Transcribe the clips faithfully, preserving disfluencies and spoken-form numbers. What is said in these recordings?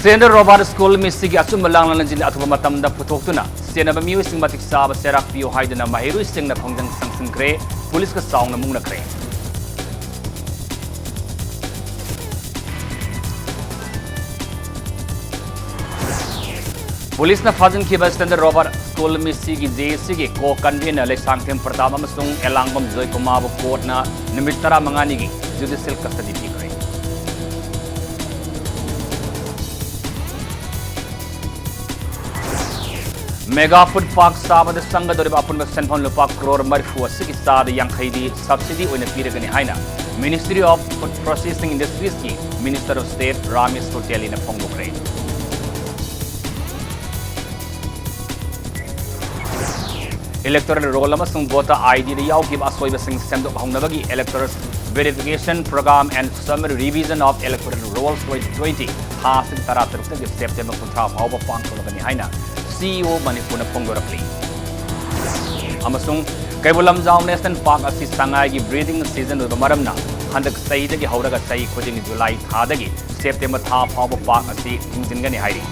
Standard Robert School ꯃꯤꯁꯤꯒꯤ ꯑꯆꯨꯝꯕ ꯂꯥꯡꯂꯥꯟꯁꯤꯡ ꯑꯊꯨꯕ ꯃꯇꯝꯗ ꯄꯨꯊꯣꯛꯇꯨꯅ ꯁꯦꯟꯅꯕ ꯃꯤꯑꯣꯏꯁꯤꯡ ꯃꯇꯤꯛ ꯆꯥꯕ ꯆꯩꯔꯥꯛ ꯄꯤꯌꯨ ꯍꯥꯏꯗꯨꯅ ꯃꯍꯩꯔꯣꯏꯁꯤꯡꯅ ꯈꯣꯡꯖꯪ ꯆꯪꯁꯤꯟꯈ꯭ꯔꯦ꯫ ꯄꯨꯂꯤꯁꯀ ꯆꯥꯎꯅ ꯃꯨꯛꯅꯈ꯭ꯔꯦ꯫ ꯄꯨꯂꯤꯁꯅ ꯐꯥꯖꯤꯟꯈꯤꯕ Standard Robert School ꯃꯤꯁꯤꯒꯤ ꯖꯦ ꯑꯦ ꯁꯤꯒꯤ ꯀꯣ ꯀꯟꯚꯦꯅꯔ ꯂꯩꯁꯥꯡꯊꯦꯝ ꯄ꯭ꯔꯇꯥꯞ ꯑꯃꯁꯨꯡ ꯑꯦꯂꯥꯡꯕꯝ ꯖꯣꯏꯀꯨꯃꯥꯔꯕꯨ ꯀꯣꯔꯠꯅ ꯅꯨꯃꯤꯠ ꯇꯔꯥꯃꯉꯥꯅꯤꯒꯤ ꯖꯨꯗꯤꯁꯤꯌꯦꯜ ꯀꯁꯇꯗꯤ ꯄꯤꯈ꯭ꯔꯦ꯫ ꯃꯦꯒꯥ ꯐꯨꯗ ꯄꯥꯔꯛ ꯁꯥꯕꯗ ꯆꯪꯒꯗꯧꯔꯤꯕ ꯑꯄꯨꯟꯕ ꯁꯦꯟꯐꯝ ꯂꯨꯄꯥ ꯀ꯭ꯔꯣꯔ ꯃꯔꯤꯐꯨ ꯑꯁꯤꯒꯤ ꯆꯥꯗ ꯌꯥꯡꯈꯩꯗꯤ ꯁꯕꯁꯤꯗꯤ ꯑꯣꯏꯅ ꯄꯤꯔꯒꯅꯤ ꯍꯥꯏꯅ Ministry of Food Processing Industriesꯀꯤ Minister of State Ramesh ꯄꯣꯇꯦꯂꯤꯅ ꯐꯣꯡꯗꯣꯛꯈ꯭ꯔꯦ꯫ Electoral roll ꯑꯃꯁꯨꯡ voter IDꯗ ꯌꯥꯎꯈꯤꯕ ꯑꯁꯣꯏꯕꯁꯤꯡ ꯁꯦꯝꯗꯣꯛꯍꯧꯅꯕꯒꯤ Electors Verification Program and Summary Revision of Electoral Rolls twenty twenty ꯊꯥ ꯑꯁꯤꯒꯤ ꯇꯔꯥꯇꯔꯨꯛꯇꯒꯤ ꯁꯦꯞꯇꯦꯝꯕꯔ ꯀꯨꯟꯊ꯭ꯔꯥ ꯐꯥꯎꯕ ꯄꯥꯡꯊꯣꯛꯂꯒꯅꯤ ꯍꯥꯏꯅ CEO ꯃꯅꯤꯄꯨꯔꯅ ꯐꯣꯡꯗꯣꯔꯛꯂꯤ꯫ ꯑꯃꯁꯨꯡ ꯀꯩꯕꯨꯜ ꯂꯝꯖꯥꯎ National Park ꯑꯁꯤ ꯁꯉꯥꯏꯒꯤ breeding season ꯑꯣꯏꯕ ꯃꯔꯝꯅ ꯍꯟꯗꯛ ꯆꯍꯤꯗꯒꯤ ꯍꯧꯔꯒ ꯆꯍꯤ ꯈꯨꯗꯤꯡꯒꯤ ꯖꯨꯂꯥꯏ ꯊꯥꯗꯒꯤ ꯁꯦꯞꯇꯦꯝꯕꯔ ꯊꯥ ꯐꯥꯎꯕ park ꯑꯁꯤ ꯊꯤꯡꯖꯤꯟꯒꯅꯤ ꯍꯥꯏꯔꯤ꯫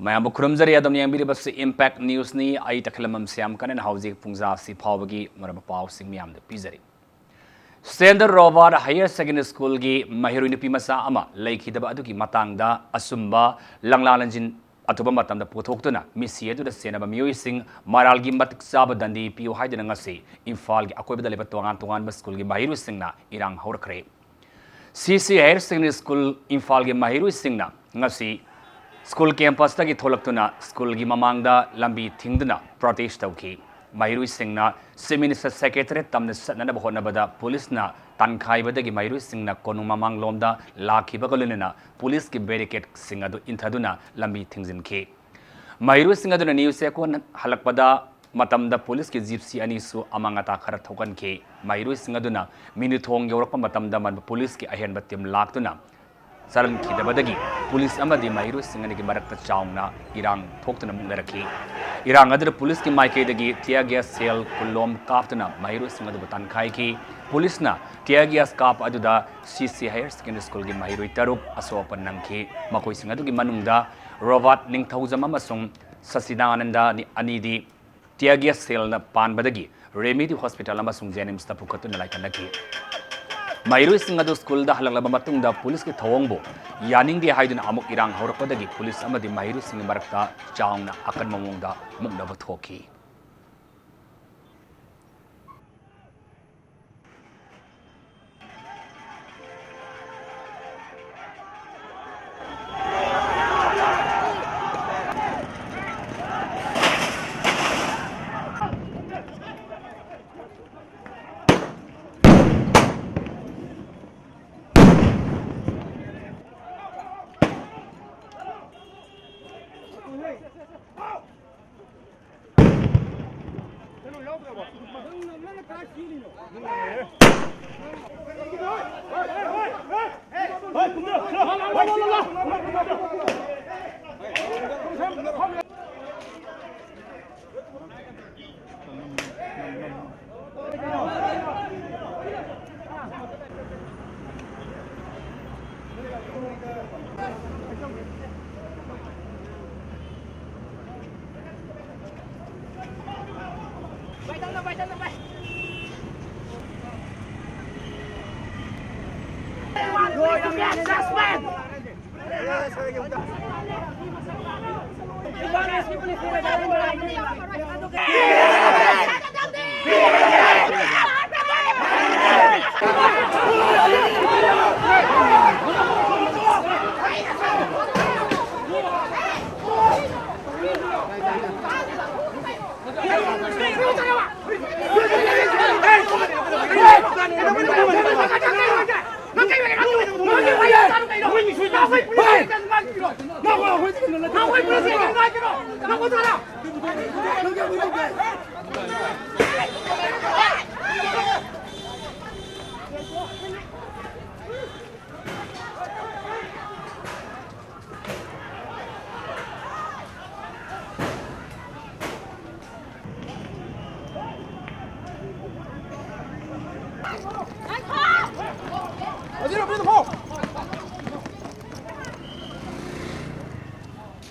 ꯃꯌꯥꯝꯕꯨ ꯈꯨꯔꯨꯝꯖꯔꯤ꯫ ꯑꯗꯨꯝ ꯌꯦꯡꯕꯤꯔꯤꯕꯁꯤ Impact Newsꯅꯤ꯫ ꯑꯩ ꯇꯈꯦꯂꯝꯕꯝ ꯁ꯭ꯌꯥꯝ ꯀꯔꯟ꯫ ꯍꯧꯖꯤꯛ ꯄꯨꯡꯖꯥ ꯑꯁꯤ ꯐꯥꯎꯕꯒꯤ ꯃꯔꯨꯑꯣꯏꯕ ꯄꯥꯎꯁꯤꯡ ꯃꯌꯥꯝꯗ ꯄꯤꯖꯔꯤ꯫ Standard Robert Higher Secondary Schoolꯒꯤ ꯃꯍꯩꯔꯣꯏ ꯅꯨꯄꯤ ꯃꯆꯥ ꯑꯃ ꯂꯩꯈꯤꯗꯕ ꯑꯗꯨꯒꯤ ꯃꯇꯥꯡꯗ ꯑꯆꯨꯝꯕ ꯂꯥꯡꯂꯥꯟꯁꯤꯡ ꯑꯊꯨꯕ ꯃꯇꯝꯗ ꯄꯨꯊꯣꯛꯇꯨꯅ ꯃꯤꯁꯤ ꯑꯗꯨꯗ ꯁꯦꯟꯅꯕ ꯃꯤꯑꯣꯏꯁꯤꯡ ꯃꯔꯥꯜꯒꯤ ꯃꯇꯤꯛ ꯆꯥꯕ ꯗꯟꯗꯤ ꯄꯤꯌꯨ ꯍꯥꯏꯗꯨꯅ ꯉꯁꯤ ꯏꯝꯐꯥꯜꯒꯤ ꯑꯀꯣꯏꯕꯗ ꯂꯩꯕ ꯇꯣꯉꯥꯟ ꯇꯣꯉꯥꯟꯕ schoolꯒꯤ ꯃꯍꯩꯔꯣꯏꯁꯤꯡꯅ ꯏꯔꯥꯡ ꯍꯧꯔꯛꯈ꯭ꯔꯦ꯫ CC Higher Secondary School ꯏꯝꯐꯥꯜꯒꯤ ꯃꯍꯩꯔꯣꯏꯁꯤꯡꯅ ꯉꯁꯤ school campusꯇꯒꯤ ꯊꯣꯛꯂꯛꯇꯨꯅ schoolꯒꯤ ꯃꯃꯥꯡꯗ ꯂꯝꯕꯤ ꯊꯤꯡꯗꯨꯅ protest ꯇꯧꯈꯤ꯫ ꯃꯍꯩꯔꯣꯏꯁꯤꯡꯅ Chief Minister Secretariat ꯇꯝꯅ ꯆꯠꯅꯅꯕ ꯍꯣꯠꯅꯕꯗ ꯄꯨꯂꯤꯁꯅ ꯇꯥꯟꯈꯥꯏꯕꯗꯒꯤ ꯃꯍꯩꯔꯣꯏꯁꯤꯡꯅ ꯀꯣꯅꯨꯡ ꯃꯃꯥꯡꯂꯣꯝꯗ ꯂꯥꯛꯈꯤꯕꯒ ꯂꯣꯏꯅꯅ ꯄꯨꯂꯤꯁꯀꯤ barricadeꯁꯤꯡ ꯑꯗꯨ ꯏꯟꯊꯗꯨꯅ ꯂꯝꯕꯤ ꯊꯤꯡꯖꯤꯟꯈꯤ꯫ ꯃꯍꯩꯔꯣꯏꯁꯤꯡ ꯑꯗꯨꯅ news ꯆꯦꯛꯀꯣꯟ ꯍꯜꯂꯛꯄꯗ ꯃꯇꯝꯗ ꯄꯨꯂꯤꯁꯀꯤ ꯖꯤꯞꯁꯤ ꯑꯅꯤꯁꯨ ꯑꯃꯥꯡ ꯑꯇꯥ ꯈꯔ ꯊꯣꯛꯍꯟꯈꯤ꯫ ꯃꯍꯩꯔꯣꯏꯁꯤꯡ ꯑꯗꯨꯅ ꯃꯤꯅꯨꯊꯣꯡ ꯌꯧꯔꯛꯄ ꯃꯇꯝꯗ ꯃꯟꯕ ꯄꯨꯂꯤꯁꯀꯤ ꯑꯍꯦꯟꯕ team ꯂꯥꯛꯇꯨꯅ ꯆꯥꯔꯝꯈꯤꯗꯕꯗꯒꯤ ꯄꯨꯂꯤꯁ ꯑꯃꯗꯤ ꯃꯍꯩꯔꯣꯏꯁꯤꯡ ꯑꯅꯤꯒꯤ ꯃꯔꯛꯇ ꯆꯥꯎꯅ ꯏꯔꯥꯡ ꯊꯣꯛꯇꯨꯅ ꯃꯨꯛꯅꯔꯛꯈꯤ꯫ ꯏꯔꯥꯡ ꯑꯗꯨꯗ ꯄꯨꯂꯤꯁꯀꯤ ꯃꯥꯏꯀꯩꯗꯒꯤ tear gas shell ꯀꯨꯟꯂꯣꯝ ꯀꯥꯞꯇꯨꯅ ꯃꯍꯩꯔꯣꯏꯁꯤꯡ ꯑꯗꯨꯕꯨ ꯇꯥꯟꯈꯥꯏꯈꯤ꯫ ꯄꯨꯂꯤꯁꯅ tear gas ꯀꯥꯞꯄ ꯑꯗꯨꯗ C C Higher Secondary Schoolꯒꯤ ꯃꯍꯩꯔꯣꯏ ꯇꯔꯨꯛ ꯑꯁꯣꯛ ꯑꯄꯟ ꯅꯪꯈꯤ꯫ ꯃꯈꯣꯏꯁꯤꯡ ꯑꯗꯨꯒꯤ ꯃꯅꯨꯡꯗ ꯔꯣꯕꯥꯔꯠ ꯅꯤꯡꯊꯧꯖꯝ ꯑꯃꯁꯨꯡ ꯁꯆꯤꯗꯥꯅꯟꯗ ꯑꯅꯤ, ꯑꯅꯤꯗꯤ tear gas shellꯅ ꯄꯥꯟꯕꯗꯒꯤ ꯔꯦꯃꯤꯗꯤ hospital ꯑꯃꯁꯨꯡ JNIMSꯇ ꯄꯨꯈꯠꯇꯨꯅ ꯂꯥꯏꯀꯠꯅꯈꯤ꯫ ꯃꯍꯩꯔꯣꯏꯁꯤꯡ ꯑꯗꯨ ꯁ꯭ꯀꯨꯜꯗ ꯍꯜꯂꯛꯂꯕ ꯃꯇꯨꯡꯗ ꯄꯨꯂꯤꯁꯀꯤ ꯊꯧꯑꯣꯡꯕꯨ ꯌꯥꯅꯤꯡꯗꯦ ꯍꯥꯏꯗꯨꯅ ꯑꯃꯨꯛ ꯏꯔꯥꯡ ꯍꯧꯔꯛꯄꯗꯒꯤ ꯄꯨꯂꯤꯁ ꯑꯃꯗꯤ ꯃꯍꯩꯔꯣꯏꯁꯤꯡꯒꯤ ꯃꯔꯛꯇ ꯆꯥꯎꯅ ꯑꯀꯟꯕ ꯃꯑꯣꯡꯗ ꯃꯨꯛꯅꯕ ꯊꯣꯛꯈꯤ꯫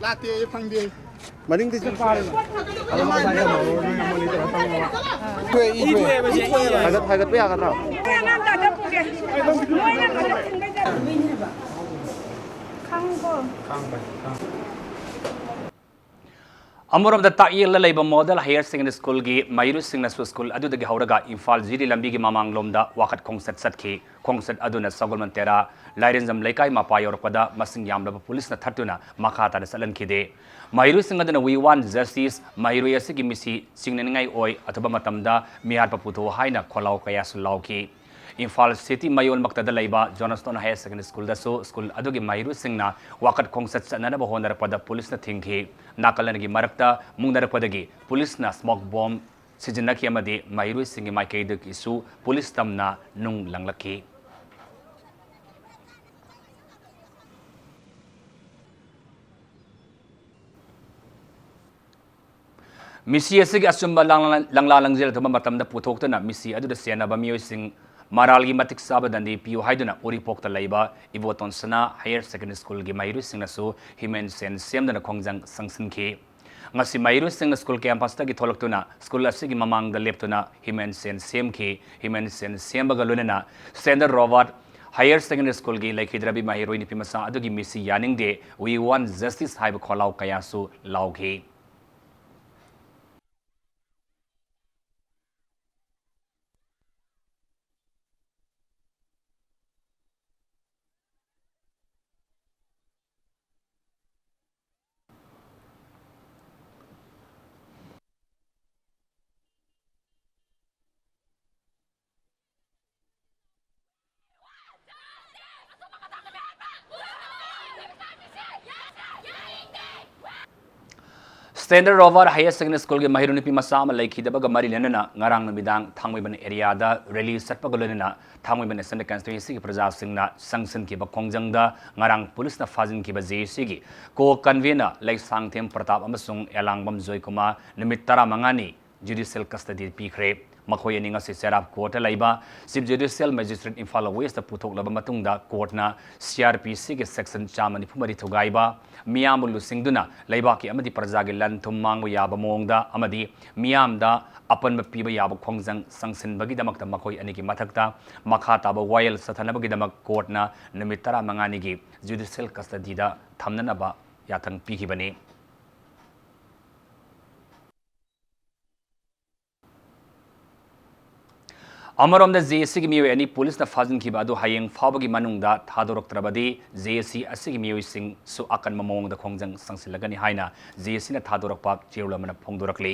ꯂꯥꯛꯇꯦ, ꯑꯩ ꯐꯪꯗꯦ꯫ ꯃꯅꯤꯡꯗꯤ ꯆꯠ ꯄꯥꯔꯦ꯫ ꯏꯊꯣꯛꯑꯦ, ꯏꯊꯣꯛꯑꯦ꯫ ꯍꯥꯏꯒꯠ-, ꯍꯥꯏꯒꯠꯄ ꯌꯥꯒꯗ꯭ꯔꯥ? ꯑꯩ ꯑꯉꯥꯡ ꯇꯥꯗ ꯄꯨꯒꯦ꯫ ꯃꯣꯏꯅ ꯉꯥꯛꯇ ꯊꯤꯟꯕꯩ ꯇꯥꯏꯞꯇ꯫ ꯈꯪꯉꯨꯀꯣ꯫ ꯑꯃꯔꯣꯝꯗ ꯇꯥꯛꯌꯦꯜꯗ ꯂꯩꯕ ꯃꯣꯗꯦꯜ ꯍꯥꯌꯔ ꯁꯦꯀꯦꯟꯗꯔꯤ ꯁ꯭ꯀꯨꯜꯒꯤ ꯃꯍꯩꯔꯣꯏꯁꯤꯡꯅꯁꯨ ꯁ꯭ꯀꯨꯜ ꯑꯗꯨꯗꯒꯤ ꯍꯧꯔꯒ ꯏꯝꯐꯥꯜ ꯖꯤ ꯗꯤ ꯂꯝꯕꯤꯒꯤ ꯃꯃꯥꯡꯂꯣꯝꯗ ꯋꯥꯀꯠ ꯈꯣꯡꯆꯠ ꯆꯠꯈꯤ꯫ ꯈꯣꯡꯆꯠ ꯑꯗꯨꯅ ꯁꯒꯣꯜꯕꯟ ꯇꯦꯔꯥ ꯂꯥꯏꯔꯦꯟꯖꯝ ꯂꯩꯀꯥꯏ ꯃꯄꯥ ꯌꯧꯔꯛꯄꯗ ꯃꯁꯤꯡ ꯌꯥꯝꯂꯕ ꯄꯨꯂꯤꯁꯅ ꯊꯠꯇꯨꯅ ꯃꯈꯥ ꯇꯥꯅ ꯆꯠꯍꯟꯈꯤꯗꯦ꯫ ꯃꯍꯩꯔꯣꯏꯁꯤꯡ ꯑꯗꯨꯅ "We want justice, ꯃꯍꯩꯔꯣꯏ ꯑꯁꯤꯒꯤ ꯃꯤꯁꯤ ꯆꯤꯡꯅꯅꯤꯡꯉꯥꯏ ꯑꯣꯏ, ꯑꯊꯨꯕ ꯃꯇꯝꯗ ꯃꯤꯍꯥꯠꯄ ꯄꯨꯊꯣꯛꯎ" ꯍꯥꯏꯅ ꯈꯣꯜꯂꯥꯎ ꯀꯌꯥꯁꯨ ꯂꯥꯎꯈꯤ꯫ ꯏꯝꯐꯥꯜ ꯁꯤꯇꯤ ꯃꯌꯣꯜꯃꯛꯇꯗ ꯂꯩꯕ ꯖꯣꯟꯁꯇꯣꯟ ꯍꯥꯌꯔ ꯁꯦꯀꯦꯟꯗꯔꯤ ꯁ꯭ꯀꯨꯜꯗꯁꯨ ꯁ꯭ꯀꯨꯜ ꯑꯗꯨꯒꯤ ꯃꯍꯩꯔꯣꯏꯁꯤꯡꯅ ꯋꯥꯀꯠ ꯈꯣꯡꯆꯠ ꯆꯠꯅꯅꯕ ꯍꯣꯠꯅꯔꯛꯄꯗ ꯄꯨꯂꯤꯁꯅ ꯊꯤꯡꯈꯤ꯫ ꯅꯥꯀꯜ ꯑꯅꯤꯒꯤ ꯃꯔꯛꯇ ꯃꯨꯛꯅꯔꯛꯄꯗꯒꯤ ꯄꯨꯂꯤꯁꯅ ꯁ꯭ꯃꯣꯛ ꯕꯣꯝ ꯁꯤꯖꯤꯟꯅꯈꯤ ꯑꯃꯗꯤ ꯃꯍꯩꯔꯣꯏꯁꯤꯡꯒꯤ ꯃꯥꯏꯀꯩꯗꯒꯤꯁꯨ ꯄꯨꯂꯤꯁ ꯇꯝꯅ ꯅꯨꯡ ꯂꯪꯂꯛꯈꯤ꯫ ꯃꯤꯁꯤ ꯑꯁꯤꯒꯤ ꯑꯆꯨꯝꯕ ꯂꯪ-, ꯂꯪꯂꯥ ꯂꯪꯖꯦꯜ ꯑꯊꯨꯕ ꯃꯇꯝꯗ ꯄꯨꯊꯣꯛꯇꯨꯅ ꯃꯤꯁꯤ ꯑꯗꯨꯗ ꯆꯦꯟꯅꯕ ꯃꯤꯑꯣꯏꯁꯤꯡ ꯃꯔꯥꯜꯒꯤ ꯃꯇꯤꯛ ꯆꯥꯕ ꯗꯟꯗꯤ ꯄꯤꯌꯨ ꯍꯥꯏꯗꯨꯅ ꯎꯔꯤꯄꯣꯛꯇ ꯂꯩꯕ ꯏꯕꯣꯇꯣꯟ ꯁꯅꯥ ꯍꯥꯌꯔ ꯁꯦꯀꯦꯟꯗꯔꯤ ꯁ꯭ꯀꯨꯜꯒꯤ ꯃꯍꯩꯔꯣꯏꯁꯤꯡꯅꯁꯨ ꯍ꯭ꯌꯨꯃꯦꯟ ꯆꯦꯟ ꯁꯦꯝꯗꯨꯅ ꯈꯣꯡꯖꯪ ꯆꯪꯁꯤꯟꯈꯤ꯫ ꯉꯁꯤ ꯃꯍꯩꯔꯣꯏꯁꯤꯡꯅ ꯁ꯭ꯀꯨꯜ ꯀꯦꯝꯄꯁꯇꯒꯤ ꯊꯣꯛꯂꯛꯇꯨꯅ ꯁ꯭ꯀꯨꯜ ꯑꯁꯤꯒꯤ ꯃꯃꯥꯡꯗ ꯂꯦꯞꯇꯨꯅ ꯍ꯭ꯌꯨꯃꯦꯟ ꯆꯦꯟ ꯁꯦꯝꯈꯤ꯫ ꯍ꯭ꯌꯨꯃꯦꯟ ꯆꯦꯟ ꯁꯦꯝꯕꯒ ꯂꯣꯏꯅꯅ ꯁꯦꯟꯗꯔ ꯔꯣꯕꯥꯔꯠ ꯍꯥꯌꯔ ꯁꯦꯀꯦꯟꯗꯔꯤ ꯁ꯭ꯀꯨꯜꯒꯤ ꯂꯩꯈꯤꯗ꯭ꯔꯕꯤ ꯃꯍꯩꯔꯣꯏ ꯅꯨꯄꯤ ꯃꯆꯥ ꯑꯗꯨꯒꯤ ꯃꯤꯁꯤ ꯌꯥꯅꯤꯡꯗꯦ, "We want justice" ꯍꯥꯏꯕ ꯈꯣꯜꯂꯥꯎ ꯀꯌꯥꯁꯨ ꯂꯥꯎꯈꯤ꯫ ꯁꯦꯟꯗꯔ ꯔꯣꯕꯥꯔꯠ ꯍꯥꯌꯔ ꯁꯦꯀꯦꯟꯗꯔꯤ ꯁ꯭ꯀꯨꯜꯒꯤ ꯃꯍꯩꯔꯣꯏ ꯅꯨꯄꯤ ꯃꯆꯥ ꯑꯃ ꯂꯩꯈꯤꯗꯕꯒ ꯃꯔꯤ ꯂꯩꯅꯅ ꯉꯔꯥꯡ ꯅꯨꯃꯤꯗꯥꯡ ꯊꯥꯡꯃꯩꯕꯟ ꯑꯦꯔꯤꯌꯥꯗ ꯔꯦꯂꯤ ꯆꯠꯄꯒ ꯂꯣꯏꯅꯅ ꯊꯥꯡꯃꯩꯕꯟ ꯑꯦꯁꯦꯝꯕ꯭ꯂꯤ ꯀꯟꯁꯇꯤꯇ꯭ꯋꯦꯟꯁꯤꯒꯤ ꯄ꯭ꯔꯖꯥꯁꯤꯡꯅ ꯆꯪꯁꯤꯟꯈꯤꯕ ꯈꯣꯡꯖꯪꯗ ꯉꯔꯥꯡ ꯄꯨꯂꯤꯁꯅ ꯐꯥꯖꯤꯟꯈꯤꯕ ꯖꯦ ꯑꯦ ꯁꯤꯒꯤ ꯀꯣ ꯀꯟꯚꯦꯅꯔ ꯂꯩꯁꯥꯡꯊꯦꯝ ꯄ꯭ꯔꯇꯥꯞ ꯑꯃꯁꯨꯡ ꯑꯦꯂꯥꯡꯕꯝ ꯖꯣꯏꯀꯨꯃꯥꯔ ꯅꯨꯃꯤꯠ ꯇꯔꯥꯃꯉꯥꯅꯤ ꯖꯨꯗꯤꯁꯤꯌꯦꯜ ꯀꯁꯇꯗꯤ ꯄꯤꯈ꯭ꯔꯦ꯫ ꯃꯈꯣꯏ ꯑꯅꯤ ꯉꯁꯤ ꯆꯩꯔꯥꯞ ꯀꯣꯔꯠꯇ ꯂꯩꯕ Chief Judicial Magistrate Imphal West ꯄꯨꯊꯣꯛꯂꯕ ꯃꯇꯨꯡꯗ ꯀꯣꯔꯠꯅ C R P C ꯒꯤ section ꯆꯥꯝꯃ ꯅꯤꯐꯨ ꯃꯔꯤ ꯊꯨꯒꯥꯏꯕ, ꯃꯤꯌꯥꯝꯕꯨ ꯂꯨꯆꯤꯡꯗꯨꯅ ꯂꯩꯕꯥꯛꯀꯤ ꯑꯃꯗꯤ ꯄ꯭ꯔꯖꯥꯒꯤ ꯂꯟ ꯊꯨꯝ ꯃꯥꯡꯕ ꯌꯥꯕ ꯃꯑꯣꯡꯗ ꯑꯃꯗꯤ ꯃꯤꯌꯥꯝꯗ ꯑꯄꯟꯕ ꯄꯤꯕ ꯌꯥꯕ ꯈꯣꯡꯖꯪ ꯆꯪꯁꯤꯟꯕꯒꯤꯗꯃꯛꯇ ꯃꯈꯣꯏ ꯑꯅꯤꯒꯤ ꯃꯊꯛꯇ ꯃꯈꯥ ꯇꯥꯕ ꯋꯥꯌꯦꯜ ꯆꯠꯊꯅꯕꯒꯤꯗꯃꯛ ꯀꯣꯔꯠꯅ ꯅꯨꯃꯤꯠ ꯇꯔꯥꯃꯉꯥꯅꯤꯒꯤ judicial custodyꯗ ꯊꯝꯅꯅꯕ ꯌꯥꯊꯪ ꯄꯤꯈꯤꯕꯅꯤ꯫ ꯑꯃꯔꯣꯝꯗ, J A Cꯒꯤ ꯃꯤꯑꯣꯏ ꯑꯅꯤ ꯄꯨꯂꯤꯁꯅ ꯐꯥꯖꯤꯟꯈꯤꯕ ꯑꯗꯨ ꯍꯌꯦꯡ ꯐꯥꯎꯕꯒꯤ ꯃꯅꯨꯡꯗ ꯊꯥꯗꯣꯔꯛꯇ꯭ꯔꯕꯗꯤ J A C ꯑꯁꯤꯒꯤ ꯃꯤꯑꯣꯏꯁꯤꯡꯁꯨ ꯑꯀꯟꯕ ꯃꯑꯣꯡꯗ ꯈꯣꯡꯖꯪ ꯆꯪꯁꯤꯜꯂꯒꯅꯤ ꯍꯥꯏꯅ J A Cꯅ ꯊꯥꯗꯣꯔꯛꯄ ꯆꯦꯔꯣꯜ ꯑꯃꯅ ꯐꯣꯡꯗꯣꯔꯛꯂꯤ꯫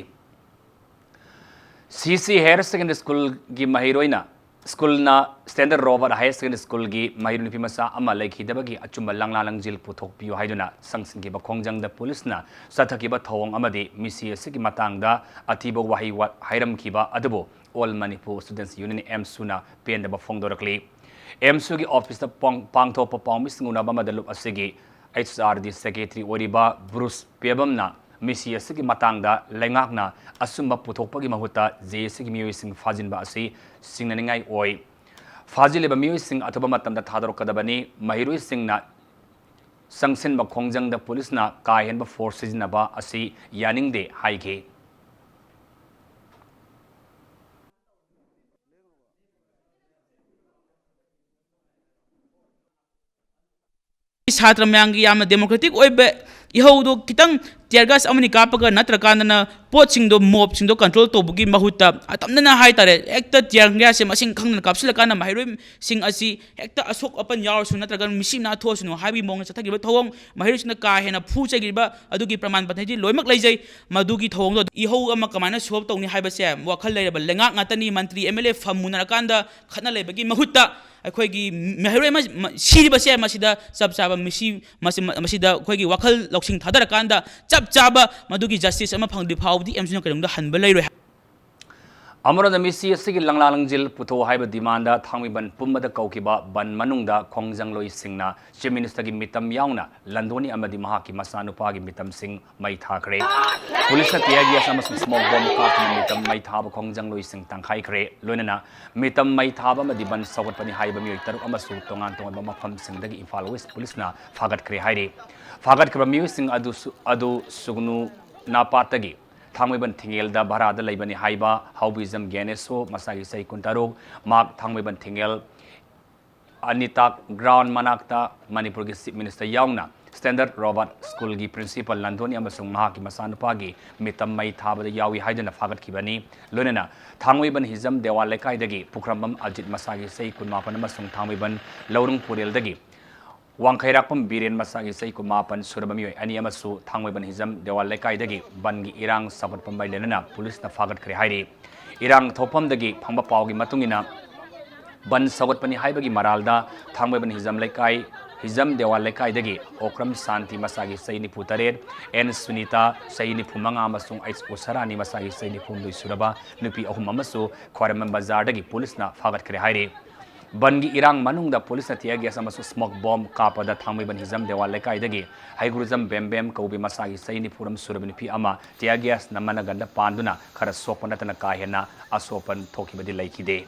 C C Higher Secondary Schoolꯒꯤ ꯃꯍꯩꯔꯣꯏꯅ ꯁ꯭ꯀꯨꯜꯅ Standard Robert Higher Secondary Schoolꯒꯤ ꯃꯍꯩꯔꯣꯏ ꯅꯨꯄꯤ ꯃꯆꯥ ꯑꯃ ꯂꯩꯈꯤꯗꯕꯒꯤ ꯑꯆꯨꯝꯕ ꯂꯪꯂꯥ ꯂꯪꯖꯤꯜ ꯄꯨꯊꯣꯛꯄꯤꯌꯨ ꯍꯥꯏꯗꯨꯅ ꯆꯪꯁꯤꯟꯈꯤꯕ ꯈꯣꯡꯖꯪꯗ ꯄꯨꯂꯤꯁꯅ ꯆꯠꯊꯈꯤꯕ ꯊꯧꯑꯣꯡ ꯑꯃꯗꯤ ꯃꯤꯁꯤ ꯑꯁꯤꯒꯤ ꯃꯇꯥꯡꯗ ꯑꯊꯤꯕ ꯋꯥꯍꯩ ꯋꯥ-, ꯍꯥꯏꯔꯝꯈꯤꯕ ꯑꯗꯨꯕꯨ All Manipur Students Union, AMSUꯅ ꯄꯦꯟꯗꯕ ꯐꯣꯡꯗꯣꯔꯛꯂꯤ꯫ AMSUꯒꯤ ꯑꯣꯐꯤꯁꯇ ꯄꯥꯡ-, ꯄꯥꯡꯊꯣꯛꯄ ꯄꯥꯎꯃꯤꯁꯤꯡ ꯎꯅꯕ ꯑꯃꯗ ꯂꯨꯞ ꯑꯁꯤꯒꯤ H R D secretary ꯑꯣꯏꯔꯤꯕ ꯕ꯭ꯔꯨꯁ ꯄꯦꯕꯝꯅ ꯃꯤꯁꯤ ꯑꯁꯤꯒꯤ ꯃꯇꯥꯡꯗ ꯂꯩꯉꯥꯛꯅ ꯑꯆꯨꯝꯕ ꯄꯨꯊꯣꯛꯄꯒꯤ ꯃꯍꯨꯠꯇ J A Cꯒꯤ ꯃꯤꯑꯣꯏꯁꯤꯡ ꯐꯥꯖꯤꯟꯕ ꯑꯁꯤ ꯁꯤꯡꯅꯅꯤꯡꯉꯥꯏ ꯑꯣꯏ꯫ ꯐꯥꯖꯤꯜꯂꯤꯕ ꯃꯤꯑꯣꯏꯁꯤꯡ ꯑꯊꯨꯕ ꯃꯇꯝꯗ ꯊꯥꯗꯣꯔꯛꯀꯗꯕꯅꯤ꯫ ꯃꯍꯩꯔꯣꯏꯁꯤꯡꯅ ꯆꯪꯁꯤꯟꯕ ꯈꯣꯡꯖꯪꯗ ꯄꯨꯂꯤꯁꯅ ꯀꯥ ꯍꯦꯟꯕ force ꯁꯤꯖꯤꯟꯅꯕ ꯑꯁꯤ ꯌꯥꯅꯤꯡꯗꯦ ꯍꯥꯏꯈꯤ꯫ ꯁꯥꯇ꯭ꯔ ꯃꯌꯥꯝꯒꯤ ꯌꯥꯝꯅ democratic ꯑꯣꯏꯕ ꯏꯍꯧꯗꯣ ꯈꯤꯇꯪ tear gas ꯑꯃꯅꯤ ꯀꯥꯞꯄꯒ ꯅꯠꯇ꯭ꯔꯀꯥꯟꯗꯅ ꯄꯣꯠꯁꯤꯡꯗꯣ, mobꯁꯤꯡꯗꯣ control ꯇꯧꯕꯒꯤ ꯃꯍꯨꯠꯇ ꯑꯇꯝꯅꯅ ꯍꯥꯏꯇꯥꯔꯦ, ꯍꯦꯛꯇ tear gasꯁꯦ ꯃꯁꯤꯡ ꯈꯪꯗꯅ ꯀꯥꯞꯁꯤꯜꯂꯀꯥꯟꯗ ꯃꯍꯩꯔꯣꯏꯁꯤꯡ ꯑꯁꯤ ꯍꯦꯛꯇ ꯑꯁꯣꯛ ꯑꯄꯟ ꯌꯥꯎꯔꯁꯨ ꯅꯠꯇ꯭ꯔꯒ ꯃꯤꯁꯤ ꯃꯤꯅꯥ ꯊꯣꯛꯑꯁꯅꯨ ꯍꯥꯏꯕꯒꯤ ꯃꯑꯣꯡꯗ ꯆꯠꯊꯈꯤꯕ ꯊꯧꯑꯣꯡ, ꯃꯍꯩꯔꯣꯏꯁꯤꯡꯅ ꯀꯥ ꯍꯦꯟꯅ ꯐꯨ ꯆꯩꯈꯤꯕ ꯑꯗꯨꯒꯤ ꯄ꯭ꯔꯃꯥꯟ ꯄꯥꯟꯊꯩꯗꯤ ꯂꯣꯏꯅꯃꯛ ꯂꯩꯖꯩ꯫ ꯃꯗꯨꯒꯤ ꯊꯧꯑꯣꯡꯗꯣ ꯏꯍꯧ ꯑꯃ ꯀꯃꯥꯏꯅ solve ꯇꯧꯅꯤ ꯍꯥꯏꯕꯁꯦ ꯋꯥꯈꯜ ꯂꯩꯔꯕ ꯂꯩꯉꯥꯛ ꯉꯥꯛꯇꯅꯤ꯫ ꯃꯟꯇ꯭ꯔꯤ, M L A ꯐꯝ ꯃꯨꯟꯅꯔꯀꯥꯟꯗ ꯈꯠꯅ ꯂꯩꯕꯒꯤ ꯃꯍꯨꯠꯇ ꯑꯩꯈꯣꯏꯒꯤ ꯃꯤꯍꯩꯔꯣꯏ ꯑꯃ, ꯃ-, ꯁꯤꯔꯤꯕꯁꯦ ꯃꯁꯤꯗ ꯆꯞ ꯆꯥꯕ ꯃꯤꯁꯤ-, ꯃꯁꯤ-, ꯃꯁꯤꯗ ꯑꯩꯈꯣꯏꯒꯤ ꯋꯥꯈꯜ ꯂꯧꯁꯤꯡ ꯊꯥꯗꯔꯀꯥꯟꯗ ꯆꯞ ꯆꯥꯕ ꯃꯗꯨꯒꯤ justice ꯑꯃ ꯐꯪꯗ꯭ꯔꯤ ꯐꯥꯎꯕꯗꯤ AMSUꯅ ꯀꯩꯗꯧꯅꯨꯡꯗ ꯍꯟꯕ ꯂꯩꯔꯣꯏ ꯍꯥꯏ꯫ ꯑꯃꯔꯣꯝꯗ ꯃꯤꯁꯤ ꯑꯁꯤꯒꯤ ꯂꯪꯂꯥ ꯂꯪꯖꯤꯜ ꯄꯨꯊꯣꯛꯎ ꯍꯥꯏꯕ demand ꯊꯥꯡꯃꯩꯕꯟ ꯄꯨꯝꯕꯗ ꯀꯧꯈꯤꯕ ꯕꯟ ꯃꯅꯨꯡꯗ ꯈꯣꯡꯖꯪꯂꯣꯏꯁꯤꯡꯅ Chief Minister ꯒꯤ ꯃꯤꯇꯝ ꯌꯥꯎꯅ ꯂꯟꯗꯣꯅꯤ ꯑꯃꯗꯤ ꯃꯍꯥꯛꯀꯤ ꯃꯆꯥꯅꯨꯄꯥꯒꯤ ꯃꯤꯇꯝꯁꯤꯡ ꯃꯩ ꯊꯥꯈ꯭ꯔꯦ꯫ ꯄꯨꯂꯤꯁꯅ tear gas ꯑꯃꯁꯨꯡ smoke bomb ꯀꯥꯞꯇꯨꯅ ꯃꯤꯇꯝ ꯃꯩ ꯊꯥꯕ ꯈꯣꯡꯖꯪꯂꯣꯏꯁꯤꯡ ꯇꯪꯈꯥꯏꯈ꯭ꯔꯦ꯫ ꯂꯣꯏꯅꯅ ꯃꯤꯇꯝ ꯃꯩ ꯊꯥꯕ ꯑꯃꯗꯤ ꯕꯟ ꯁꯧꯒꯠꯄꯅꯤ ꯍꯥꯏꯕ ꯃꯤꯑꯣꯏ ꯇꯔꯨꯛ ꯑꯃꯁꯨ ꯇꯣꯉꯥꯟ ꯇꯣꯉꯥꯟꯕ ꯃꯐꯝꯁꯤꯡꯗꯒꯤ ꯏꯝꯐꯥꯜ West ꯄꯨꯂꯤꯁꯅ ꯐꯥꯒꯠꯈ꯭ꯔꯦ ꯍꯥꯏꯔꯤ꯫ ꯐꯥꯒꯠꯈ꯭ꯔꯤꯕ ꯃꯤꯑꯣꯏꯁꯤꯡ ꯑꯗꯨꯁꯨ, ꯑꯗꯨ ꯁꯨꯒꯅꯨ ꯅꯥꯄꯥꯠꯇꯒꯤ ꯊꯥꯡꯃꯩꯕꯟ ꯊꯤꯡꯉꯦꯜꯗ ꯚꯔꯥꯗ ꯂꯩꯕꯅꯤ ꯍꯥꯏꯕ ꯍꯥꯎꯕꯤꯖꯝ ꯒ꯭ꯌꯥꯅꯦꯁꯣ, ꯃꯁꯥꯒꯤ ꯆꯍꯤ ꯀꯨꯟꯇꯔꯨꯛ, ꯃꯍꯥꯛ ꯊꯥꯡꯃꯩꯕꯟ ꯊꯤꯡꯉꯦꯜ ꯑꯅꯤꯇꯥꯛ ground ꯃꯅꯥꯛꯇ ꯃꯅꯤꯄꯨꯔꯒꯤ Chief Minister ꯌꯥꯎꯅ Standard Robert School ꯒꯤ principal ꯂꯟꯗꯣꯅꯤ ꯑꯃꯁꯨꯡ ꯃꯍꯥꯛꯀꯤ ꯃꯆꯥꯅꯨꯄꯥꯒꯤ ꯃꯤꯇꯝ ꯃꯩ ꯊꯥꯕꯗ ꯌꯥꯎꯏ ꯍꯥꯏꯗꯨꯅ ꯐꯥꯒꯠꯈꯤꯕꯅꯤ꯫ ꯂꯣꯏꯅꯅ ꯊꯥꯡꯃꯩꯕꯟ ꯍꯤꯖꯝ ꯗꯦꯋꯥꯜ ꯂꯩꯀꯥꯏꯗꯒꯤ ꯄꯨꯈ꯭ꯔꯝꯕꯝ ꯑꯖꯤꯠ, ꯃꯁꯥꯒꯤ ꯆꯍꯤ ꯀꯨꯟꯃꯥꯄꯟ ꯑꯃꯁꯨꯡ ꯊꯥꯡꯃꯩꯕꯟ ꯂꯧꯔꯨꯡ ꯄꯨꯔꯦꯜꯗꯒꯤ ꯋꯥꯡꯈꯩꯔꯥꯛꯄꯝ ꯕꯤꯔꯦꯟ, ꯃꯁꯥꯒꯤ ꯆꯍꯤ ꯀꯨꯟꯃꯥꯄꯟ ꯁꯨꯔꯕ ꯃꯤꯑꯣꯏ ꯑꯅꯤ ꯑꯃꯁꯨ ꯊꯥꯡꯃꯩꯕꯟ ꯍꯤꯖꯝ ꯗꯦꯋꯥꯜ ꯂꯩꯀꯥꯏꯗꯒꯤ ꯕꯟꯒꯤ ꯏꯔꯥꯡ ꯁꯧꯒꯠꯄ ꯃꯔꯤ ꯂꯩꯅꯅ ꯄꯨꯂꯤꯁꯅ ꯐꯥꯒꯠꯈ꯭ꯔꯦ ꯍꯥꯏꯔꯤ꯫ ꯏꯔꯥꯡ ꯊꯣꯛꯐꯝꯗꯒꯤ ꯐꯪꯕ ꯄꯥꯎꯒꯤ ꯃꯇꯨꯡ ꯏꯟꯅ, ꯕꯟ ꯁꯧꯒꯠꯄꯅꯤ ꯍꯥꯏꯕꯒꯤ ꯃꯔꯥꯜꯗ ꯊꯥꯡꯃꯩꯕꯟ ꯍꯤꯖꯝ ꯂꯩꯀꯥꯏ, ꯍꯤꯖꯝ ꯗꯦꯋꯥꯜ ꯂꯩꯀꯥꯏꯗꯒꯤ ꯑꯣꯀ꯭ꯔꯝ ꯁꯥꯟꯇꯤ, ꯃꯁꯥꯒꯤ ꯆꯍꯤ ꯅꯤꯐꯨ ꯇꯔꯦꯠ, ꯑꯦꯟ ꯁꯨꯅꯤꯇꯥ, ꯆꯍꯤ ꯅꯤꯐꯨ ꯃꯉꯥ, ꯑꯃꯁꯨꯡ ꯑꯩꯆ ꯎꯁꯥꯔꯥꯅꯤ, ꯃꯁꯥꯒꯤ ꯆꯍꯤ ꯅꯤꯐꯨ ꯍꯨꯝꯗꯣꯏ ꯁꯨꯔꯕ ꯅꯨꯄꯤ ꯑꯍꯨꯝ ꯑꯃꯁꯨ ꯈ꯭ꯋꯥꯏꯔꯝꯕꯟ ꯕꯖꯥꯔꯗꯒꯤ ꯄꯨꯂꯤꯁꯅ ꯐꯥꯒꯠꯈ꯭ꯔꯦ ꯍꯥꯏꯔꯤ꯫ ꯕꯟꯒꯤ ꯏꯔꯥꯡ ꯃꯅꯨꯡꯗ ꯄꯨꯂꯤꯁꯅ tear gas ꯑꯃꯁꯨꯡ smoke bomb ꯀꯥꯞꯄꯗ ꯊꯥꯡꯃꯩꯕꯟ ꯍꯤꯖꯝ ꯗꯦꯋꯥꯜ ꯂꯩꯀꯥꯏꯗꯒꯤ ꯍꯩꯒ꯭ꯔꯨꯖꯝ ꯕꯦꯝꯕꯦꯝ ꯀꯧꯕꯤ ꯃꯁꯥꯒꯤ ꯆꯍꯤ ꯅꯤꯐꯨꯔꯝ ꯁꯨꯔꯕ ꯅꯨꯄꯤ ꯑꯃ tear gas ꯅ ꯃꯅꯒꯟꯗ ꯄꯥꯟꯗꯨꯅ ꯈꯔ ꯁꯣꯛꯄ ꯅꯠꯇꯅ ꯀꯥ ꯍꯦꯟꯅ ꯑꯁꯣꯛ ꯑꯄꯟ ꯊꯣꯛꯈꯤꯕꯗꯤ ꯂꯩꯈꯤꯗꯦ꯫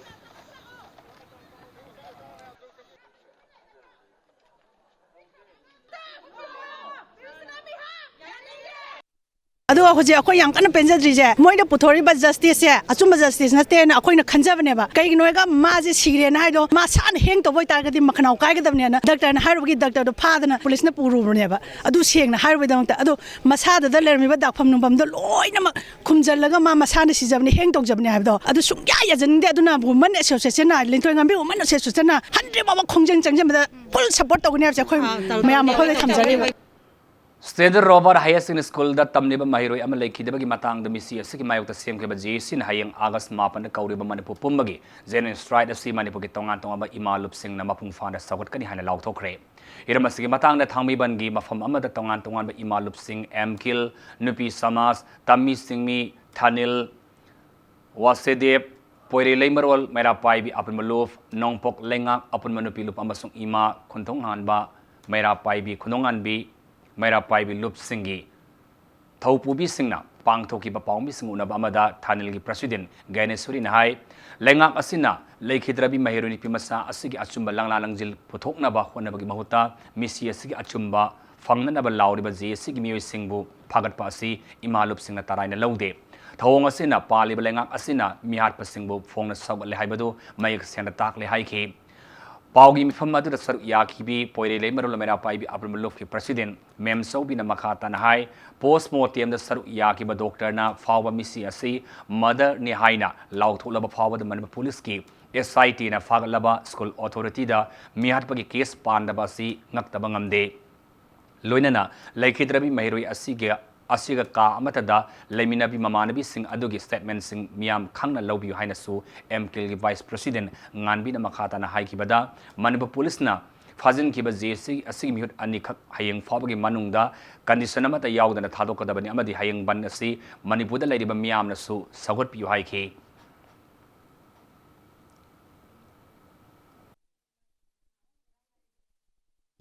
ꯑꯗꯣ ꯍꯧꯖꯤꯛ ꯑꯩꯈꯣꯏ ꯌꯥꯝ ꯀꯟꯅ ꯄꯦꯟꯖꯗ꯭ꯔꯤꯁꯦ, ꯃꯣꯏꯅ ꯄꯨꯊꯣꯔꯛꯏꯕ justice ꯁꯦ ꯑꯆꯨꯝꯕ justice ꯅꯠꯇꯦꯅ ꯑꯩꯈꯣꯏꯅ ꯈꯟꯖꯕꯅꯦꯕ꯫ ꯀꯩꯒꯤꯅꯣ ꯍꯥꯏꯔꯒ, ꯃꯥꯁꯦ ꯁꯤꯔꯦꯅ ꯍꯥꯏꯗꯣ ꯃꯁꯥꯅ ꯍꯦꯡ ꯇꯧꯕ ꯑꯣꯏꯇꯥꯔꯒꯗꯤ, ꯃꯈꯅꯥꯎ ꯀꯥꯏꯒꯗꯕꯅꯦꯅ doctor ꯅ ꯍꯥꯏꯔꯨꯕꯒꯤ doctor ꯗꯣ ꯐꯥꯗꯅ ꯄꯨꯂꯤꯁꯅ ꯄꯨꯔꯨꯕꯅꯦꯕ꯫ ꯑꯗꯨ ꯁꯦꯡꯅ ꯍꯥꯏꯔꯨꯕꯩꯗꯃꯛꯇ꯫ ꯑꯗꯣ ꯃꯁꯥꯗꯨꯗ ꯂꯩꯔꯝꯃꯤꯕ ꯗꯥꯛꯐꯝ ꯅꯨꯡꯐꯝꯗꯣ ꯂꯣꯏꯅꯃꯛ ꯈꯨꯝꯖꯜꯂꯒ ꯃꯥ ꯃꯁꯥꯅ ꯁꯤꯖꯕꯅꯦ, ꯍꯦꯡ ꯇꯧꯖꯕꯅꯦ ꯍꯥꯏꯕꯗꯣ ꯑꯗꯨ ꯁꯨꯡꯌꯥ ꯌꯥꯖꯅꯤꯡꯗꯦ꯫ ꯑꯗꯨꯅ Women Association ꯅ, ꯂꯤꯟꯊꯣꯏ ꯉꯝꯕꯤ Women Association ꯅ hundred ꯐꯥꯎꯕ ꯈꯣꯡꯖꯪ ꯆꯪꯁꯤꯟꯕꯗ full support ꯇꯧꯒꯅꯤ ꯍꯥꯏꯕꯁꯦ ꯑꯩꯈꯣꯏ ꯃꯌꯥꯝ ꯃꯐꯝꯗ ꯊꯝꯖꯔꯤꯕ꯫ Standard Robert Higher Secondary School ꯗ ꯇꯝꯂꯤꯕ ꯃꯍꯩꯔꯣꯏ ꯑꯃ ꯂꯩꯈꯤꯗꯕꯒꯤ ꯃꯇꯥꯡꯗ ꯃꯤꯁꯤ ꯑꯁꯤꯒꯤ ꯃꯥꯌꯣꯛꯇ ꯁꯦꯝꯈꯤꯕ J A C ꯅ ꯍꯌꯦꯡ August ꯃꯥꯄꯟꯗ ꯀꯧꯔꯤꯕ ꯃꯅꯤꯄꯨꯔ ꯄꯨꯝꯕꯒꯤ General Strike ꯑꯁꯤ ꯃꯅꯤꯄꯨꯔꯒꯤ ꯇꯣꯉꯥꯟ ꯇꯣꯉꯥꯟꯕ ꯏꯃꯥ ꯂꯨꯞꯁꯤꯡꯅ ꯃꯄꯨꯡ ꯐꯥꯅ ꯁꯧꯒꯠꯀꯅꯤ ꯍꯥꯏꯅ ꯂꯥꯎꯊꯣꯛꯈ꯭ꯔꯦ꯫ ꯍꯤꯔꯝ ꯑꯁꯤꯒꯤ ꯃꯇꯥꯡꯗ ꯊꯥꯡꯃꯩꯕꯟꯒꯤ ꯃꯐꯝ ꯑꯃꯗ ꯇꯣꯉꯥꯟ ꯇꯣꯉꯥꯟꯕ ꯏꯃꯥ ꯂꯨꯞꯁꯤꯡ, M Khil, ꯅꯨꯄꯤ ꯁꯃꯥꯖ, ꯇꯝꯃꯤ ꯁꯤꯡꯃꯤ, ꯊꯥꯅꯤꯜ, ꯋꯥꯁꯦꯗꯦꯕ, ꯄꯣꯏꯔꯩ ꯂꯩꯃꯔꯣꯜ ꯃꯩꯔꯥ ꯄꯥꯏꯕꯤ ꯑꯄꯨꯟꯕ ꯂꯨꯞ, ꯅꯣꯡꯄꯣꯛ ꯂꯩꯉꯥꯛ ꯑꯄꯨꯟꯕ ꯅꯨꯄꯤ ꯂꯨꯞ ꯑꯃꯁꯨꯡ ꯏꯃꯥ ꯈꯨꯟꯊꯣꯡꯉꯥꯟꯕ ꯃꯩꯔꯥ ꯄꯥꯏꯕꯤ, ꯈꯨꯟꯗꯣꯡꯉꯥꯟꯕꯤ ꯃꯩꯔꯥ ꯄꯥꯏꯕꯤ ꯂꯨꯞꯁꯤꯡꯒꯤ ꯊꯧꯄꯨꯕꯤꯁꯤꯡꯅ ꯄꯥꯡꯊꯣꯛꯈꯤꯕ ꯄꯥꯎꯃꯤꯁꯤꯡ ꯎꯅꯕ ꯑꯃꯗ ꯊꯥꯅꯤꯜꯒꯤ ꯄ꯭ꯔꯁꯤꯗꯦꯟ ꯒ꯭ꯌꯥꯅꯦꯁꯣꯔꯤꯅ ꯍꯥꯏ, ꯂꯩꯉꯥꯛ ꯑꯁꯤꯅ ꯂꯩꯈꯤꯗ꯭ꯔꯕꯤ ꯃꯍꯩꯔꯣꯏ ꯅꯨꯄꯤ ꯃꯆꯥ ꯑꯁꯤꯒꯤ ꯑꯆꯨꯝꯕ ꯂꯪꯂꯥ ꯂꯪꯖꯤꯜ ꯄꯨꯊꯣꯛꯅꯕ ꯍꯣꯠꯅꯕꯒꯤ ꯃꯍꯨꯠꯇ ꯃꯤꯁꯤ ꯑꯁꯤꯒꯤ ꯑꯆꯨꯝꯕ ꯐꯪꯅꯅꯕ ꯂꯥꯎꯔꯤꯕ ꯖꯦ ꯑꯦ ꯁꯤꯒꯤ ꯃꯤꯑꯣꯏꯁꯤꯡꯕꯨ ꯐꯥꯒꯠꯄ ꯑꯁꯤ ꯏꯃꯥ ꯂꯨꯞꯁꯤꯡꯅ ꯇꯔꯥꯏꯅ ꯂꯧꯗꯦ꯫ ꯊꯧꯑꯣꯡ ꯑꯁꯤꯅ ꯄꯥꯜꯂꯤꯕ ꯂꯩꯉꯥꯛ ꯑꯁꯤꯅ ꯃꯤꯍꯥꯠꯄꯁꯤꯡꯕꯨ ꯐꯣꯡꯅ ꯁꯧꯒꯠꯂꯦ ꯍꯥꯏꯕꯗꯨ ꯃꯌꯦꯛ ꯁꯦꯡꯅ ꯇꯥꯛꯂꯦ ꯍꯥꯏꯈꯤ꯫ ꯄꯥꯎꯒꯤ ꯃꯤꯐꯝ ꯑꯗꯨꯗ ꯁꯔꯨꯛ ꯌꯥꯈꯤꯕꯤ ꯄꯣꯏꯔꯩ ꯂꯩꯃꯔꯣꯜ ꯃꯩꯔꯥ ꯄꯥꯏꯕꯤ ꯑꯄꯨꯟꯕ ꯂꯨꯞꯀꯤ ꯄ꯭ꯔꯁꯤꯗꯦꯟ ꯃꯦꯝꯆꯧꯕꯤꯅ ꯃꯈꯥ ꯇꯥꯅ ꯍꯥꯏ, ꯄꯣꯁꯃꯣꯔꯇꯦꯝꯗ ꯁꯔꯨꯛ ꯌꯥꯈꯤꯕ ꯗꯣꯛꯇꯔꯅ ꯐꯥꯎꯕ ꯃꯤꯁꯤ ꯑꯁꯤ ꯃꯗꯔꯅꯤ ꯍꯥꯏꯅ ꯂꯥꯎꯊꯣꯛꯂꯕ ꯐꯥꯎꯕꯗ ꯃꯅꯤꯄꯨꯔ ꯄꯨꯂꯤꯁꯀ ꯑꯦꯁ ꯑꯥꯏ ꯇꯤꯅ ꯐꯥꯒꯠꯂꯕ ꯁ꯭ꯀꯨꯜ ꯑꯣꯊꯣꯔꯤꯇꯤꯗ ꯃꯤꯍꯥꯠꯄꯒꯤ ꯀꯦꯁ ꯄꯥꯟꯗꯕ ꯑꯁꯤ ꯉꯛꯇꯕ ꯉꯝꯗꯦ꯫ ꯂꯣꯏꯅꯅ ꯂꯩꯈꯤꯗ꯭ꯔꯕꯤ ꯃꯍꯩꯔꯣꯏ ꯑꯁꯤꯒ, ꯑꯁꯤꯒ ꯀꯥ ꯑꯃꯠꯇꯗ ꯂꯩꯃꯤꯟꯅꯕꯤ ꯃꯃꯥꯟꯅꯕꯤꯁꯤꯡ ꯑꯗꯨꯒꯤ ꯁ꯭ꯇꯦꯠꯃꯦꯟꯠꯁꯤꯡ ꯃꯤꯌꯥꯝ ꯈꯪꯅ ꯂꯧꯕꯤꯌꯨ ꯍꯥꯏꯅꯁꯨ ꯑꯦꯝ ꯀꯤꯜꯒꯤ ꯚꯥꯏꯁ ꯄ꯭ꯔꯁꯤꯗꯦꯟ ꯉꯥꯟꯕꯤꯅ ꯃꯈꯥ ꯇꯥꯅ ꯍꯥꯏꯈꯤꯕꯗ, ꯃꯅꯤꯄꯨꯔ ꯄꯨꯂꯤꯁꯅ ꯐꯥꯖꯤꯟꯈꯤꯕ ꯖꯦ ꯑꯦ ꯁꯤ ꯑꯁꯤꯒꯤ ꯃꯤꯍꯨꯠ ꯑꯅꯤꯈꯛ ꯍꯌꯦꯡ ꯐꯥꯎꯕꯒꯤ ꯃꯅꯨꯡꯗ ꯀꯟꯗꯤꯁꯟ ꯑꯃꯠꯇ ꯌꯥꯎꯗꯅ ꯊꯥꯗꯣꯛꯀꯗꯕꯅꯤ ꯑꯃꯗꯤ ꯍꯌꯦꯡ ꯕꯟꯗ ꯑꯁꯤ ꯃꯅꯤꯄꯨꯔꯗ ꯂꯩꯔꯤꯕ ꯃꯤꯌꯥꯝꯅꯁꯨ ꯁꯧꯒꯠꯄꯤꯌꯨ ꯍꯥꯏꯈꯤ꯫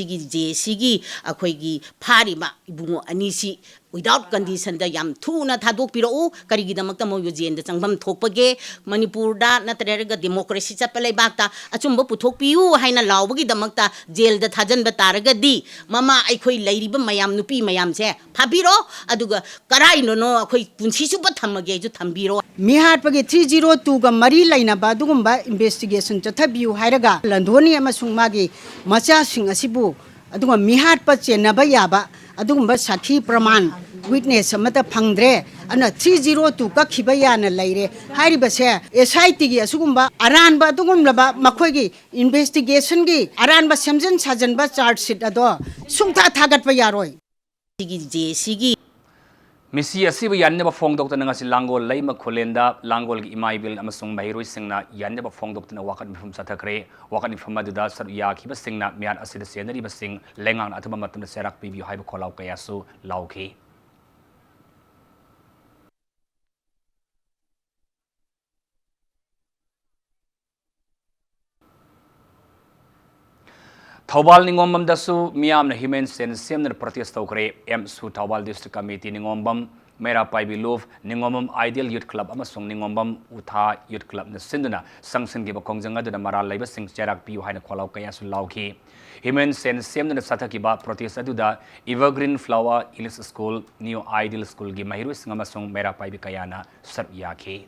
ꯁꯤꯒꯤ ꯖꯦ ꯑꯦ ꯁꯤꯒꯤ ꯑꯩꯈꯣꯏꯒꯤ ꯐꯥꯔꯤꯕ ꯏꯕꯨꯡꯉꯣ ꯑꯅꯤꯁꯤ without conditionꯗ ꯌꯥꯝ ꯊꯨꯅ ꯊꯥꯗꯣꯛꯄꯤꯔꯛꯎ꯫ ꯀꯔꯤꯒꯤꯗꯃꯛꯇ ꯃꯣꯏꯕꯨ ꯖꯦꯜꯗ ꯆꯪꯐꯝ ꯊꯣꯛꯄꯒꯦ? ꯃꯅꯤꯄꯨꯔꯗ ꯅꯠꯇ꯭ꯔꯒ ꯗꯦꯃꯣꯀ꯭ꯔꯦꯁꯤ ꯆꯠꯄ ꯂꯩꯕꯥꯛꯇ ꯑꯆꯨꯝꯕ ꯄꯨꯊꯣꯛꯄꯤꯌꯨ ꯍꯥꯏꯅ ꯂꯥꯎꯕꯒꯤꯗꯃꯛꯇ ꯖꯦꯜꯗ ꯊꯥꯖꯤꯟꯕ ꯇꯥꯔꯒꯗꯤ, ꯃꯃꯥ, ꯑꯩꯈꯣꯏ ꯂꯩꯔꯤꯕ ꯃꯌꯥꯝ, ꯅꯨꯄꯤ ꯃꯌꯥꯝꯁꯦ ꯐꯥꯕꯤꯔꯣ, ꯑꯗꯨꯒ ꯀꯔꯥꯏꯅꯣꯅꯣ ꯑꯩꯈꯣꯏ ꯄꯨꯟꯁꯤ ꯆꯨꯞꯄ ꯊꯝꯃꯒꯦ ꯍꯥꯏꯁꯨ ꯊꯝꯕꯤꯔꯣ꯫ ꯃꯤꯍꯥꯠꯄꯒꯤ three zero twoꯒ ꯃꯔꯤ ꯂꯩꯅꯕ ꯑꯗꯨꯒꯨꯝꯕ investigation ꯆꯠꯊꯕꯤꯌꯨ ꯍꯥꯏꯔꯒ ꯂꯟꯗꯣꯅꯤ ꯑꯃꯁꯨꯡ ꯃꯥꯒꯤ ꯃꯆꯥꯁꯤꯡ ꯑꯁꯤꯕꯨ, ꯑꯗꯨꯒ ꯃꯤꯍꯥꯠꯄ ꯆꯦꯟꯅꯕ ꯌꯥꯕ ꯑꯗꯨꯒꯨꯝꯕ ꯁꯥꯈꯤ ꯄ꯭ꯔꯃꯥꯟ, witness ꯑꯃꯠꯇ ꯐꯪꯗ꯭ꯔꯦ꯫ ꯑꯗꯨꯅ three zero two ꯀꯛꯈꯤꯕ ꯌꯥꯅ ꯂꯩꯔꯦ꯫ ꯍꯥꯏꯔꯤꯕꯁꯦ ꯑꯦꯁ ꯑꯥꯏ ꯇꯤꯒꯤ ꯑꯁꯤꯒꯨꯝꯕ ꯑꯔꯥꯟꯕ ꯑꯗꯨꯒꯨꯝꯂꯕ ꯃꯈꯣꯏꯒꯤ investigationꯒꯤ ꯑꯔꯥꯟꯕ ꯁꯦꯝꯖꯤꯟ ꯁꯥꯖꯤꯟꯕ charge sheet ꯑꯗꯣ ꯁꯨꯡꯊꯥ ꯊꯥꯒꯠꯄ ꯌꯥꯔꯣꯏ꯫ ꯁꯤꯒꯤ ꯖꯦ ꯑꯦ ꯁꯤꯒꯤ ꯃꯤꯁꯤ ꯑꯁꯤꯕꯨ ꯌꯥꯅꯤꯡꯗꯕ ꯐꯣꯡꯗꯣꯛꯇꯨꯅ ꯉꯁꯤ ꯂꯥꯡꯒꯣꯜ ꯂꯩꯃ ꯈꯨꯂꯦꯟꯗ ꯂꯥꯡꯒꯣꯜꯒꯤ ꯏꯃꯥ ꯏꯕꯦꯜ ꯑꯃꯁꯨꯡ ꯃꯍꯩꯔꯣꯏꯁꯤꯡꯅ ꯌꯥꯅꯤꯡꯗꯕ ꯐꯣꯡꯗꯣꯛꯇꯨꯅ ꯋꯥꯀꯠ ꯃꯤꯐꯝ ꯆꯠꯊꯈ꯭ꯔꯦ꯫ ꯋꯥꯀꯠ ꯃꯤꯐꯝ ꯑꯗꯨꯗ ꯁꯔꯨꯛ ꯌꯥꯈꯤꯕꯁꯤꯡꯅ ꯃꯤꯍꯥꯠ ꯑꯁꯤꯗ ꯆꯦꯟꯅꯔꯤꯕꯁꯤꯡ ꯂꯩꯉꯥꯛꯅ ꯑꯊꯨꯕ ꯃꯇꯝꯗ ꯆꯩꯔꯥꯛ ꯄꯤꯕꯤꯌꯨ ꯍꯥꯏꯕ ꯈꯣꯜꯂꯥꯎ ꯀꯌꯥꯁꯨ ꯂꯥꯎꯈꯤ꯫ ꯊꯧꯕꯥꯜ ꯅꯤꯉꯣꯝꯕꯝꯗꯁꯨ ꯃꯤꯌꯥꯝꯅ ꯍ꯭ꯌꯨꯃꯦꯟ ꯆꯦꯟ ꯁꯦꯝꯗꯨꯅ ꯄ꯭ꯔꯣꯇꯦꯁ ꯇꯧꯈ꯭ꯔꯦ꯫ ꯑꯦꯝꯁꯨ ꯊꯧꯕꯥꯜ ꯗꯤꯁꯇ꯭ꯔꯤꯛ ꯀꯃꯤꯇꯤ ꯅꯤꯉꯣꯝꯕꯝ, ꯃꯩꯔꯥ ꯄꯥꯏꯕꯤ ꯂꯨꯞ, ꯅꯤꯉꯣꯝꯕꯝ ꯑꯥꯏꯗꯤꯌꯦꯜ ꯌꯨꯠ ꯀ꯭ꯂꯕ ꯑꯃꯁꯨꯡ ꯅꯤꯉꯣꯝꯕꯝ ꯎꯊꯥ ꯌꯨꯠ ꯀ꯭ꯂꯕꯅ ꯁꯤꯟꯗꯨꯅ ꯆꯪꯁꯤꯟꯈꯤꯕ ꯈꯣꯡꯖꯪ ꯑꯗꯨꯗ ꯃꯔꯥꯜ ꯂꯩꯕꯁꯤꯡ ꯆꯩꯔꯥꯛ ꯄꯤꯌꯨ ꯍꯥꯏꯅ ꯈꯣꯜꯂꯥꯎ ꯀꯌꯥꯁꯨ ꯂꯥꯎꯈꯤ꯫ ꯍ꯭ꯌꯨꯃꯦꯟ ꯆꯦꯟ ꯁꯦꯝꯗꯨꯅ ꯆꯠꯊꯈꯤꯕ ꯄ꯭ꯔꯣꯇꯦꯁ ꯑꯗꯨꯗ evergreen flower English school, new ideal ꯁ꯭ꯀꯨꯜꯒꯤ ꯃꯍꯩꯔꯣꯏꯁꯤꯡ ꯑꯃꯁꯨꯡ ꯃꯩꯔꯥ ꯄꯥꯏꯕꯤ ꯀꯌꯥꯅ ꯁꯔꯨꯛ ꯌꯥꯈꯤ꯫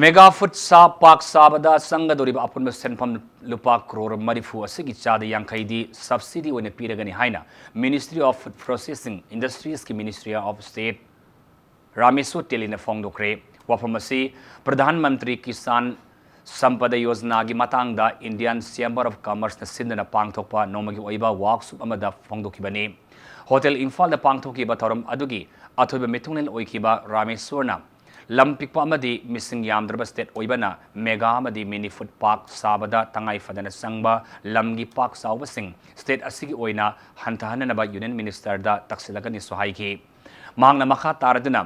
ꯃꯦꯒꯥ ꯐꯨꯗ ꯁꯥ ꯄꯥꯛ ꯆꯥꯕꯗ ꯆꯪꯒꯗꯧꯔꯤꯕ ꯑꯄꯨꯟꯕ ꯁꯦꯟꯐꯝ ꯂꯨꯄꯥ ꯀ꯭ꯔꯣꯔ ꯃꯔꯤꯐꯨ ꯑꯁꯤꯒꯤ ꯆꯥꯗ ꯌꯥꯡꯈꯩꯗꯤ ꯁꯕꯁꯤꯗꯤ ꯑꯣꯏꯅ ꯄꯤꯔꯒꯅꯤ ꯍꯥꯏꯅ Ministry of Food Processing Industriesꯀꯤ Ministry of State Rameshwor ꯇꯦꯂꯤꯅ ꯐꯣꯡꯗꯣꯛꯈ꯭ꯔꯦ꯫ ꯋꯥꯐꯝ ꯑꯁꯤ ꯄ꯭ꯔꯙꯥꯟ ꯃꯟꯇ꯭ꯔꯤ ꯀꯤꯁꯥꯟ ꯁꯝꯄꯗ ꯌꯣꯖꯅꯥꯒꯤ ꯃꯇꯥꯡꯗ Indian Chamber of Commerceꯅ ꯁꯤꯟꯗꯨꯅ ꯄꯥꯡꯊꯣꯛꯄ ꯅꯣꯡꯃꯒꯤ ꯑꯣꯏꯕ ꯋꯥꯛꯁꯣꯞ ꯑꯃꯗ ꯐꯣꯡꯗꯣꯛꯈꯤꯕꯅꯤ꯫ ꯍꯣꯇꯦꯜ ꯏꯝꯐꯥꯜꯗ ꯄꯥꯡꯊꯣꯛꯈꯤꯕ ꯊꯧꯔꯝ ꯑꯗꯨꯒꯤ ꯑꯊꯣꯏꯕ ꯃꯤꯊꯨꯡꯂꯦꯟ ꯑꯣꯏꯈꯤꯕ ꯔꯥꯃꯦꯁꯣꯔꯅ ꯂꯝ ꯄꯤꯛꯄ ꯑꯃꯗꯤ ꯃꯤꯁꯤꯡ ꯌꯥꯝꯗ꯭ꯔꯕ ꯁ꯭ꯇꯦꯠ ꯑꯣꯏꯕꯅ ꯃꯦꯒꯥ ꯑꯃꯗꯤ ꯃꯤꯅꯤ ꯐꯨꯗ ꯄꯥꯛ ꯆꯥꯕꯗ ꯇꯉꯥꯏ ꯐꯗꯅ ꯆꯪꯕ ꯂꯝꯒꯤ ꯄꯥꯛ ꯆꯥꯎꯕꯁꯤꯡ ꯁ꯭ꯇꯦꯠ ꯑꯁꯤꯒꯤ ꯑꯣꯏꯅ ꯍꯟꯊꯍꯟꯅꯅꯕ ꯌꯨꯅꯤꯌꯟ ꯃꯤꯅꯤꯁꯇꯔꯗ ꯇꯛꯁꯤꯜꯂꯒꯅꯤꯁꯨ ꯍꯥꯏꯈꯤ꯫ ꯃꯍꯥꯛꯅ ꯃꯈꯥ ꯇꯥꯔꯗꯨꯅ,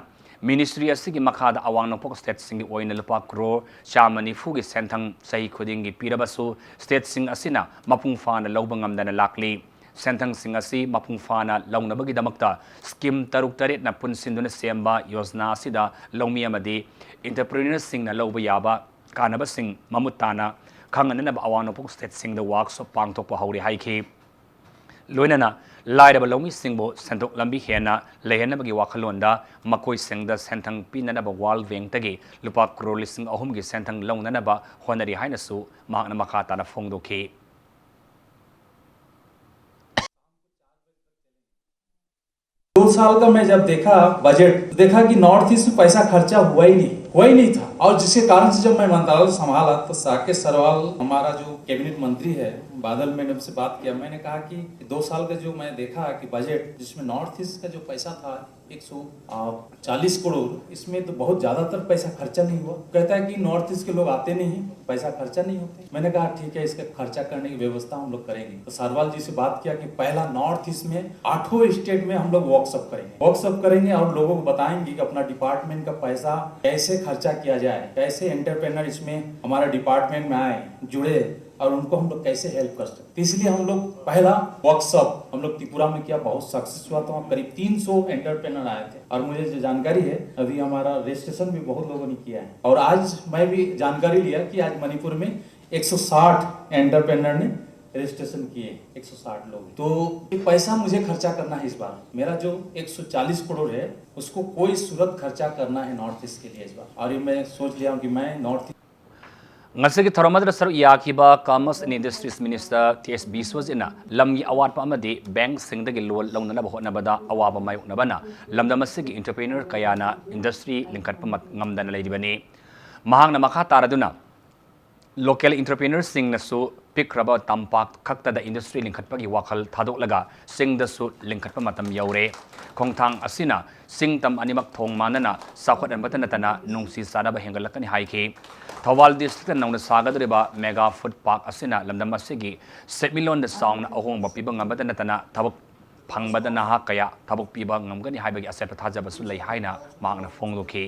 ꯃꯤꯅꯤꯁꯇ꯭ꯔꯤ ꯑꯁꯤꯒꯤ ꯃꯈꯥꯗ ꯑꯋꯥꯡ ꯅꯣꯡꯄꯣꯛ ꯁ꯭ꯇꯦꯠꯁꯤꯡꯒꯤ ꯑꯣꯏꯅ ꯂꯨꯄꯥ ꯀ꯭ꯔꯣꯔ ꯆꯥꯝꯃ ꯅꯤꯐꯨꯒꯤ ꯁꯦꯟꯊꯪ ꯆꯍꯤ ꯈꯨꯗꯤꯡꯒꯤ ꯄꯤꯔꯕꯁꯨ, ꯁ꯭ꯇꯦꯠꯁꯤꯡ ꯑꯁꯤꯅ ꯃꯄꯨꯡ ꯐꯥꯅ ꯂꯧꯕ ꯉꯝꯗꯅ ꯂꯥꯛꯂꯤ꯫ ꯁꯦꯟꯊꯪꯁꯤꯡ ꯑꯁꯤ ꯃꯄꯨꯡ ꯐꯥꯅ ꯂꯧꯅꯕꯒꯤꯗꯃꯛꯇ ꯁ꯭ꯀꯤꯝ ꯇꯔꯨꯛ ꯇꯔꯦꯠꯅ ꯄꯨꯟꯁꯤꯟꯗꯨꯅ ꯁꯦꯝꯕ ꯌꯣꯖꯅꯥ ꯑꯁꯤꯗ ꯂꯧꯃꯤ ꯑꯃꯗꯤ ꯑꯦꯟꯇꯔꯄ꯭ꯔꯤꯅꯔꯁꯤꯡꯅ ꯂꯧꯕ ꯌꯥꯕ ꯀꯥꯟꯅꯕꯁꯤꯡ ꯃꯃꯨꯠ ꯇꯥꯅ ꯈꯪꯍꯟꯅꯅꯕ ꯑꯋꯥꯡ ꯅꯣꯡꯄꯣꯛ ꯁ꯭ꯇꯦꯠꯁꯤꯡꯗ ꯋꯥꯛꯁꯣꯞ ꯄꯥꯡꯊꯣꯛꯄ ꯍꯧꯔꯦ ꯍꯥꯏꯈꯤ꯫ ꯂꯣꯏꯅꯅ ꯂꯥꯏꯔꯕ ꯂꯧꯃꯤꯁꯤꯡꯕꯨ ꯁꯦꯟꯊꯣꯛ ꯂꯝꯕꯤ ꯍꯦꯟꯅ ꯂꯩꯍꯟꯅꯕꯒꯤ ꯋꯥꯈꯜꯂꯣꯟꯗ ꯃꯈꯣꯏꯁꯤꯡꯗ ꯁꯦꯟꯊꯪ ꯄꯤꯅꯅꯕ ꯋꯥꯔꯜ ꯕꯦꯡꯛꯇꯒꯤ ꯂꯨꯄꯥ ꯀ꯭ꯔꯣꯔ ꯂꯤꯁꯤꯡ ꯑꯍꯨꯝꯒꯤ ꯁꯦꯟꯊꯪ ꯂꯧꯅꯅꯕ ꯍꯣꯠꯅꯔꯤ ꯍꯥꯏꯅꯁꯨ ꯃꯍꯥꯛꯅ ꯃꯈꯥ ꯇꯥꯅ ꯐꯣꯡꯗꯣꯛꯈꯤ꯫ दो साल का मैं जब देखा बजट, देखा कि नॉर्थ ईस्ट में पैसा खर्चा हुआ ही नहीं, हुआ ही नहीं था। और जिसके कारण से जब मैं मंत्रालय संभाला तो राकेश सरवाल, हमारा जो कैबिनेट मंत्री है, बादल, मैंने उनसे बात किया। मैंने कहा कि दो साल का जो मैं देखा कि बजट, जिसमें नॉर्थ ईस्ट का जो पैसा था, एक सौ चालीस करोड़, इसमें तो बहुत ज़्यादातर पैसा खर्चा नहीं हुआ। कहता है कि नॉर्थ ईस्ट के लोग आते नहीं हैं, पैसा खर्चा नहीं होते। मैंने कहा ठीक है, इसका खर्चा करने की व्यवस्था हम लोग करेंगे। तो सरवाल जी से बात किया कि पहला नॉर्थ ईस्ट में आठों स्टेट में हम लोग वर्कशॉप करेंगे, वर्कशॉप करेंगे और लोगों को बताएंगे कि अपना डिपार्टमेंट का पैसा कैसे खर्चा किया जाए, कैसे एंटरप्रेन्योर इसमें हमारा डिपार्टमेंट में आए, जुड़े और उनको हम लोग कैसे हेल्प कर सकते। तो इसलिए हम लोग पहला वर्कशॉप हम लोग त्रिपुरा में किया, बहुत सक्सेस हुआ। तो वहाँ करीब तीन सौ एंटरप्रेन्योर आए थे और मुझे जो जानकारी है, अभी हमारा रजिस्ट्रेशन भी बहुत लोगों ने किया है। और आज मैं भी जानकारी लिया कि आज मणिपुर में एक सौ साठ एंटरप्रेन्योर ने रजिस्ट्रेशन किए, एक सौ साठ लोग। तो ये पैसा मुझे खर्चा करना है इस बार। मेरा जो एक सौ चालीस करोड़ है, उसको कोई सूरत खर्चा करना है नॉर्थ ईस्ट के लिए इस बार। और ये मैं सोच लिया हूँ कि मैं नॉर्थ ꯉꯁꯤꯒꯤ ꯊꯧꯔꯝ ꯑꯗꯨꯗ ꯁꯔꯨꯛ ꯌꯥꯈꯤꯕ Commerce and Industries Minister T S ꯕꯤꯁ꯭ꯋꯖꯤꯠꯅ ꯂꯝꯒꯤ ꯑꯋꯥꯠꯄ ꯑꯃꯗꯤ ꯕꯦꯡꯛꯁꯤꯡꯗꯒꯤ ꯂꯣꯟ ꯂꯧꯅꯅꯕ ꯍꯣꯠꯅꯕꯗ ꯑꯋꯥꯕ ꯃꯥꯌꯣꯛꯅꯕꯅ ꯂꯝꯗꯝ ꯑꯁꯤꯒꯤ entrepreneur ꯀꯌꯥꯅ industry ꯂꯤꯡꯈꯠꯄ ꯃ- ꯉꯝꯗꯅ ꯂꯩꯔꯤꯕꯅꯤ꯫ ꯃꯍꯥꯛꯅ ꯃꯈꯥ ꯇꯥꯔꯗꯨꯅ local entrepreneurꯁꯤꯡꯅꯁꯨ ꯄꯤꯛꯈ꯭ꯔꯕ ꯇꯝꯄꯥꯛ ꯈꯛꯇꯗ industry ꯂꯤꯡꯈꯠꯄꯒꯤ ꯋꯥꯈꯜ ꯊꯥꯗꯣꯛꯂꯒ ꯆꯤꯡꯗꯁꯨ ꯂꯤꯡꯈꯠꯄ ꯃꯇꯝ ꯌꯧꯔꯦ꯫ ꯈꯣꯡꯊꯥꯡ ꯑꯁꯤꯅ ꯆꯤꯡ ꯇꯝ ꯑꯅꯤꯃꯛ ꯊꯣꯡ ꯃꯥꯟꯅꯅ ꯆꯥꯎꯈꯠꯍꯟꯕꯇ ꯅꯠꯇꯅ ꯅꯨꯡꯁꯤ ꯆꯥꯟꯅꯕ ꯍꯦꯟꯒꯠꯂꯛꯀꯅꯤ ꯍꯥꯏꯈꯤ꯫ ꯊꯧꯕꯥꯜ districtꯇ ꯅꯧꯅ ꯁꯥꯒꯗꯧꯔꯤꯕ mega food park ꯑꯁꯤꯅ ꯂꯝꯗꯝ ꯑꯁꯤꯒꯤ ꯁꯦꯟꯃꯤꯠꯂꯣꯟꯗ ꯆꯥꯎꯅ ꯑꯍꯣꯡꯕ ꯄꯤꯕ ꯉꯝꯕꯇ ꯅꯠꯇꯅ ꯊꯕꯛ ꯐꯪꯕꯗ ꯅꯍꯥ ꯀꯌꯥ ꯊꯕꯛ ꯄꯤꯕ ꯉꯝꯒꯅꯤ ꯍꯥꯏꯕꯒꯤ ꯑꯆꯦꯠꯄ ꯊꯥꯖꯕꯁꯨ ꯂꯩ ꯍꯥꯏꯅ ꯃꯍꯥꯛꯅ ꯐꯣꯡꯗꯣꯛꯈꯤ꯫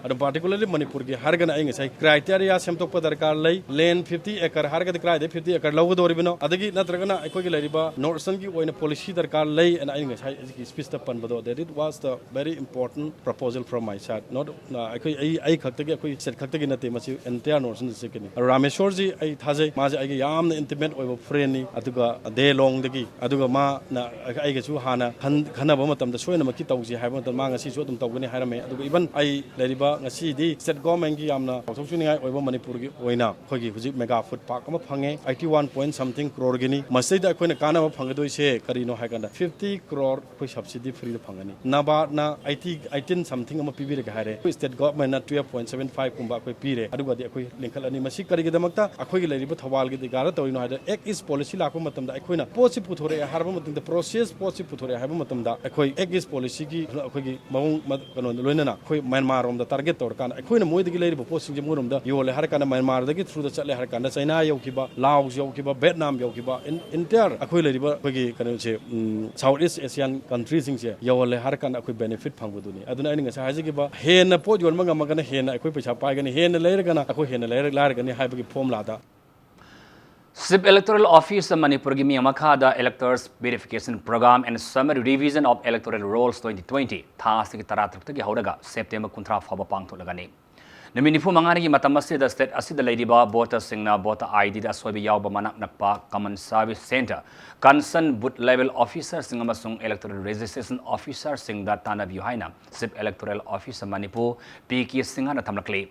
ꯑꯗꯨꯝ particularly ꯃꯅꯤꯄꯨꯔꯒꯤ ꯍꯥꯏꯔꯒꯅ ꯑꯩ ꯉꯁꯥꯏ criteria ꯁꯦꯝꯗꯣꯛꯄ ꯗꯔꯀꯥꯔ ꯂꯩ꯫ Land fifty acre ꯍꯥꯏꯔꯒꯗꯤ ꯀꯗꯥꯏꯗꯩ fifty acre ꯂꯧꯒꯗꯧꯔꯤꯕꯅꯣ, ꯑꯗꯒꯤ ꯅꯠꯇ꯭ꯔꯒꯅ ꯑꯩꯈꯣꯏꯒꯤ ꯂꯩꯔꯤꯕ North Easternꯒꯤ ꯑꯣꯏꯅ policy ꯗꯔꯀꯥꯔ ꯂꯩ ꯑꯅ ꯑꯩ ꯉꯁꯥꯏ ꯑꯩꯒꯤ speechꯇ ꯄꯟꯕꯗꯣ, that it was the very important proposal from my side. Not ꯑꯩꯈꯣꯏ ꯑꯩ ꯑꯩ ꯈꯛꯇꯒꯤ, ꯑꯩꯈꯣꯏ state ꯈꯛꯇꯒꯤ ꯅꯠꯇꯦ, ꯃꯁꯤ entire North Eastern districtꯀꯤꯅꯤ꯫ ꯔꯥꯃꯦꯁꯣꯔꯖꯤ ꯑꯩ ꯊꯥꯖꯩ, ꯃꯥꯁꯦ ꯑꯩꯒꯤ ꯌꯥꯝꯅ intimate ꯑꯣꯏꯕ friendꯅꯤ꯫ ꯑꯗꯨꯒ day longꯗꯒꯤ, ꯑꯗꯨꯒ ꯃꯥꯅ ꯑꯩꯒꯁꯨ ꯍꯥꯟꯅ ꯈꯟ- ꯈꯟꯅꯕ ꯃꯇꯝꯗ ꯁꯣꯏꯗꯅꯃꯛꯀꯤ ꯇꯧꯁꯤ ꯍꯥꯏꯕ ꯃꯇꯝꯗ ꯃꯥ ꯉꯁꯤꯁꯨ ꯑꯗꯨꯝ ꯇꯧꯒꯅꯤ ꯍꯥꯏꯔꯝꯃꯦ꯫ ꯑꯗꯨꯒ even ꯑꯩ ꯂꯩꯔꯤꯕ ꯉꯁꯤꯗꯤ state governmentꯀꯤ ꯌꯥꯝꯅ ꯆꯥꯎꯊꯣꯛꯆꯅꯤꯡꯉꯥꯏ ꯑꯣꯏꯕ ꯃꯅꯤꯄꯨꯔꯒꯤ ꯑꯣꯏꯅ ꯑꯩꯈꯣꯏꯒꯤ ꯍꯧꯖꯤꯛ mega food park ꯑꯃ ꯐꯪꯉꯦ, eighty one point something crore Guinea. ꯃꯁꯤꯗ ꯑꯩꯈꯣꯏꯅ ꯀꯥꯟꯅꯕ ꯐꯪꯒꯗꯣꯏꯁꯦ ꯀꯔꯤꯅꯣ ꯍꯥꯏ ꯀꯥꯟꯗ, fifty crore ꯑꯩꯈꯣꯏ subsidy free ꯗ ꯐꯪꯒꯅꯤ꯫ NABARD ꯅ eighty, eighteen something ꯑꯃ ꯄꯤꯕꯤꯔꯒꯦ ꯍꯥꯏꯔꯦ, ꯑꯩꯈꯣꯏ state government ꯅ twelve point seven five ꯀꯨꯝꯕ ꯑꯩꯈꯣꯏ ꯄꯤꯔꯦ, ꯑꯗꯨꯒꯗꯤ ꯑꯩꯈꯣꯏ ꯂꯤꯡꯈꯠꯂꯅꯤ꯫ ꯃꯁꯤ ꯀꯔꯤꯒꯤꯗꯃꯛꯇ? ꯑꯩꯈꯣꯏꯒꯤ ꯂꯩꯔꯤꯕ ꯊꯧꯕꯥꯜꯒꯤ ꯗꯔꯀꯥꯔ ꯇꯧꯔꯤꯅꯣ ꯍꯥꯏꯗ, Act East Policy ꯂꯥꯛꯄ ꯃꯇꯝꯗ ꯑꯩꯈꯣꯏꯅ ꯄꯣꯠꯁꯤ ꯄꯨꯊꯣꯔꯛꯑꯦ ꯍꯥꯏꯔꯕ ꯃꯇꯨꯡꯗ, process ꯄꯣꯠꯁꯤ ꯄꯨꯊꯣꯔꯛꯑꯦ ꯍꯥꯏꯕ ꯃꯇꯝꯗ, ꯑꯩꯈꯣꯏ Act East Policy ꯒꯤ ꯑꯩꯈꯣꯏꯒꯤ ꯃꯑꯣꯡ ꯃ-, ꯀꯩꯅꯣꯗ ꯂꯣꯏꯅꯅ ꯑꯩꯈꯣꯏ ꯃ꯭ꯌꯥꯟꯃꯥꯔ ꯔꯣꯝꯗ target ꯇꯧꯔꯀꯥꯟꯗ, ꯑꯩꯈꯣꯏꯅ ꯃꯣꯏꯗꯒꯤ ꯂꯩꯔꯤꯕ ꯄꯣꯠꯁꯤꯡꯁꯦ ꯃꯣꯏꯔꯣꯝꯗ ꯌꯣꯜꯂꯦ ꯍꯥꯏꯔ ꯀꯥꯟꯗ, ꯃ꯭ꯌꯥꯟꯃꯥꯔꯗꯒꯤ through ꯗ ꯆꯠꯂꯦ ꯍꯥꯏꯔ ꯀꯥꯟꯗ, ꯆꯩꯅꯥ ꯌꯧꯈꯤꯕ, ꯂꯥꯑꯣꯁ ꯌꯧꯈꯤꯕ, ꯚꯦꯠꯅꯥꯝ ꯌꯧꯈꯤꯕ, in-, entire ꯑꯩꯈꯣꯏ ꯂꯩꯔꯤꯕ ꯑꯩꯈꯣꯏꯒꯤ ꯀꯩꯅꯣꯁꯦ, ꯎꯝ, South East Asian country ꯁꯤꯡꯁꯦ ꯌꯧꯍꯜꯂꯦ ꯍꯥꯏꯔ ꯀꯥꯟꯗ ꯑꯩꯈꯣꯏ benefit ꯐꯪꯕꯗꯨꯅꯤ꯫ ꯑꯗꯨꯅ ꯑꯩꯅ ꯉꯁꯥꯏ ꯍꯥꯏꯖꯈꯤꯕ, ꯍꯦꯟꯅ ꯄꯣꯠ ꯌꯣꯟꯕ ꯉꯝꯃꯒꯅ ꯍꯦꯟꯅ ꯑꯩꯈꯣꯏ ꯄꯩꯁꯥ ꯄꯥꯏꯒꯅꯤ, ꯍꯦꯟꯅ ꯂꯩꯔꯒꯅ ꯑꯩꯈꯣꯏ ꯍꯦꯟꯅ ꯂꯩꯔ-, ꯂꯥꯏꯔꯒꯅꯤ ꯍꯥꯏꯕꯒꯤ formula ꯗ Chief Electoral Officer ꯃꯅꯤꯄꯨꯔꯒꯤ ꯃꯤ ꯃꯈꯥꯗ Electors Verification Program and Summary Revision of Electoral Rolls twenty twenty ꯊꯥ ꯑꯁꯤꯒꯤ ꯇꯔꯥꯇꯔꯨꯛꯇꯒꯤ ꯍꯧꯔꯒ ꯁꯦꯞꯇꯦꯝꯕꯔ ꯀꯨꯟꯊ꯭ꯔꯥ ꯐꯥꯎꯕ ꯄꯥꯡꯊꯣꯛꯂꯒꯅꯤ꯫ ꯅꯨꯃꯤꯠ ꯅꯤꯐꯨ ꯃꯉꯥꯅꯤꯒꯤ ꯃꯇꯝ ꯑꯁꯤꯗ state ꯑꯁꯤꯗ ꯂꯩꯔꯤꯕ voter ꯁꯤꯡꯅ voter I D ꯗ ꯑꯁꯣꯏꯕ ꯌꯥꯎꯕ ꯃꯅꯥꯛ ꯅꯛꯄ common service centre, concerned booth level officer ꯁꯤꯡ ꯑꯃꯁꯨꯡ Electoral Registration Officer ꯁꯤꯡꯗ ꯇꯥꯟꯅꯕꯤꯌꯨ ꯍꯥꯏꯅ Chief Electoral Officer Manipur P K ꯁꯤꯡꯍꯅ ꯊꯝꯂꯛꯂꯤ꯫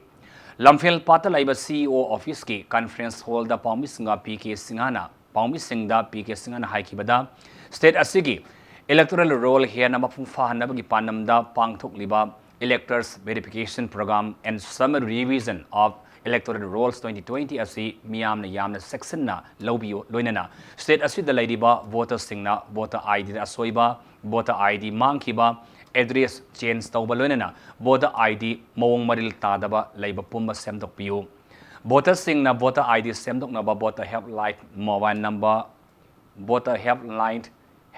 ꯂꯝꯐꯦꯜ ꯄꯥꯠꯇ ꯂꯩꯕ C E O office ꯀꯤ conference hall ꯗ ꯄꯥꯎꯃꯤꯁꯤꯡꯒ P K ꯁꯤꯡꯍꯅ, ꯄꯥꯎꯃꯤꯁꯤꯡꯗ P K ꯁꯤꯡꯍꯅ ꯍꯥꯏꯈꯤꯕꯗ, state ꯑꯁꯤꯒꯤ electoral roll ꯍꯦꯟꯅ ꯃꯄꯨꯡ ꯐꯥꯍꯟꯅꯕꯒꯤ ꯄꯥꯟꯗꯝꯗ ꯄꯥꯡꯊꯣꯛꯂꯤꯕ Electors Verification Program and Summary Revision of Electoral Rolls twenty twenty ꯑꯁꯤ ꯃꯤꯌꯥꯝꯅ ꯌꯥꯝꯅ ꯆꯦꯛꯁꯤꯟꯅ ꯂꯧꯕꯤꯌꯨ, ꯂꯣꯏꯅꯅ state ꯑꯁꯤꯗ ꯂꯩꯔꯤꯕ voter ꯁꯤꯡꯅ voter I D ꯗ ꯑꯁꯣꯏꯕ, voter I D ꯃꯥꯡꯈꯤꯕ, address change ꯇꯧꯕ, ꯂꯣꯏꯅꯅ voter I D ꯃꯑꯣꯡ ꯃꯔꯤꯜ ꯇꯥꯗꯕ ꯂꯩꯕ ꯄꯨꯝꯕ ꯁꯦꯝꯗꯣꯛꯄꯤꯌꯨ꯫ Voter ꯁꯤꯡꯅ voter I D ꯁꯦꯝꯗꯣꯛꯅꯕ voter helpline mobile number, voter helpline,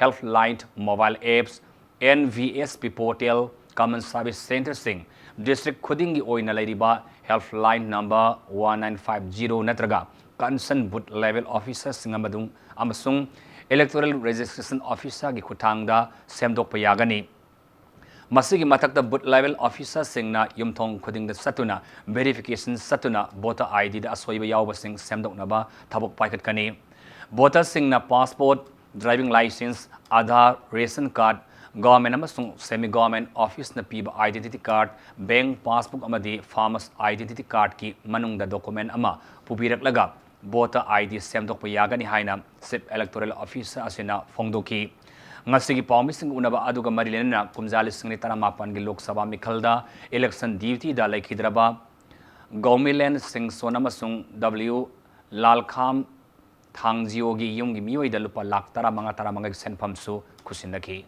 helpline mobile apps, N V S P portal, common service centre ꯁꯤꯡ, district ꯈꯨꯗꯤꯡꯒꯤ ꯑꯣꯏꯅ ꯂꯩꯔꯤꯕ helpline number one nine five zero ꯅꯠꯇ꯭ꯔꯒ concerned booth level officer ꯁꯤꯡ ꯑꯃꯗꯨ-, ꯑꯃꯁꯨꯡ Electoral Registration Officer ꯒꯤ ꯈꯨꯠꯊꯥꯡꯗ ꯁꯦꯝꯗꯣꯛꯄ ꯌꯥꯒꯅꯤ꯫ ꯃꯁꯤꯒꯤ ꯃꯊꯛꯇ booth level officer ꯁꯤꯡꯅ ꯌꯨꯝꯊꯣꯡ ꯈꯨꯗꯤꯡꯗ ꯆꯠꯇꯨꯅ verification ꯆꯠꯇꯨꯅ voter I D ꯗ ꯑꯁꯣꯏꯕ ꯌꯥꯎꯕꯁꯤꯡ ꯁꯦꯝꯗꯣꯛꯅꯕ ꯊꯕꯛ ꯄꯥꯏꯈꯠꯀꯅꯤ꯫ Voter ꯁꯤꯡꯅ passport, driving licence, Aadhaar, ration card, Government ꯑꯃꯁꯨꯡ semi government office ꯅ ꯄꯤꯕ identity card, bank passbook ꯑꯃꯗꯤ farmers identity card ꯀꯤ ꯃꯅꯨꯡꯗ document ꯑꯃ ꯄꯨꯕꯤꯔꯛꯂꯒ voter I D ꯁꯦꯝꯗꯣꯛꯄ ꯌꯥꯒꯅꯤ ꯍꯥꯏꯅ Chief Electoral Officer ꯑꯁꯤꯅ ꯐꯣꯡꯗꯣꯛꯈꯤ꯫ ꯉꯁꯤꯒꯤ ꯄꯥꯎꯃꯤꯁꯤꯡ ꯎꯅꯕ ꯑꯗꯨꯒ ꯃꯔꯤ ꯂꯩꯅꯅ ꯀꯨꯝꯖꯥ ꯂꯤꯁꯤꯡ ꯑꯅꯤ ꯇꯔꯥꯃꯥꯄꯟꯒꯤ ꯂꯣꯛ ꯁꯚꯥ ꯃꯤꯈꯜꯗ election duty ꯗ ꯂꯩꯈꯤꯗ꯭ꯔꯕ ꯒꯧꯃꯤꯂꯦꯟ ꯁꯤꯡꯁꯣꯟ ꯑꯃꯁꯨꯡ W ꯂꯥꯜꯈꯥꯝ ꯊꯥꯡꯖꯤꯌꯣꯒꯤ ꯌꯨꯝꯒꯤ ꯃꯤꯑꯣꯏꯗ ꯂꯨꯄꯥ ꯂꯥꯈ ꯇꯔꯥꯃꯉꯥ, ꯇꯔꯥꯃꯉꯥꯒꯤ ꯁꯦꯟꯐꯝꯁꯨ ꯈꯨꯠꯁꯤꯟꯅꯈꯤ꯫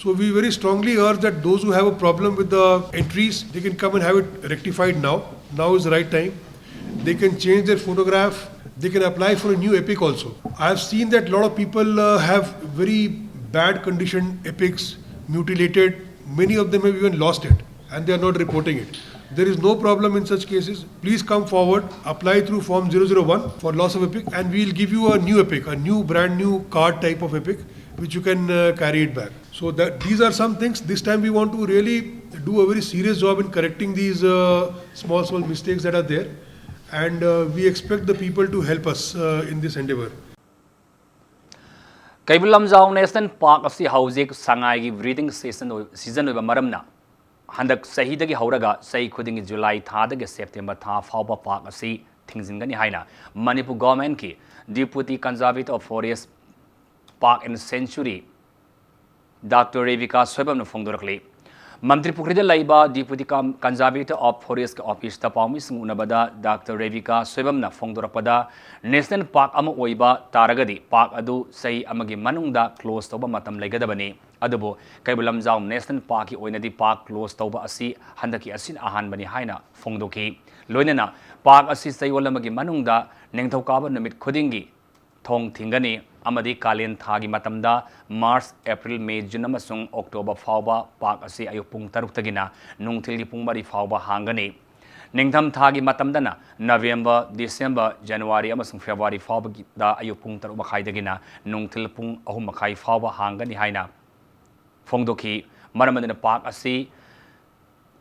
So we very strongly urge that those who have a problem with the entries, they can come and have it rectified now. Now is the right time. They can change their photograph. They can apply for a new EPIC also. I have seen that a lot of people uh, have very bad condition EPICs, mutilated. Many of them have even lost it and they are not reporting it. There is no problem in such cases. Please come forward, apply through form zero zero one for loss of EPIC, and we'll give you a new EPIC, a new brand new card type of EPIC, which you can uh, carry it back. So that these are some things. This time we want to really do a very serious job in correcting these uh, small small mistakes that are there, and uh, we expect the people to help us uh, in this endeavor. Keibul Lamjao National Park ꯑꯁꯤ ꯍꯧꯖꯤꯛ ꯁꯉꯥꯏꯒꯤ breeding season ꯑꯣꯏ-, season ꯑꯣꯏꯕ ꯃꯔꯝꯅ, ꯍꯟꯗꯛ ꯆꯍꯤꯗꯒꯤ ꯍꯧꯔꯒ ꯆꯍꯤ ꯈꯨꯗꯤꯡꯒꯤ July ꯊꯥꯗꯒꯤ September ꯊꯥ ꯐꯥꯎꯕ park ꯑꯁꯤ ꯊꯤꯡꯖꯤꯟꯒꯅꯤ ꯍꯥꯏꯅ ꯃꯅꯤꯄꯨꯔ government ꯀꯤ Deputy Conservator of Forest, Park and Sanctuary Doctor Rebika ꯁꯣꯏꯕꯝꯅ ꯐꯣꯡꯗꯣꯔꯛꯂꯤ꯫ ꯃꯟꯇ꯭ꯔꯤ ꯄꯨꯈ꯭ꯔꯤꯗ ꯂꯩꯕ Deputy Com-, Conservator of Forest ꯀꯤ office ꯇ ꯄꯥꯎꯃꯤꯁꯤꯡ ꯎꯅꯕꯗ Doctor ꯔꯦꯕꯤꯀꯥ ꯁꯣꯏꯕꯝꯅ ꯐꯣꯡꯗꯣꯔꯛꯄꯗ, National Park ꯑꯃ ꯑꯣꯏꯕ ꯇꯥꯔꯒꯗꯤ park ꯑꯗꯨ ꯆꯍꯤ ꯑꯃꯒꯤ ꯃꯅꯨꯡꯗ close ꯇꯧꯕ ꯃꯇꯝ ꯂꯩꯒꯗꯕꯅꯤ꯫ ꯑꯗꯨꯕꯨ ꯀꯩꯕꯨꯜ ꯂꯝꯖꯥꯎ National Park ꯀꯤ ꯑꯣꯏꯅꯗꯤ park close ꯇꯧꯕ ꯑꯁꯤ ꯍꯟꯗꯛꯀꯤ ꯑꯁꯤꯅ ꯑꯍꯥꯟꯕꯅꯤ ꯍꯥꯏꯅ ꯐꯣꯡꯗꯣꯛꯈꯤ꯫ ꯂꯣꯏꯅꯅ park ꯑꯁꯤ ꯆꯌꯣꯜ ꯑꯃꯒꯤ ꯃꯅꯨꯡꯗ ꯅꯤꯡꯊꯧꯀꯥꯕ ꯅꯨꯃꯤꯠ ꯈꯨꯗꯤꯡꯒꯤ ꯊꯣꯡ ꯊꯤꯡꯒꯅꯤ ꯑꯃꯗꯤ ꯀꯥꯂꯦꯟ ꯊꯥꯒꯤ ꯃꯇꯝꯗ March, April, May, June ꯑꯃꯁꯨꯡ October ꯐꯥꯎꯕ park ꯑꯁꯤ ꯑꯌꯨꯛ ꯄꯨꯡ ꯇꯔꯨꯛꯇꯒꯤꯅ ꯅꯨꯡꯊꯤꯜꯒꯤ ꯄꯨꯡ ꯃꯔꯤ ꯐꯥꯎꯕ ꯍꯥꯡꯒꯅꯤ꯫ ꯅꯤꯡꯊꯝ ꯊꯥꯒꯤ ꯃꯇꯝꯗꯅ November, December, January ꯑꯃꯁꯨꯡ February ꯐꯥꯎꯕꯒꯤꯗ ꯑꯌꯨꯛ ꯄꯨꯡ ꯇꯔꯨꯛ ꯃꯈꯥꯏꯗꯒꯤꯅ ꯅꯨꯡꯊꯤꯜ ꯄꯨꯡ ꯑꯍꯨꯝ ꯃꯈꯥꯏ ꯐꯥꯎꯕ ꯍꯥꯡꯒꯅꯤ ꯍꯥꯏꯅ ꯐꯣꯡꯗꯣꯛꯈꯤ꯫ ꯃꯔꯝ ꯑꯗꯨꯅ park ꯑꯁꯤ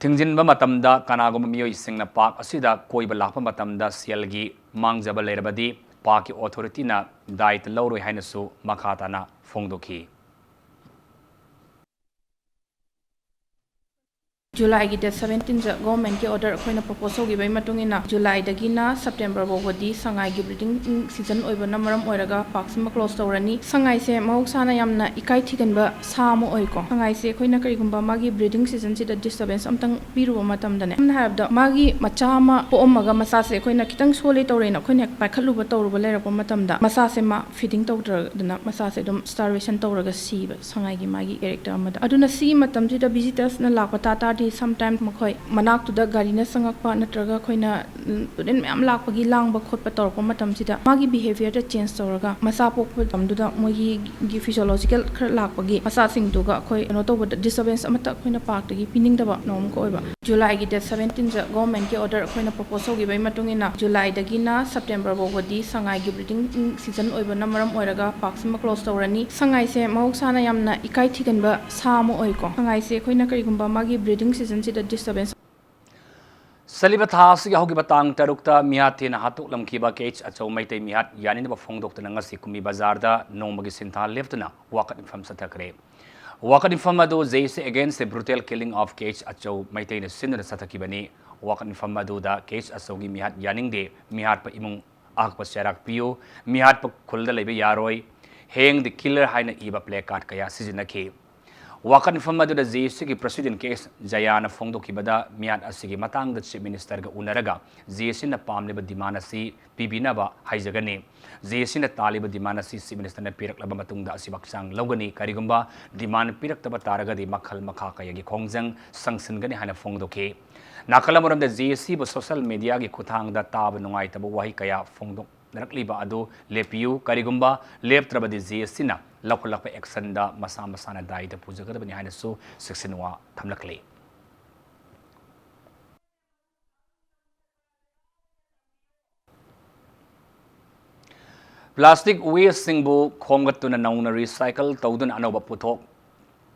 ꯊꯤꯡꯖꯤꯟꯕ ꯃꯇꯝꯗ ꯀꯅꯥꯒꯨꯝꯕ ꯃꯤꯑꯣꯏꯁꯤꯡꯅ park ꯑꯁꯤꯗ ꯀꯣꯏꯕ ꯂꯥꯛꯄ ꯃꯇꯝꯗ ꯁꯦꯜꯒꯤ ꯃꯥꯡꯖꯕ ꯂꯩꯔꯕꯗꯤ ꯄꯥꯛꯀꯤ ꯑꯣꯊꯣꯔꯤꯇꯤꯅ ꯗꯥꯏꯇ ꯂꯧꯔꯣꯏ ꯍꯥꯏꯅꯁꯨ ꯃꯈꯥ ꯇꯥꯅ ꯐꯣꯡꯗꯣꯛꯈꯤ꯫ ꯖꯨꯂꯥꯏꯒꯤ ꯗꯦꯠ ꯁꯕꯦꯟꯇꯤꯟꯗ ꯒꯣꯔꯃꯦꯟꯒꯤ ꯑꯣꯔꯗꯔ ꯑꯩꯈꯣꯏꯅ ꯄ꯭ꯔꯣꯄꯣꯁ ꯇꯧꯈꯤꯕꯒꯤ ꯃꯇꯨꯡ ꯏꯟꯅ ꯖꯨꯂꯥꯏꯗꯒꯤꯅ ꯁꯦꯞꯇꯦꯝꯕꯔ ꯐꯥꯎꯕꯗꯤ ꯁꯉꯥꯏꯒꯤ ꯕ꯭ꯔꯤꯗꯤꯡ ꯁꯤꯖꯟ ꯑꯣꯏꯕꯅ ꯃꯔꯝ ꯑꯣꯏꯔꯒ ꯄꯥꯛꯁꯤꯃ ꯀ꯭ꯂꯣꯁ ꯇꯧꯔꯅꯤ꯫ ꯁꯉꯥꯏꯁꯦ ꯃꯍꯧꯁꯥꯅ ꯌꯥꯝꯅ ꯏꯀꯥꯏ ꯊꯤꯒꯟꯕ ꯁꯥ ꯑꯃ ꯑꯣꯏꯀꯣ꯫ ꯁꯉꯥꯏꯁꯦ ꯑꯩꯈꯣꯏꯅ ꯀꯔꯤꯒꯨꯝꯕ ꯃꯥꯒꯤ ꯕ꯭ꯔꯤꯗꯤꯡ ꯁꯤꯖꯟꯁꯤꯗ ꯗꯤꯁꯇꯔꯕꯦꯟꯁ ꯑꯝꯇꯪ ꯄꯤꯔꯨꯕ ꯃꯇꯝꯗꯅꯦ, ꯁꯝꯅ ꯍꯥꯏꯔꯕꯗ ꯃꯥꯒꯤ ꯃꯆꯥ ꯑꯃ ꯄꯣꯛꯑꯝꯃꯒ ꯃꯆꯥꯁꯦ ꯑꯩꯈꯣꯏꯅ ꯈꯤꯇꯪ ꯁꯣꯜꯂꯤ ꯇꯧꯔꯦꯅ ꯑꯩꯈꯣꯏꯅ ꯍꯦꯛ ꯄꯥꯏꯈꯠꯂꯨꯕ ꯇꯧꯔꯨꯕ ꯂꯩꯔꯛꯄ ꯃꯇꯝꯗ ꯃꯆꯥꯁꯦ ꯃꯥ ꯐꯤꯗꯤꯡ ꯇꯧꯗ꯭ꯔꯗꯅ ꯃꯆꯥꯁꯦ ꯑꯗꯨꯝ ꯁ꯭ꯇꯥꯔꯕꯦꯁꯟ ꯇꯧꯔꯒ ꯁꯤꯕ ꯁꯉꯥꯏꯒꯤ ꯃꯥꯒꯤ ꯀꯦꯔꯦꯛꯇꯔ ꯑꯃꯗ꯫ ꯑꯗꯨꯅ ꯁꯤꯒꯤ ꯃꯇꯝꯁꯤꯗ ꯚꯤꯖꯤꯇꯔꯁꯅ ꯂꯥꯛꯄ ꯇꯥ ꯇꯥꯔꯗꯤ ꯁꯝꯇꯥꯏꯝ ꯃꯈꯣꯏ ꯃꯅꯥꯛꯇꯨꯗ ꯒꯥꯔꯤꯅ ꯆꯪꯉꯛꯄ ꯅꯠꯇ꯭ꯔꯒ ꯑꯩꯈꯣꯏꯅ ꯁ꯭ꯇꯨꯗꯦꯟ ꯃꯌꯥꯝ ꯂꯥꯛꯄꯒꯤ ꯂꯥꯡꯕ ꯈꯣꯠꯄ ꯇꯧꯔꯛꯄ ꯃꯇꯝꯁꯤꯗ ꯃꯥꯒꯤ ꯕꯤꯍꯦꯕꯤꯌꯔꯗ ꯆꯦꯟꯖ ꯇꯧꯔꯒ ꯃꯆꯥ ꯄꯣꯛꯄ ꯃꯇꯝꯗꯨꯗ ꯃꯣꯏꯒꯤ ꯐꯤꯖꯣꯂꯣꯖꯤꯀꯦꯜ ꯈꯔ ꯂꯥꯛꯄꯒꯤ ꯃꯆꯥꯁꯤꯡꯗꯨꯒ ꯑꯩꯈꯣꯏ ꯀꯩꯅꯣ ꯇꯧꯕꯗ ꯗꯤꯁꯇꯔꯕꯦꯟꯁ ꯑꯃꯠꯇ ꯑꯩꯈꯣꯏꯅ ꯄꯥꯛꯇꯒꯤ ꯄꯤꯅꯤꯡꯗꯕ ꯅꯣꯝ ꯑꯃ ꯑꯣꯏꯕ꯫ ꯖꯨꯂꯥꯏꯒꯤ ꯗꯦꯠ ꯁꯕꯦꯟꯇꯤꯟꯗ ꯒꯣꯔꯃꯦꯟꯒꯤ ꯑꯣꯔꯗꯔ ꯑꯩꯈꯣꯏꯅ ꯄ꯭ꯔꯣꯄꯣꯁ ꯇꯧꯈꯤꯕꯒꯤ ꯃꯇꯨꯡ ꯏꯟꯅ ꯖꯨꯂꯥꯏꯗꯒꯤꯅ ꯁꯦꯞꯇꯦꯝꯕꯔ ꯐꯥꯎꯕꯗꯤ ꯁꯉꯥꯏꯒꯤ ꯕ꯭ꯔꯤꯗꯤꯡ ꯁꯤꯖꯟ ꯑꯣꯏꯕꯅ ꯃꯔꯝ ꯑꯣꯏꯔꯒ ꯄꯥꯛꯁꯤꯃ ꯀ꯭ꯂꯣꯁ ꯇꯧꯔꯅꯤ꯫ ꯁꯉꯥꯏꯁꯦ ꯃꯍꯧꯁꯥꯅ ꯌꯥꯝꯅ ꯏꯀꯥꯏ ꯊꯤꯒꯟꯕ ꯁꯥ ꯑꯃ ꯑꯣꯏꯀꯣ꯫ ꯁꯉꯥꯏꯁꯦ ꯑꯩꯈꯣꯏꯅ ꯀꯔꯤꯒꯨꯝꯕ ꯃꯥꯒꯤ ꯕ꯭ꯔꯤꯗꯤꯡ ꯁꯤꯖꯟꯁꯤꯗ ꯗꯤꯁꯇꯔꯕꯦꯟꯁ ꯆꯠꯂꯤꯕ ꯊꯥ ꯑꯁꯤꯒꯤ ꯍꯧꯈꯤꯕ ꯇꯥꯡ ꯇꯔꯨꯛꯇ ꯃꯤꯍꯥꯠ ꯊꯤꯅ ꯍꯥꯠꯇꯣꯛꯂꯝꯈꯤꯕ ꯀꯦ ꯑꯩꯆ ꯑꯆꯧ ꯃꯩꯇꯩ ꯃꯤꯍꯥꯠ ꯌꯥꯅꯤꯡꯗꯕ ꯐꯣꯡꯗꯣꯛꯇꯨꯅ ꯉꯁꯤ ꯀꯨꯝꯕꯤ ꯕꯖꯥꯔꯗ ꯅꯣꯡꯃꯒꯤ ꯁꯤꯟꯊꯥ ꯂꯦꯞꯇꯅ ꯋꯥꯀꯠ ꯃꯤꯐꯝ ꯆꯠꯊꯈ꯭ꯔꯦ꯫ ꯋꯥꯀꯠ ꯃꯤꯐꯝ ꯑꯗꯨ J A C Against the Brutal Killing of K H ꯑꯆꯧ ꯃꯩꯇꯩꯅ ꯁꯤꯟꯗꯨꯅ ꯆꯠꯊꯈꯤꯕꯅꯤ꯫ ꯋꯥꯀꯠ ꯃꯤꯐꯝ ꯑꯗꯨꯗ ꯀꯦ ꯑꯩꯆ ꯑꯆꯧꯒꯤ ꯃꯤꯍꯥꯠ ꯌꯥꯅꯤꯡꯗꯦ, ꯃꯤꯍꯥꯠꯄ ꯏꯃꯨꯡ ꯑꯀꯛꯄ ꯆꯩꯔꯥꯛ ꯄꯤꯌꯨ, ꯃꯤꯍꯥꯠꯄ ꯈꯨꯜꯗ ꯂꯩꯕ ꯌꯥꯔꯣꯏ, Hang the Killer ꯍꯥꯏꯅ ꯏꯕ ꯄ꯭ꯂꯦ ꯀꯥꯔꯗ ꯀꯌꯥ ꯁꯤꯖꯤꯟꯅꯈꯤ꯫ ꯋꯥꯀꯠ ꯃꯤꯐꯝ ꯑꯗꯨꯗ J A Cꯒꯤ ꯄ꯭ꯔꯁꯤꯗꯦꯟ ꯀꯦ ꯑꯦꯁ ꯖꯌꯥꯅ ꯐꯣꯡꯗꯣꯛꯈꯤꯕꯗ ꯃꯤꯍꯥꯠ ꯑꯁꯤꯒꯤ ꯃꯇꯥꯡꯗ ꯆꯤꯐ ꯃꯤꯅꯤꯁꯇꯔꯒ ꯎꯅꯔꯒ J A Cꯅ ꯄꯥꯝꯂꯤꯕ ꯗꯤꯃꯥꯟ ꯑꯁꯤ ꯄꯤꯕꯤꯅꯕ ꯍꯥꯏꯖꯒꯅꯤ꯫ J A Cꯅ ꯇꯥꯜꯂꯤꯕ ꯗꯤꯃꯥꯟ ꯑꯁꯤ ꯆꯤꯐ ꯃꯤꯅꯤꯁꯇꯔꯅ ꯄꯤꯔꯛꯂꯕ ꯃꯇꯨꯡꯗ ꯑꯁꯤ ꯍꯛꯆꯥꯡ ꯂꯧꯒꯅꯤ꯫ ꯀꯔꯤꯒꯨꯝꯕ ꯗꯤꯃꯥꯟ ꯄꯤꯔꯛꯇꯕ ꯇꯥꯔꯒꯗꯤ ꯃꯈꯜ ꯃꯈꯥ ꯀꯌꯥꯒꯤ ꯈꯣꯡꯖꯪ ꯆꯪꯁꯤꯟꯒꯅꯤ ꯍꯥꯏꯅ ꯐꯣꯡꯗꯣꯛꯈꯤ꯫ ꯅꯥꯀꯜ ꯑꯃꯔꯣꯝꯗ J A Cꯕꯨ ꯁꯣꯁꯤꯌꯦꯜ ꯃꯤꯗꯤꯌꯥꯒꯤ ꯈꯨꯠꯊꯥꯡꯗ ꯇꯥꯕ ꯅꯨꯡꯉꯥꯏꯇꯕ ꯋꯥꯍꯩ ꯀꯌꯥ ꯐꯣꯡꯗꯣꯛꯅꯔꯛꯂꯤꯕ ꯑꯗꯨ ꯂꯦꯞꯄꯤꯌꯨ, ꯀꯔꯤꯒꯨꯝꯕ ꯂꯦꯞꯇ꯭ꯔꯕꯗꯤ J A Cꯅ ꯂꯧꯈꯠꯂꯛꯄ ꯑꯦꯛꯁꯟꯗ ꯃꯁꯥ ꯃꯁꯥꯅ ꯗꯥꯏꯗ ꯄꯨꯖꯒꯗꯕꯅꯤ ꯍꯥꯏꯅꯁꯨ ꯆꯦꯛꯁꯤꯟꯋꯥ ꯊꯝꯂꯛꯂꯤ꯫ ꯄ꯭ꯂꯥꯁꯇꯤꯛ ꯋꯦꯁꯁꯤꯡꯕꯨ ꯈꯣꯝꯒꯠꯇꯨꯅ ꯅꯧꯅ ꯔꯤꯁꯥꯏꯀꯜ ꯇꯧꯗꯨꯅ ꯑꯅꯧꯕ ꯄꯣꯠꯊꯣꯛ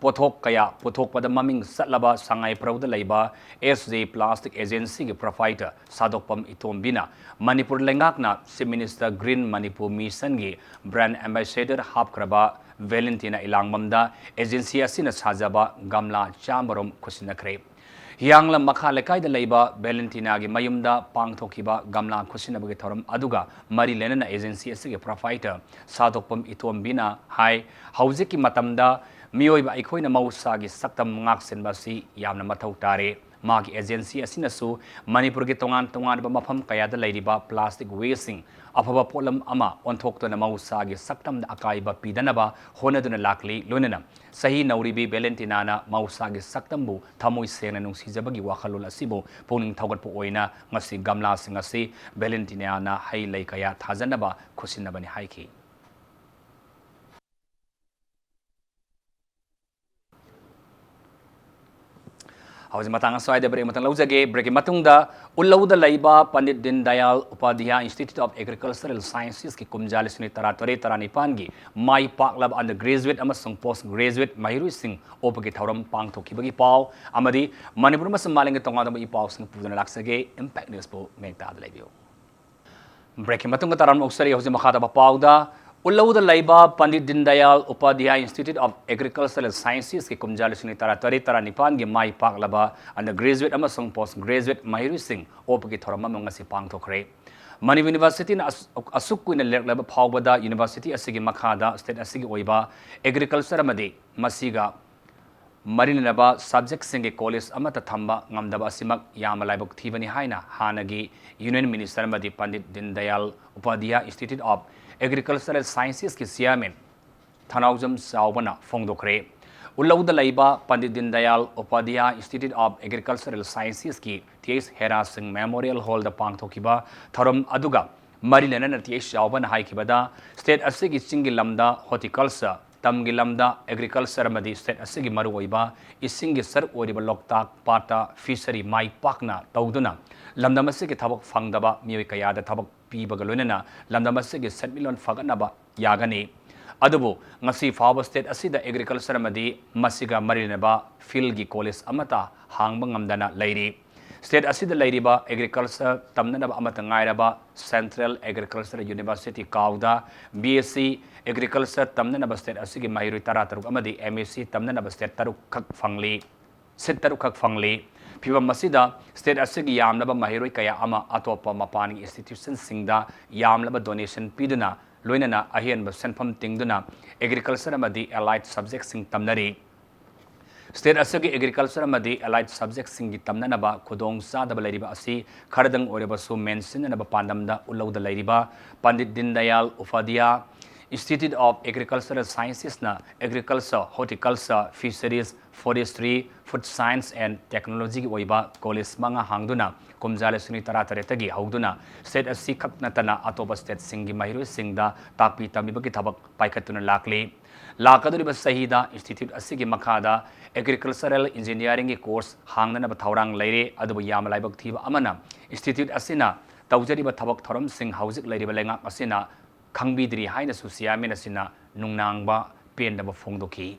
ꯄꯣꯠꯊꯣꯛ ꯀꯌꯥ ꯄꯨꯊꯣꯛꯄꯗ ꯃꯃꯤꯡ ꯆꯠꯂꯕ ꯁꯉꯥꯏ ꯄ꯭ꯔꯧꯗ ꯂꯩꯕ S J Plastic Agencyꯒꯤ proprietor ꯁꯥꯗꯣꯛꯄꯝ ꯏꯇꯣꯝꯕꯤꯅ Manipur ꯂꯩꯉꯥꯛꯅ Chief Minister Green Manipur Missionꯒꯤ brand ambassador ꯍꯥꯞꯈ꯭ꯔꯕ ꯚꯦꯂꯦꯟꯇꯤꯅꯥ ꯏꯂꯥꯡꯕꯝꯗ agency ꯑꯁꯤꯅ ꯁꯥꯖꯕ ꯒꯝꯂꯥ ꯆꯥꯝꯃꯔꯣꯝ ꯈꯨꯠꯁꯤꯟꯅꯈ꯭ꯔꯦ꯫ ꯍꯤꯌꯥꯡꯂꯝ ꯃꯈꯥ ꯂꯩꯀꯥꯏꯗ ꯂꯩꯕ ꯚꯦꯂꯦꯟꯇꯤꯅꯥꯒꯤ ꯃꯌꯨꯝꯗ ꯄꯥꯡꯊꯣꯛꯈꯤꯕ ꯒꯝꯂꯥ ꯈꯨꯠꯁꯤꯟꯅꯕꯒꯤ ꯊꯧꯔꯝ ꯑꯗꯨꯒ ꯃꯔꯤ ꯂꯩꯅꯅ agency ꯑꯁꯤꯒꯤ proprietor ꯁꯥꯗꯣꯛꯄꯝ ꯏꯇꯣꯝꯕꯤꯅ ꯍꯥꯏ, ꯍꯧꯖꯤꯛꯀꯤ ꯃꯇꯝꯗ ꯃꯤꯑꯣꯏꯕ ꯑꯩꯈꯣꯏꯅ ꯃꯍꯧꯁꯥꯒꯤ ꯁꯛꯇꯝ ꯉꯥꯛꯁꯦꯟꯕ ꯑꯁꯤ ꯌꯥꯝꯅ ꯃꯊꯧ ꯇꯥꯔꯦ꯫ ꯃꯍꯥꯛꯀꯤ agency ꯑꯁꯤꯅꯁꯨ ꯃꯅꯤꯄꯨꯔꯒꯤ ꯇꯣꯉꯥꯟ ꯇꯣꯉꯥꯟꯕ ꯃꯐꯝ ꯀꯌꯥꯗ ꯂꯩꯔꯤꯕ plastic wasteꯁꯤꯡ ꯑꯐꯕ ꯄꯣꯠꯂꯝ ꯑꯃ ꯑꯣꯟꯊꯣꯛꯇꯨꯅ ꯃꯍꯧꯁꯥꯒꯤ ꯁꯛꯇꯝꯗ ꯑꯀꯥꯏꯕ ꯄꯤꯗꯅꯕ ꯍꯣꯠꯅꯗꯨꯅ ꯂꯥꯛꯂꯤ꯫ ꯂꯣꯏꯅꯅ ꯆꯍꯤ ꯅꯧꯔꯤꯕꯤ ꯚꯦꯂꯦꯟꯇꯤꯅꯥꯅ ꯃꯍꯧꯁꯥꯒꯤ ꯁꯛꯇꯝꯕꯨ ꯊꯃꯣꯏ ꯁꯦꯡꯅ ꯅꯨꯡꯁꯤꯖꯕꯒꯤ ꯋꯥꯈꯜꯂꯣꯟ ꯑꯁꯤꯕꯨ ꯄꯨꯛꯅꯤꯡ ꯊꯧꯒꯠꯄ ꯑꯣꯏꯅ ꯉꯁꯤ ꯒꯝꯂꯥꯁꯤꯡ ꯑꯁꯤ ꯚꯦꯂꯦꯟꯇꯤꯅꯥꯅ ꯍꯩ ꯂꯩ ꯀꯌꯥ ꯊꯥꯖꯅꯕ ꯈꯨꯠꯁꯤꯟꯅꯕꯅꯤ ꯍꯥꯏꯈꯤ꯫ ꯍꯧꯖꯤꯛ ꯃꯇꯥꯡ ꯑꯁ꯭ꯋꯥꯏꯗ break ꯃꯇꯝ ꯂꯧꯖꯒꯦ꯫ Breakꯀꯤ ꯃꯇꯨꯡꯗ ꯎꯜꯂꯧꯗ ꯂꯩꯕ ꯄꯟꯗꯤꯠ ꯗꯤꯟ Dayal Upadhyay Institute of Agricultural Sciencesꯀꯤ ꯀꯨꯝꯖꯥ ꯂꯤꯁꯤꯡ ꯑꯅꯤ ꯇꯔꯥꯇꯔꯦꯠ ꯇꯔꯥꯅꯤꯄꯥꯟꯒꯤ ꯃꯥꯏ ꯄꯥꯛꯂꯕ undergraduate ꯑꯃꯁꯨꯡ post graduate ꯃꯍꯩꯔꯣꯏꯁꯤꯡ ꯑꯣꯛꯄꯒꯤ ꯊꯧꯔꯝ ꯄꯥꯡꯊꯣꯛꯈꯤꯕꯒꯤ ꯄꯥꯎ ꯑꯃꯗꯤ ꯃꯅꯤꯄꯨꯔ ꯑꯃꯁꯨꯡ ꯃꯥꯂꯦꯝꯒꯤ ꯇꯣꯉꯥꯟ ꯇꯣꯉꯥꯟꯕ ꯏ ꯄꯥꯎꯁꯤꯡ ꯄꯨꯗꯨꯅ ꯂꯥꯛꯆꯒꯦ꯫ Impact Newsꯄꯨ ꯃꯌꯦꯛ ꯇꯥꯗ ꯂꯩꯕꯤꯌꯨ꯫ Breakꯀꯤ ꯃꯇꯨꯡꯗ ꯇꯔꯥꯝꯅ ꯑꯣꯛꯆꯔꯤ꯫ ꯍꯧꯖꯤꯛ ꯃꯈꯥ ꯇꯥꯕ ꯄꯥꯎꯗ ꯎꯜꯂꯧꯗ ꯂꯩꯕ ꯄꯟꯗꯤꯠ ꯗꯤꯟ Dayal Upadhyay Institute of Agricultural Sciencesꯀꯤ ꯀꯨꯝꯖꯥ ꯂꯤꯁꯤꯡ ꯑꯅꯤ ꯇꯔꯥꯇꯔꯦꯠ ꯇꯔꯥꯅꯤꯄꯥꯟꯒꯤ ꯃꯥꯏ ꯄꯥꯛꯂꯕ undergraduate ꯑꯃꯁꯨꯡ post graduate ꯃꯍꯩꯔꯣꯏꯁꯤꯡ ꯑꯣꯛꯄꯒꯤ ꯊꯧꯔꯝ ꯑꯃ ꯉꯁꯤ ꯄꯥꯡꯊꯣꯛꯈ꯭ꯔꯦ꯫ ꯃꯅꯤꯄꯨꯔ Universityꯅ ꯑꯁ-, ꯑꯁꯨꯛ ꯀꯨꯏꯅ ꯂꯩꯔꯛꯂꯕ ꯐꯥꯎꯕꯗ university ꯑꯁꯤꯒꯤ ꯃꯈꯥꯗ state ꯑꯁꯤꯒꯤ ꯑꯣꯏꯕ agriculture ꯑꯃꯗꯤ ꯃꯁꯤꯒ ꯃꯔꯤ ꯂꯩꯅꯕ subjectꯁꯤꯡꯒꯤ college ꯑꯃꯠꯇ ꯊꯝꯕ ꯉꯝꯗꯕ ꯑꯁꯤꯃꯛ ꯌꯥꯝꯅ ꯂꯥꯏꯕꯛ ꯊꯤꯕꯅꯤ ꯍꯥꯏꯅ ꯍꯥꯟꯅꯒꯤ Union Minister ꯑꯃꯗꯤ ꯄꯟꯗꯤꯠ ꯗꯤꯟ Dayal Upadhyay Institute of Agricultural Sciencesꯀꯤ chairman ꯊꯅꯥꯎꯖꯝ ꯆꯥꯎꯕꯅ ꯐꯣꯡꯗꯣꯛꯈ꯭ꯔꯦ꯫ ꯎꯜꯂꯧꯗ ꯂꯩꯕ ꯄꯟꯗꯤꯠ ꯗꯤꯟ Dayal Upadhyay Institute of Agricultural Sciencesꯀꯤ T H ꯍꯦꯔꯥ ꯁꯤꯡ Memorial Hallꯗ ꯄꯥꯡꯊꯣꯛꯈꯤꯕ ꯊꯧꯔꯝ ꯑꯗꯨꯒ ꯃꯔꯤ ꯂꯩꯅꯅ T H ꯆꯥꯎꯕꯅ ꯍꯥꯏꯈꯤꯕꯗ, state ꯑꯁꯤꯒꯤ ꯆꯤꯡꯒꯤ ꯂꯝꯗ horticulture, ꯇꯝꯒꯤ ꯂꯝꯗ agriculture ꯑꯃꯗꯤ state ꯑꯁꯤꯒꯤ ꯃꯔꯨꯑꯣꯏꯕ ꯏꯁꯤꯡꯒꯤ ꯁꯔꯨꯛ ꯑꯣꯏꯔꯤꯕ ꯂꯣꯛꯇꯥꯛ ꯄꯥꯠꯇ fishery ꯃꯥꯏ ꯄꯥꯛꯅ ꯇꯧꯗꯨꯅ ꯂꯝꯗꯝ ꯑꯁꯤꯒꯤ ꯊꯕꯛ ꯐꯪꯗꯕ ꯃꯤꯑꯣꯏ ꯀꯌꯥꯗ ꯊꯕꯛ ꯄꯤꯕꯒ ꯂꯣꯏꯅꯅ ꯂꯝꯗꯝ ꯑꯁꯤꯒꯤ ꯁꯦꯟꯃꯤꯠꯂꯣꯟ ꯐꯒꯠꯅꯕ ꯌꯥꯒꯅꯤ꯫ ꯑꯗꯨꯕꯨ ꯉꯁꯤ ꯐꯥꯎꯕ state ꯑꯁꯤꯗ agriculture ꯑꯃꯗꯤ ꯃꯁꯤꯒ ꯃꯔꯤ ꯂꯩꯅꯕ fieldꯒꯤ college ꯑꯃꯠꯇ ꯍꯥꯡꯕ ꯉꯝꯗꯅ ꯂꯩꯔꯤ꯫ State ꯑꯁꯤꯗ ꯂꯩꯔꯤꯕ agriculture ꯇꯝꯅꯅꯕ ꯑꯃꯠꯇ ꯉꯥꯏꯔꯕ Central Agriculture University ꯀꯥꯎꯗ B S C agriculture ꯇꯝꯅꯅꯕ state ꯑꯁꯤꯒꯤ ꯃꯍꯩꯔꯣꯏ ꯇꯔꯥꯇꯔꯨꯛ ꯑꯃꯗꯤ M S C ꯇꯝꯅꯅꯕ seat ꯇꯔꯨꯛ ꯈꯛ ꯐꯪꯂꯤ꯫ Seat ꯇꯔꯨꯛ ꯈꯛ ꯐꯪꯂꯤ꯫ ꯐꯤꯚꯝ ꯑꯁꯤꯗ state ꯑꯁꯤꯒꯤ ꯌꯥꯝꯂꯕ ꯃꯍꯩꯔꯣꯏ ꯀꯌꯥ ꯑꯃ ꯑꯇꯣꯞꯄ ꯃꯄꯥꯟꯒꯤ institutionꯁꯤꯡꯗ ꯌꯥꯝꯂꯕ donation ꯄꯤꯗꯨꯅ, ꯂꯣꯏꯅꯅ ꯑꯍꯦꯟꯕ ꯁꯦꯟꯐꯝ ꯇꯤꯡꯗꯨꯅ agriculture ꯑꯃꯗꯤ allied subjectꯁꯤꯡ ꯇꯝꯅꯔꯤ꯫ State ꯑꯁꯤꯒꯤ agriculture ꯑꯃꯗꯤ allied subjectꯁꯤꯡꯒꯤ ꯇꯝꯅꯅꯕ ꯈꯨꯗꯣꯡꯆꯥꯗꯕ ꯂꯩꯔꯤꯕ ꯑꯁꯤ ꯈꯔꯗꯪ ꯑꯣꯏꯔꯕꯁꯨ ꯃꯦꯟꯁꯤꯟꯅꯅꯕ ꯄꯥꯟꯗꯝꯗ ꯎꯠꯂꯧꯗ ꯂꯩꯔꯤꯕ Pandit Deendayal ꯎꯄꯥꯙ꯭ꯌꯥ Institute of Agricultural Sciencesꯅ agriculture, horticulture, fisheries, forestry, food science and technologyꯒꯤ ꯑꯣꯏꯕ college ꯃꯉꯥ ꯍꯥꯡꯗꯨꯅ ꯀꯨꯝꯖꯥ ꯂꯤꯁꯤꯡ ꯑꯅꯤ ꯇꯔꯥꯇꯔꯦꯠꯇꯒꯤ ꯍꯧꯗꯨꯅ state ꯑꯁꯤ ꯈꯛ ꯅꯠꯇꯅ ꯑꯇꯣꯞꯄ stateꯁꯤꯡꯒꯤ ꯃꯍꯩꯔꯣꯏꯁꯤꯡꯗ ꯇꯥꯛꯄꯤ ꯇꯝꯕꯤꯕꯒꯤ ꯊꯕꯛ ꯄꯥꯏꯈꯠꯇꯨꯅ ꯂꯥꯛꯂꯤ꯫ ꯂꯥꯛꯀꯗꯧꯔꯤꯕ ꯆꯍꯤꯗ institute ꯑꯁꯤꯒꯤ ꯃꯈꯥꯗ agricultural engineeringꯒꯤ course ꯍꯥꯡꯅꯅꯕ ꯊꯧꯔꯥꯡ ꯂꯩꯔꯦ, ꯑꯗꯨꯕꯨ ꯌꯥꯝꯅ ꯂꯥꯏꯕꯛ ꯊꯤꯕ ꯑꯃꯅ institute ꯑꯁꯤꯅ ꯇꯧꯖꯔꯤꯕ ꯊꯕꯛ ꯊꯧꯔꯝꯁꯤꯡ ꯍꯧꯖꯤꯛ ꯂꯩꯔꯤꯕ ꯂꯩꯉꯥꯛ ꯑꯁꯤꯅ ꯈꯪꯕꯤꯗ꯭ꯔꯤ ꯍꯥꯏꯅꯁꯨ chairman ꯑꯁꯤꯅ ꯅꯨꯡꯅꯥꯡꯕ ꯄꯦꯟꯗꯕ ꯐꯣꯡꯗꯣꯛꯈꯤ꯫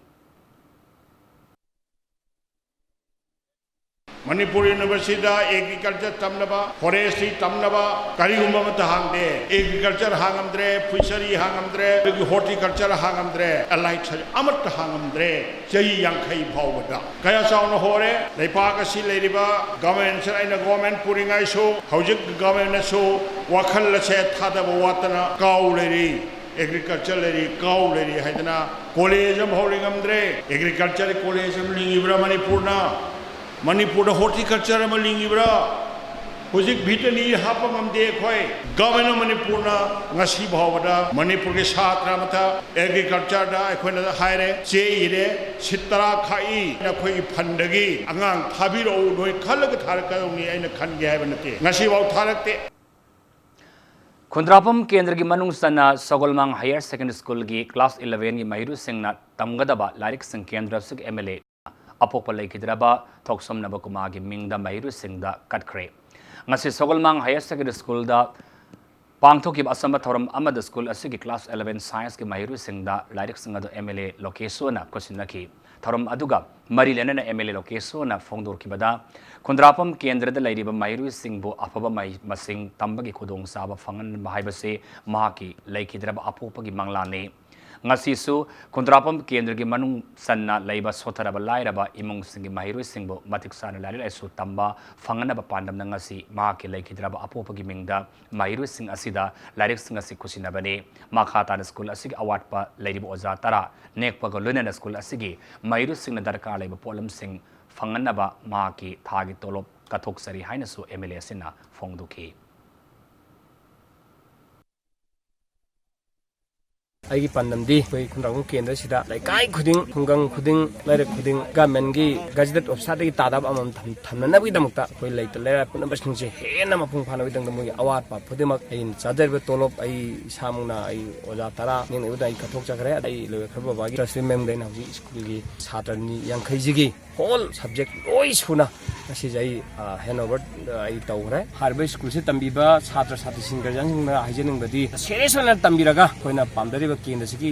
ꯃꯅꯤꯄꯨꯔ ꯌꯨꯅꯤꯚꯔꯁꯤꯇꯤꯗ agriculture ꯇꯝꯅꯕ, forestry ꯇꯝꯅꯕ ꯀꯔꯤꯒꯨꯝꯕ ꯑꯃꯠꯇ ꯍꯥꯡꯗꯦ꯫ Agriculture ꯍꯥꯡꯉꯝꯗ꯭ꯔꯦ, fishery ꯍꯥꯡꯉꯝꯗ꯭ꯔꯦ, ꯑꯗꯒꯤ horticulture ꯍꯥꯡꯉꯝꯗ꯭ꯔꯦ, allied subject ꯑꯃꯠꯇ ꯍꯥꯡꯉꯝꯗ꯭ꯔꯦ꯫ ꯆꯍꯤ ꯌꯥꯡꯈꯩ ꯐꯥꯎꯕꯗ ꯀꯌꯥ ꯆꯥꯎꯅ ꯍꯣꯔꯦ꯫ ꯂꯩꯄꯥꯛ ꯑꯁꯤ ꯂꯩꯔꯤꯕ government, ꯑꯩꯅ government ꯄꯨꯔꯤꯉꯩꯁꯨ, ꯍꯧꯖꯤꯛ governmentꯅꯁꯨ ꯋꯥꯈꯜ ꯑꯁꯦ ꯊꯥꯗꯕ ꯋꯥꯠꯇꯅ ꯀꯥꯎ ꯂꯩꯔꯤ꯫ Agriculture ꯂꯩꯔꯤ, ꯀꯥꯎ ꯂꯩꯔꯤ ꯍꯥꯏꯗꯅ college ꯑꯃꯐꯥꯎ ꯂꯤꯡꯉꯝꯗ꯭ꯔꯦ꯫ Agriculture college ꯑꯃ ꯂꯤꯡꯉꯤꯕ꯭ꯔꯥ ꯃꯅꯤꯄꯨꯔꯅ? ꯃꯅꯤꯄꯨꯔꯗ horticulture ꯑꯃ ꯂꯤꯡꯉꯤꯕ꯭ꯔꯥ? ꯍꯧꯖꯤꯛ veterinary ꯍꯥꯞꯄ ꯉꯝꯗꯦ ꯑꯩꯈꯣꯏ꯫ Government of ꯃꯅꯤꯄꯨꯔꯅ ꯉꯁꯤ ꯐꯥꯎꯕꯗ ꯃꯅꯤꯄꯨꯔꯒꯤ ꯁꯥꯇ꯭ꯔ ꯑꯃꯠꯇ agricultureꯗ ꯑꯩꯈꯣꯏꯅ ꯍꯥꯏꯔꯦ, ꯆꯦ ꯏꯔꯦ, seat ꯇꯔꯥ ꯈꯥꯛꯏ, ꯅꯈꯣꯏꯒꯤ fundꯗꯒꯤ ꯑꯉꯥꯡ ꯊꯥꯕꯤꯔꯛꯎ, ꯅꯣꯏ ꯈꯜꯂꯒ ꯊꯥꯔꯛꯀꯗꯧꯅꯤ, ꯑꯩꯅ ꯈꯟꯒꯦ ꯍꯥꯏꯕ ꯅꯠꯇꯦ꯫ ꯉꯁꯤꯐꯥꯎ ꯊꯥꯔꯛꯇꯦ꯫ ꯈꯨꯟꯗ꯭ꯔꯥꯛꯄꯝ ꯀꯦꯟꯗ꯭ꯔꯒꯤ ꯃꯅꯨꯡ ꯆꯟꯅ ꯁꯒꯣꯜꯃꯥꯡ Higher Secondary Schoolꯒꯤ class elevenꯒꯤ ꯃꯍꯩꯔꯣꯏꯁꯤꯡꯅ ꯇꯝꯒꯗꯕ ꯂꯥꯏꯔꯤꯛꯁꯤꯡ ꯀꯦꯟꯗ꯭ꯔ ꯑꯁꯤꯒꯤ MLA ꯑꯄꯣꯛꯄ ꯂꯩꯈꯤꯗ꯭ꯔꯕ ꯊꯣꯛꯁꯝ ꯅꯕꯀꯨꯃꯥꯔꯒꯤ ꯃꯤꯡꯗ ꯃꯍꯩꯔꯣꯏꯁꯤꯡꯗ ꯀꯠꯈ꯭ꯔꯦ꯫ ꯉꯁꯤ ꯁꯒꯣꯜꯃꯥꯡ Higher Secondary Schoolꯗ ꯄꯥꯡꯊꯣꯛꯈꯤꯕ ꯑꯆꯝꯕ ꯊꯧꯔꯝ ꯑꯃꯗ ꯁ꯭ꯀꯨꯜ ꯑꯁꯤꯒꯤ class eleven scienceꯀꯤ ꯃꯍꯩꯔꯣꯏꯁꯤꯡꯗ ꯂꯥꯏꯔꯤꯛꯁꯤꯡ ꯑꯗꯨ MLA ꯂꯣꯀꯦꯁꯣꯅ ꯈꯨꯠꯁꯤꯟꯅꯈꯤ꯫ ꯊꯧꯔꯝ ꯑꯗꯨꯒ ꯃꯔꯤ ꯂꯩꯅꯅ MLA ꯂꯣꯀꯦꯁꯣꯅ ꯐꯣꯡꯗꯣꯔꯛꯈꯤꯕꯗ, ꯈꯨꯟꯗ꯭ꯔꯥꯛꯄꯝ ꯀꯦꯟꯗ꯭ꯔꯗ ꯂꯩꯔꯤꯕ ꯃꯍꯩꯔꯣꯏꯁꯤꯡꯕꯨ ꯑꯐꯕ ꯃꯍꯩ ꯃꯁꯤꯡ ꯇꯝꯕꯒꯤ ꯈꯨꯗꯣꯡꯆꯥꯕ ꯐꯪꯍꯟꯕ ꯍꯥꯏꯕꯁꯤ ꯃꯍꯥꯛꯀꯤ ꯂꯩꯈꯤꯗ꯭ꯔꯕ ꯑꯄꯣꯛꯄꯒꯤ ꯃꯪꯂꯥꯟꯅꯤ꯫ ꯉꯁꯤꯁꯨ ꯈꯨꯟꯗ꯭ꯔꯥꯛꯄꯝ ꯀꯦꯟꯗ꯭ꯔꯒꯤ ꯃꯅꯨꯡ ꯆꯟꯅ ꯂꯩꯕ ꯁꯣꯠꯊꯔꯕ ꯂꯥꯏꯔꯕ ꯏꯃꯨꯡꯁꯤꯡꯒꯤ ꯃꯍꯩꯔꯣꯏꯁꯤꯡꯕꯨ ꯃꯇꯤꯛ ꯆꯥꯅ ꯂꯥꯏꯔꯤꯛ ꯂꯥꯏꯁꯨ ꯇꯝꯕ ꯐꯪꯍꯟꯅꯕ ꯄꯥꯟꯗꯝꯅ ꯉꯁꯤ ꯃꯍꯥꯛꯀꯤ ꯂꯩꯈꯤꯗ꯭ꯔꯕ ꯑꯄꯣꯛꯄꯒꯤ ꯃꯤꯡꯗ ꯃꯍꯩꯔꯣꯏꯁꯤꯡ ꯑꯁꯤꯗ ꯂꯥꯏꯔꯤꯛꯁꯤꯡ ꯑꯁꯤ ꯈꯨꯠꯁꯤꯟꯅꯕꯅꯤ꯫ ꯃꯈꯥ ꯇꯥꯅ ꯁ꯭ꯀꯨꯜ ꯑꯁꯤꯒꯤ ꯑꯋꯥꯠꯄ ꯂꯩꯔꯤꯕ ꯑꯣꯖꯥ ꯇꯔꯥ ꯅꯦꯛꯄꯒ ꯂꯣꯏꯅꯅ ꯁ꯭ꯀꯨꯜ ꯑꯁꯤꯒꯤ ꯃꯍꯩꯔꯣꯏꯁꯤꯡꯅ ꯗꯔꯀꯥꯔ ꯂꯩꯕ ꯄꯣꯠꯂꯝꯁꯤꯡ ꯐꯪꯍꯟꯅꯕ ꯃꯍꯥꯛꯀꯤ ꯊꯥꯒꯤ ꯇꯣꯂꯣꯞ ꯀꯠꯊꯣꯛꯆꯔꯤ ꯍꯥꯏꯅꯁꯨ MLA ꯑꯁꯤꯅ ꯐꯣꯡꯗꯣꯛꯈꯤ꯫ ꯑꯩꯒꯤ ꯄꯥꯟꯗꯝꯗꯤ ꯑꯩꯈꯣꯏ ꯈꯨꯟꯗ꯭ꯔꯥꯛꯄꯝ ꯀꯦꯟꯗ꯭ꯔꯁꯤꯗ ꯂꯩꯀꯥꯏ ꯈꯨꯗꯤꯡ, ꯈꯨꯡꯒꯪ ꯈꯨꯗꯤꯡ, ꯂꯩꯔꯛ ꯈꯨꯗꯤꯡ governmentꯀꯤ gazetted officerꯗꯒꯤ ꯇꯥꯗꯕ ꯑꯃꯃꯝ ꯊꯝ-, ꯊꯝꯅꯅꯕꯒꯤꯗꯃꯛꯇ ꯑꯩꯈꯣꯏ ꯂꯩꯇ ꯂꯩꯔ ꯄꯨꯝꯅꯃꯛꯁꯤꯡꯁꯦ ꯍꯦꯟꯅ ꯃꯄꯨꯡ ꯐꯥꯅꯕꯒꯤꯗꯃꯛꯇ ꯃꯣꯏꯒꯤ ꯑꯋꯥꯠꯄ ꯈꯨꯗꯤꯡꯃꯛ ꯑꯩꯅ ꯆꯥꯖꯔꯤꯕ ꯇꯣꯂꯣꯞ, ꯑꯩ ꯏꯁꯥꯃꯛꯅ ꯑꯩ ꯑꯣꯖꯥ ꯇꯔꯥ ꯅꯦꯛꯅꯕꯗ ꯑꯩ ꯀꯠꯊꯣꯛꯆꯈ꯭ꯔꯦ꯫ ꯑꯩ ꯂꯣꯏꯈ꯭ꯔꯕ ꯕꯕꯥꯒꯤ trust memberꯗ ꯑꯩꯅ ꯍꯧꯖꯤꯛ ꯁ꯭ꯀꯨꯜꯒꯤ ꯁꯥꯇ꯭ꯔ ꯅꯤ-, ꯌꯥꯡꯈꯩꯁꯤꯒꯤ whole subject ꯂꯣꯏ ꯁꯨꯅ ꯉꯁꯤꯁꯦ ꯑꯩ, ꯑ, handover, ꯑ, ꯑꯩ ꯇꯧꯈ꯭ꯔꯦ꯫ ꯍꯥꯏꯔꯤꯕ ꯁ꯭ꯀꯨꯜꯁꯤ ꯇꯝꯕꯤꯕ ꯁꯥꯇ꯭ꯔ ꯁꯥꯇ꯭ꯔꯤꯁꯤꯡ guardianꯁꯤꯡꯗ ꯍꯥꯏꯖꯅꯤꯡꯕꯗꯤ serious ꯑꯣꯏꯅ ꯇꯝꯕꯤꯔꯒ ꯑꯩꯈꯣꯏꯅ ꯄꯥꯝꯖꯔꯤꯕ ꯀꯦꯟꯗ꯭ꯔꯁꯤꯒꯤ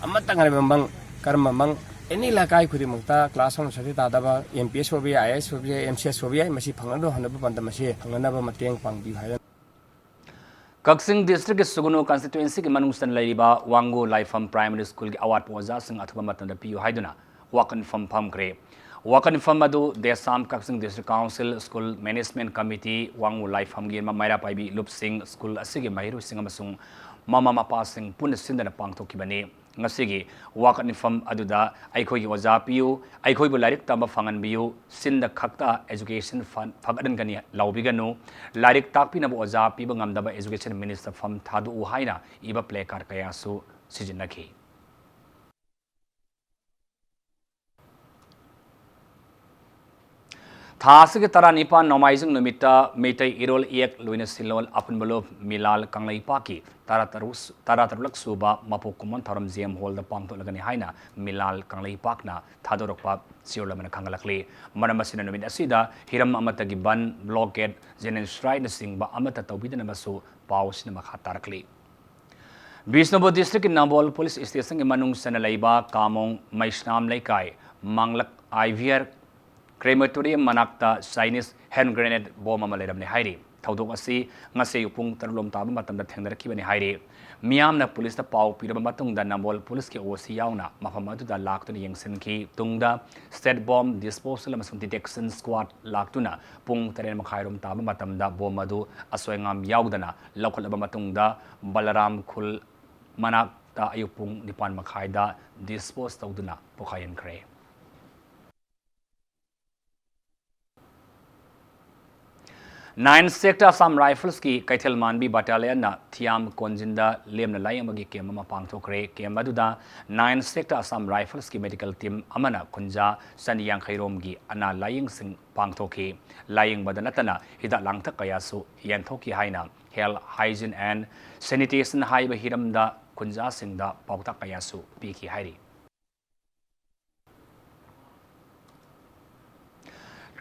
ꯑꯃꯠꯇ ꯉꯥꯏꯔꯕ ꯃꯪ, ꯀꯔꯝꯕ ꯃꯪ, any ꯂꯩꯀꯥꯏ ꯈꯨꯗꯤꯡꯃꯛꯇ class one ꯁꯔꯨꯛ ꯇꯥꯗꯕ MPS ꯑꯣꯏꯕ ꯌꯥꯏ, IAS ꯑꯣꯏꯕ ꯌꯥꯏ, MCS ꯑꯣꯏꯕ ꯌꯥꯏ, ꯃꯁꯤ ꯐꯪꯅꯕ ꯍꯣꯠꯅꯕ ꯄꯥꯟꯗꯝ ꯑꯁꯤ ꯐꯪꯅꯅꯕ ꯃꯇꯦꯡ ꯄꯥꯡꯕꯤꯌꯨ ꯍꯥꯏꯅ꯫ ꯀꯛꯆꯤꯡ districtꯀꯤ ꯁꯨꯒꯨꯅꯨ constituencyꯒꯤ ꯃꯅꯨꯡ ꯆꯟꯅ ꯂꯩꯔꯤꯕ ꯋꯥꯡꯒꯨ ꯂꯥꯏꯐꯝ primary schoolꯒꯤ ꯑꯋꯥꯠꯄ ꯑꯣꯖꯥꯁꯤꯡ ꯑꯊꯨꯕ ꯃꯇꯝꯗ ꯄꯤꯌꯨ ꯍꯥꯏꯗꯨꯅ ꯋꯥꯀꯠ ꯃꯤꯐꯝ ꯐꯝꯈ꯭ꯔꯦ꯫ ꯋꯥꯀꯠ ꯃꯤꯐꯝ ꯑꯗꯨ ꯗꯦꯁꯥꯝ ꯀꯛꯆꯤꯡ district council, school management committee, ꯋꯥꯡꯒꯨ ꯂꯥꯏꯐꯝꯒꯤ ꯃ-, ꯃꯩꯔꯥ ꯄꯥꯏꯕꯤ ꯂꯨꯞꯁꯤꯡ, ꯁ꯭ꯀꯨꯜ ꯑꯁꯤꯒꯤ ꯃꯍꯩꯔꯣꯏꯁꯤꯡ ꯑꯃꯁꯨꯡ ꯃꯃꯥ ꯃꯄꯥꯁꯤꯡ ꯄꯨꯟꯅ ꯁꯤꯟꯗꯨꯅ ꯄꯥꯡꯊꯣꯛꯈꯤꯕꯅꯤ꯫ ꯉꯁꯤꯒꯤ ꯋꯥꯀꯠ ꯃꯤꯐꯝ ꯑꯗꯨꯗ "ꯑꯩꯈꯣꯏꯒꯤ ꯑꯣꯖꯥ ꯄꯤꯌꯨ, ꯑꯩꯈꯣꯏꯕꯨ ꯂꯥꯏꯔꯤꯛ ꯇꯝꯕ ꯐꯪꯍꯟꯕꯤꯌꯨ, ꯁꯤꯟꯗ ꯈꯛꯇ education ꯐ-, ꯐꯒꯠꯍꯟꯒꯅꯤ ꯂꯥꯎꯕꯤꯒꯅꯨ, ꯂꯥꯏꯔꯤꯛ ꯇꯥꯛꯄꯤꯅꯕ ꯑꯣꯖꯥ ꯄꯤꯕ ꯉꯝꯗꯕ education minister ꯐꯝ ꯊꯥꯗꯣꯛꯎ" ꯍꯥꯏꯅ ꯏꯕ placard ꯀꯌꯥꯁꯨ ꯁꯤꯖꯤꯟꯅꯈꯤ꯫ ꯊꯥ ꯑꯁꯤꯒꯤ ꯇꯔꯥꯅꯤꯄꯥꯟ ꯅꯣꯡꯃꯥꯏꯖꯤꯡ ꯅꯨꯃꯤꯠꯇ ꯃꯩꯇꯩ ꯏꯔꯣꯜ ꯏꯌꯦꯛ ꯂꯣꯏꯅ ꯁꯤꯜꯂꯣꯜ ꯑꯄꯨꯟꯕ ꯂꯨꯞ ꯃꯤꯂꯥꯜ ꯀꯪꯂꯩꯄꯥꯛꯀꯤ ꯇꯔꯥꯇꯔꯨꯛ, ꯇꯔꯥꯇꯔꯨꯛꯂꯛ ꯁꯨꯕ ꯃꯄꯣꯛ ꯀꯨꯝꯑꯣꯟ ꯊꯧꯔꯝ ꯖꯤ ꯑꯦꯝ ꯍꯣꯜꯗ ꯄꯥꯡꯊꯣꯛꯂꯒꯅꯤ ꯍꯥꯏꯅ ꯃꯤꯂꯥꯜ ꯀꯪꯂꯩꯄꯥꯛꯅ ꯊꯥꯗꯣꯔꯛꯄ ꯆꯦꯔꯣꯜ ꯑꯃꯅ ꯈꯪꯍꯜꯂꯛꯂꯤ꯫ ꯃꯔꯝ ꯑꯁꯤꯅ ꯅꯨꯃꯤꯠ ꯑꯁꯤꯗ ꯍꯤꯔꯝ ꯑꯃꯠꯇꯒꯤ ꯕꯟ, ꯕ꯭ꯂꯣꯀꯦꯠ, ꯖꯦꯅꯣꯁꯥꯏꯗꯅꯆꯤꯡꯕ ꯑꯃꯠꯇ ꯇꯧꯕꯤꯗꯅꯕꯁꯨ ꯄꯥꯎ ꯑꯁꯤꯅ ꯃꯈꯥ ꯇꯥꯔꯛꯂꯤ꯫ ꯕꯤꯁꯅꯨꯄꯨꯔ ꯗꯤꯁꯇ꯭ꯔꯤꯛꯀꯤ ꯅꯝꯕꯣꯜ ꯄꯨꯂꯤꯁ ꯁ꯭ꯇꯦꯁꯟꯒꯤ ꯃꯅꯨꯡ ꯆꯟꯅ ꯂꯩꯕ ꯀꯥꯃꯣꯡ ꯃꯩꯁꯅꯥꯝ ꯂꯩꯀꯥꯏ ꯃꯥꯡꯂꯛ ꯑꯥꯏ ꯚꯤ ꯑꯥꯔ ꯀ꯭ꯔꯦꯃꯦꯇꯣꯔꯤꯌꯝ ꯃꯅꯥꯛꯇ ꯆꯥꯏꯅꯤꯁ ꯍꯦꯟ ꯒ꯭ꯔꯦꯅꯦꯗ ꯕꯣꯝ ꯑꯃ ꯂꯩꯔꯝꯂꯦ ꯍꯥꯏꯔꯤ꯫ ꯊꯧꯗꯣꯛ ꯑꯁꯤ ꯉꯁꯤ ꯑꯌꯨꯛ ꯄꯨꯡ ꯇꯔꯨꯛ ꯂꯣꯝ ꯇꯥꯕ ꯃꯇꯝꯗ ꯊꯦꯡꯅꯔꯛꯈꯤꯕꯅꯤ ꯍꯥꯏꯔꯤ꯫ ꯃꯤꯌꯥꯝꯅ ꯄꯨꯂꯤꯁꯇ ꯄꯥꯎ ꯄꯤꯔꯕ ꯃꯇꯨꯡꯗ ꯅꯝꯕꯣꯜ ꯄꯨꯂꯤꯁꯀꯤ ꯑꯣ ꯁꯤ ꯌꯥꯎꯅ ꯃꯐꯝ ꯑꯗꯨꯗ ꯂꯥꯛꯇꯨꯅ ꯌꯦꯡꯁꯤꯟꯈꯤ꯫ ꯇꯨꯡꯗ ꯁ꯭ꯇꯦꯠ ꯕꯣꯝ ꯗꯤꯁꯄꯣꯖꯦꯜ ꯑꯃꯁꯨꯡ ꯗꯤꯇꯦꯛꯁꯟ ꯁ꯭ꯀ꯭ꯋꯥꯗ ꯂꯥꯛꯇꯨꯅ ꯄꯨꯡ ꯇꯔꯦꯠ ꯃꯈꯥꯏꯔꯣꯝ ꯇꯥꯕ ꯃꯇꯝꯗ ꯕꯣꯝ ꯑꯗꯨ ꯑꯁꯣꯏ ꯑꯉꯥꯝ ꯌꯥꯎꯗꯅ ꯂꯧꯈꯠꯂꯕ ꯃꯇꯨꯡꯗ ꯕꯂꯔꯥꯝ ꯈꯨꯜ ꯃꯅꯥꯛꯇ ꯑꯌꯨꯛ ꯄꯨꯡ ꯅꯤꯄꯥꯟ ꯃꯈꯥꯏꯗ ꯗꯤꯁꯄꯣꯖ ꯇꯧꯗꯨꯅ ꯄꯣꯈꯥꯏꯍꯟꯈ꯭ꯔꯦ꯫ Nine Sector Assam Riflesꯀꯤ ꯀꯩꯊꯦꯜ ꯃꯥꯟꯕꯤ ꯕꯠꯇꯥꯂꯤꯌꯟꯅ ꯊꯤꯌꯥꯝ ꯀꯣꯟꯖꯤꯟꯗ ꯂꯦꯝꯅ ꯂꯥꯌꯦꯡꯕꯒꯤ ꯀꯦꯝ ꯑꯃ ꯄꯥꯡꯊꯣꯛꯈ꯭ꯔꯦ꯫ ꯀꯦꯝ ꯑꯗꯨꯗ Nine Sector Assam Riflesꯀꯤ ꯃꯦꯗꯤꯀꯦꯜ ꯇꯤꯝ ꯑꯃꯅ ꯈꯨꯟꯖꯥ ꯆꯅꯤ ꯌꯥꯡꯈꯩ ꯔꯣꯝꯒꯤ ꯑꯅꯥ ꯂꯥꯌꯦꯡꯁꯤꯡ ꯄꯥꯡꯊꯣꯛꯈꯤ꯫ ꯂꯥꯌꯦꯡꯕꯗ ꯅꯠꯇꯅ ꯍꯤꯗꯥꯛ ꯂꯥꯡꯊꯛ ꯀꯌꯥꯁꯨ ꯌꯦꯟꯊꯣꯛꯈꯤ ꯍꯥꯏꯅ ꯍꯦꯜꯊ, ꯍꯥꯏꯖꯤꯟ ꯑꯦꯟ ꯁꯦꯅꯤꯇꯦꯁꯟ ꯍꯥꯏꯕ ꯍꯤꯔꯝꯗ ꯈꯨꯟꯖꯥꯁꯤꯡꯗ ꯄꯥꯎꯇꯥꯛ ꯀꯌꯥꯁꯨ ꯄꯤꯈꯤ ꯍꯥꯏꯔꯤ꯫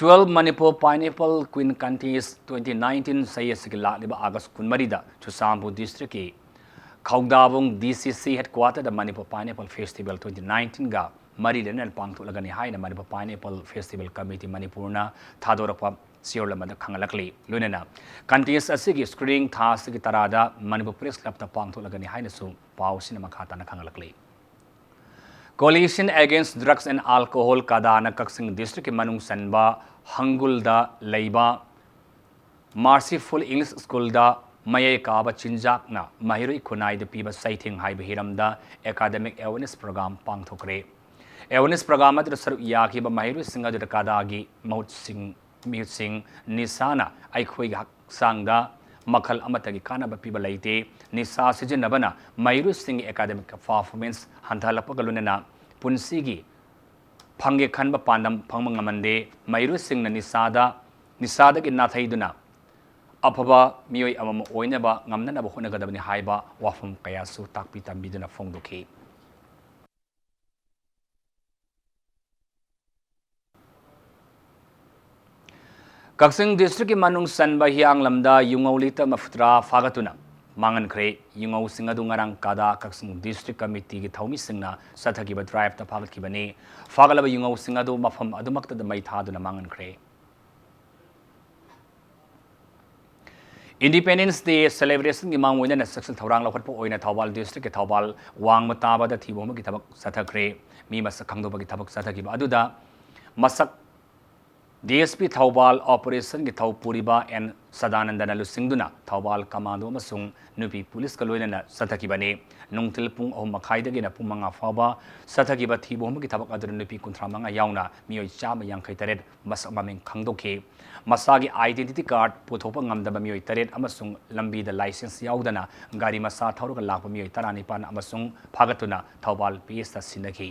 Twelve Manipur Pineapple Queen Contest twenty nineteen ꯆꯍꯤ ꯑꯁꯤꯒꯤ ꯂꯥꯛꯂꯤꯕ ꯑꯥꯒꯁ ꯀꯨꯟꯃꯔꯤꯗ ꯆꯨꯔꯆꯥꯟꯄꯨꯔ ꯗꯤꯁꯇ꯭ꯔꯤꯛꯀꯤ ꯈꯧꯗꯥꯕꯨꯡ ꯗꯤ ꯁꯤ ꯁꯤ ꯍꯦꯗꯀ꯭ꯋꯥꯇꯔꯗ ꯃꯅꯤꯄꯨꯔ ꯄꯥꯏꯅꯦꯄꯜ ꯐꯦꯁꯇꯤꯚꯦꯜ ꯇ꯭ꯋꯦꯟꯇꯤ ꯅꯥꯏꯟꯇꯤꯟꯒ ꯃꯔꯤ ꯂꯩꯅꯅ ꯄꯥꯡꯊꯣꯛꯂꯒꯅꯤ ꯍꯥꯏꯅ ꯃꯅꯤꯄꯨꯔ ꯄꯥꯏꯅꯦꯄꯜ ꯐꯦꯁꯇꯤꯚꯦꯜ ꯀꯃꯤꯇꯤ ꯃꯅꯤꯄꯨꯔꯅ ꯊꯥꯗꯣꯔꯛꯄ ꯆꯦꯔꯣꯜ ꯑꯃꯗ ꯈꯪꯍꯜꯂꯛꯂꯤ꯫ ꯂꯣꯏꯅꯅ ꯀꯟꯇꯦꯁ ꯑꯁꯤꯒꯤ ꯁ꯭ꯀ꯭ꯔꯤꯅꯤꯡ ꯊꯥ ꯑꯁꯤꯒꯤ ꯇꯔꯥꯗ ꯃꯅꯤꯄꯨꯔ ꯄ꯭ꯔꯦꯁ ꯀ꯭ꯂꯕꯇ ꯄꯥꯡꯊꯣꯛꯂꯒꯅꯤ ꯍꯥꯏꯅꯁꯨ ꯄꯥꯎ ꯑꯁꯤꯅ ꯃꯈꯥ ꯇꯥꯅ ꯈꯪꯍꯜꯂꯛꯂꯤ꯫ Coalition Against Drugs and Alcohol, ꯀꯗꯥꯅ ꯀꯛꯆꯤꯡ ꯗꯤꯁꯇ꯭ꯔꯤꯛꯀꯤ ꯃꯅꯨꯡ ꯆꯟꯕ ꯍꯪꯒꯨꯜꯗ ꯂꯩꯕ ꯃꯥꯔꯁꯤꯐꯨꯜ ꯏꯪꯂꯤꯁ ꯁ꯭ꯀꯨꯜꯗ ꯃꯌꯥꯏ ꯀꯥꯕ ꯆꯤꯟꯖꯥꯛꯅ ꯃꯍꯩꯔꯣꯏ ꯈꯨꯟꯅꯥꯏꯗ ꯄꯤꯕ ꯆꯩꯊꯦꯡ ꯍꯥꯏꯕ ꯍꯤꯔꯝꯗ ꯑꯦꯀꯥꯗꯦꯃꯤꯛ ꯑꯦꯋꯦꯔꯅꯦꯁ ꯄ꯭ꯔꯣꯒ꯭ꯔꯥꯝ ꯄꯥꯡꯊꯣꯛꯈ꯭ꯔꯦ꯫ ꯑꯦꯋꯦꯔꯅꯦꯁ ꯄ꯭ꯔꯣꯒ꯭ꯔꯥꯝ ꯑꯗꯨꯗ ꯁꯔꯨꯛ ꯌꯥꯈꯤꯕ ꯃꯍꯩꯔꯣꯏꯁꯤꯡ ꯑꯗꯨꯗ ꯀꯗꯥꯒꯤ ꯃꯍꯨꯠꯁꯤꯡ ꯃꯤꯍꯨꯠꯁꯤꯡ ꯅꯤꯁꯥꯅ ꯑꯩꯈꯣꯏꯒꯤ ꯍꯛꯆꯥꯡꯗ ꯃꯈꯜ ꯑꯃꯠꯇꯒꯤ ꯀꯥꯟꯅꯕ ꯄꯤꯕ ꯂꯩꯇꯦ꯫ ꯅꯤꯁꯥ ꯁꯤꯖꯤꯟꯅꯕꯅ ꯃꯍꯩꯔꯣꯏꯁꯤꯡꯒꯤ ꯑꯦꯀꯥꯗꯦꯃꯤꯛ ꯄꯔꯐꯣꯔꯃꯦꯟꯁ ꯍꯟꯊꯍꯜꯂꯛꯄꯒ ꯂꯣꯏꯅꯅ ꯄꯨꯟꯁꯤꯒꯤ ꯐꯪꯒꯦ ꯈꯟꯕ ꯄꯥꯟꯗꯝ ꯐꯪꯕ ꯉꯝꯍꯟꯗꯦ꯫ ꯃꯍꯩꯔꯣꯏꯁꯤꯡꯅ ꯅꯤꯁꯥꯗ, ꯅꯤꯁꯥꯗꯒꯤ ꯅꯥꯊꯩꯗꯨꯅ ꯑꯐꯕ ꯃꯤꯑꯣꯏ ꯑꯃꯃꯝ ꯑꯣꯏꯅꯕ ꯉꯝꯅꯅꯕ ꯍꯣꯠꯅꯒꯗꯕꯅꯤ ꯍꯥꯏꯕ ꯋꯥꯐꯝ ꯀꯌꯥꯁꯨ ꯇꯥꯛꯄꯤ ꯇꯝꯕꯤꯗꯨꯅ ꯐꯣꯡꯗꯣꯛꯈꯤ꯫ ꯀꯛꯆꯤꯡ ꯗꯤꯁꯇ꯭ꯔꯤꯛꯀꯤ ꯃꯅꯨꯡ ꯆꯟꯕ ꯍꯤꯌꯥꯡꯂꯝꯗ ꯌꯨꯉꯧ ꯂꯤꯇꯔ ꯃꯔꯤꯐꯨꯇꯔꯥ ꯐꯥꯒꯠꯇꯨꯅ ꯃꯥꯡꯍꯟꯈ꯭ꯔꯦ꯫ ꯌꯨꯉꯧꯁꯤꯡ ꯑꯗꯨ ꯉꯔꯥꯡ ꯀꯥꯗꯥ ꯀꯛꯆꯤꯡ ꯗꯤꯁꯇ꯭ꯔꯤꯛ ꯀꯃꯤꯇꯤꯒꯤ ꯊꯧꯃꯤꯁꯤꯡꯅ ꯆꯠꯊꯈꯤꯕ ꯗ꯭ꯔꯥꯏꯚꯇ ꯐꯥꯒꯠꯈꯤꯕꯅꯤ꯫ ꯐꯥꯒꯠꯂꯕ ꯌꯨꯉꯧꯁꯤꯡ ꯑꯗꯨ ꯃꯐꯝ ꯑꯗꯨꯃꯛꯇꯗ ꯃꯩ ꯊꯥꯗꯨꯅ ꯃꯥꯡꯍꯟꯈ꯭ꯔꯦ꯫ Independence Day celebration ꯒꯤ ꯃꯥꯡꯑꯣꯏꯅꯅ ꯆꯦꯛꯁꯤꯜ ꯊꯧꯔꯥꯡ ꯂꯧꯈꯠꯄ ꯑꯣꯏꯅ ꯊꯧꯕꯥꯜ ꯗꯤꯁꯇ꯭ꯔꯤꯛꯀꯤ ꯊꯧꯕꯥꯜ ꯋꯥꯡꯃ ꯇꯥꯕꯗ ꯊꯤꯕ ꯍꯨꯝꯕꯒꯤ ꯊꯕꯛ ꯆꯠꯊꯈ꯭ꯔꯦ꯫ ꯃꯤ ꯃꯁꯛ ꯈꯪꯗꯣꯛꯄꯒꯤ ꯊꯕꯛ ꯆꯠꯊꯈꯤꯕ ꯑꯗꯨꯗ ꯃꯁꯛ ꯗꯤ ꯑꯦꯁ ꯄꯤ ꯊꯧꯕꯥꯜ ꯑꯣꯄꯔꯦꯁꯟꯒꯤ ꯊꯧ ꯄꯨꯔꯤꯕ ꯑꯦꯟ ꯁꯗꯥꯅꯟꯗꯅ ꯂꯨꯆꯤꯡꯗꯨꯅ ꯊꯧꯕꯥꯜ ꯀꯃꯥꯟꯗꯣ ꯑꯃꯁꯨꯡ ꯅꯨꯄꯤ ꯄꯨꯂꯤꯁꯀ ꯂꯣꯏꯅꯅ ꯆꯠꯊꯈꯤꯕꯅꯤ꯫ ꯅꯨꯡꯊꯤꯜ ꯄꯨꯡ ꯑꯍꯨꯝ ꯃꯈꯥꯏꯗꯒꯤꯅ ꯄꯨꯡ ꯃꯉꯥ ꯐꯥꯎꯕ ꯆꯠꯊꯈꯤꯕ ꯊꯤꯕ ꯍꯨꯝꯕꯒꯤ ꯊꯕꯛ ꯑꯗꯨꯗ ꯅꯨꯄꯤ ꯀꯨꯟꯊ꯭ꯔꯥ ꯃꯉꯥ ꯌꯥꯎꯅ ꯃꯤꯑꯣꯏ ꯆꯥꯝꯃ ꯌꯥꯡꯈꯩ ꯇꯔꯦꯠ ꯃꯁꯛ ꯃꯃꯤꯡ ꯈꯪꯗꯣꯛꯈꯤ꯫ ꯃꯁꯥꯒꯤ identity card ꯄꯨꯊꯣꯛꯄ ꯉꯝꯗꯕ ꯃꯤꯑꯣꯏ ꯇꯔꯦꯠ ꯑꯃꯁꯨꯡ ꯂꯝꯕꯤꯗ license ꯌꯥꯎꯗꯅ ꯒꯥꯔꯤ ꯃꯆꯥ ꯊꯧꯔꯒ ꯂꯥꯛꯄ ꯃꯤꯑꯣꯏ ꯇꯔꯥꯅꯤꯄꯥꯟ ꯑꯃꯁꯨꯡ ꯐꯥꯒꯠꯇꯨꯅ ꯊꯧꯕꯥꯜ ꯄꯤ ꯑꯦꯁꯇ ꯁꯤꯟꯅꯈꯤ꯫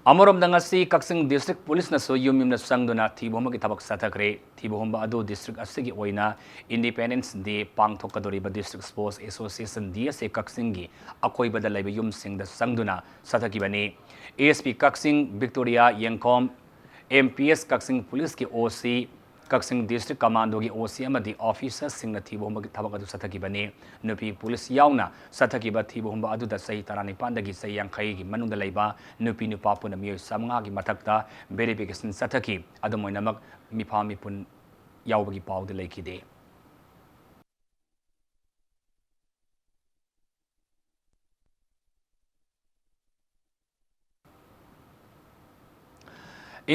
ꯑꯃꯔꯣꯝꯗ ꯉꯁꯤ ꯀꯛꯆꯤꯡ ꯗꯤꯁꯇ꯭ꯔꯤꯛ ꯄꯨꯂꯤꯁꯅꯁꯨ ꯌꯨꯝ ꯌꯨꯝꯗ ꯆꯪꯗꯨꯅ ꯊꯤꯕ ꯍꯨꯝꯕꯒꯤ ꯊꯕꯛ ꯆꯠꯊꯈ꯭ꯔꯦ꯫ ꯊꯤꯕ ꯍꯨꯝꯕ ꯑꯗꯨ ꯗꯤꯁꯇ꯭ꯔꯤꯛ ꯑꯁꯤꯒꯤ ꯑꯣꯏꯅ Independence Day ꯄꯥꯡꯊꯣꯛꯀꯗꯧꯔꯤꯕ district sports association, D S A, ꯀꯛꯆꯤꯡꯒꯤ ꯑꯀꯣꯏꯕꯗ ꯂꯩꯕ ꯌꯨꯝꯁꯤꯡꯗ ꯆꯪꯗꯨꯅ ꯆꯠꯊꯈꯤꯕꯅꯤ꯫ A S P Kakching Victoria ꯌꯦꯡꯈꯣꯝ, ꯑꯦꯝ ꯄꯤ ꯑꯦꯁ ꯀꯛꯆꯤꯡ ꯄꯨꯂꯤꯁꯀꯤ ꯑꯣ ꯁꯤ, ꯀꯛꯆꯤꯡ ꯗꯤꯁꯇ꯭ꯔꯤꯛ ꯀꯃꯥꯟꯗꯣꯒꯤ ꯑꯣ ꯁꯤ ꯑꯃꯗꯤ ꯑꯣꯐꯤꯁꯔꯁꯤꯡꯅ ꯊꯤꯕ ꯍꯨꯝꯕꯒꯤ ꯊꯕꯛ ꯑꯗꯨ ꯆꯠꯊꯈꯤꯕꯅꯤ꯫ ꯅꯨꯄꯤ ꯄꯨꯂꯤꯁ ꯌꯥꯎꯅ ꯆꯠꯊꯈꯤꯕ ꯊꯤꯕ ꯍꯨꯝꯕ ꯑꯗꯨꯗ ꯆꯍꯤ ꯇꯔꯥꯅꯤꯄꯥꯟꯗꯒꯤ ꯆꯍꯤ ꯌꯥꯡꯈꯩꯒꯤ ꯃꯅꯨꯡꯗ ꯂꯩꯕ ꯅꯨꯄꯤ ꯅꯨꯄꯥ ꯄꯨꯟꯅ ꯃꯤꯑꯣꯏ ꯆꯥꯃꯉꯥꯒꯤ ꯃꯊꯛꯇ verification ꯆꯠꯊꯈꯤ꯫ ꯑꯗꯨꯝ ꯑꯣꯏꯅꯃꯛ, ꯃꯤꯐꯥ ꯃꯤꯄꯨꯟ ꯌꯥꯎꯕꯒꯤ ꯄꯥꯎꯗꯤ ꯂꯩꯈꯤꯗꯦ꯫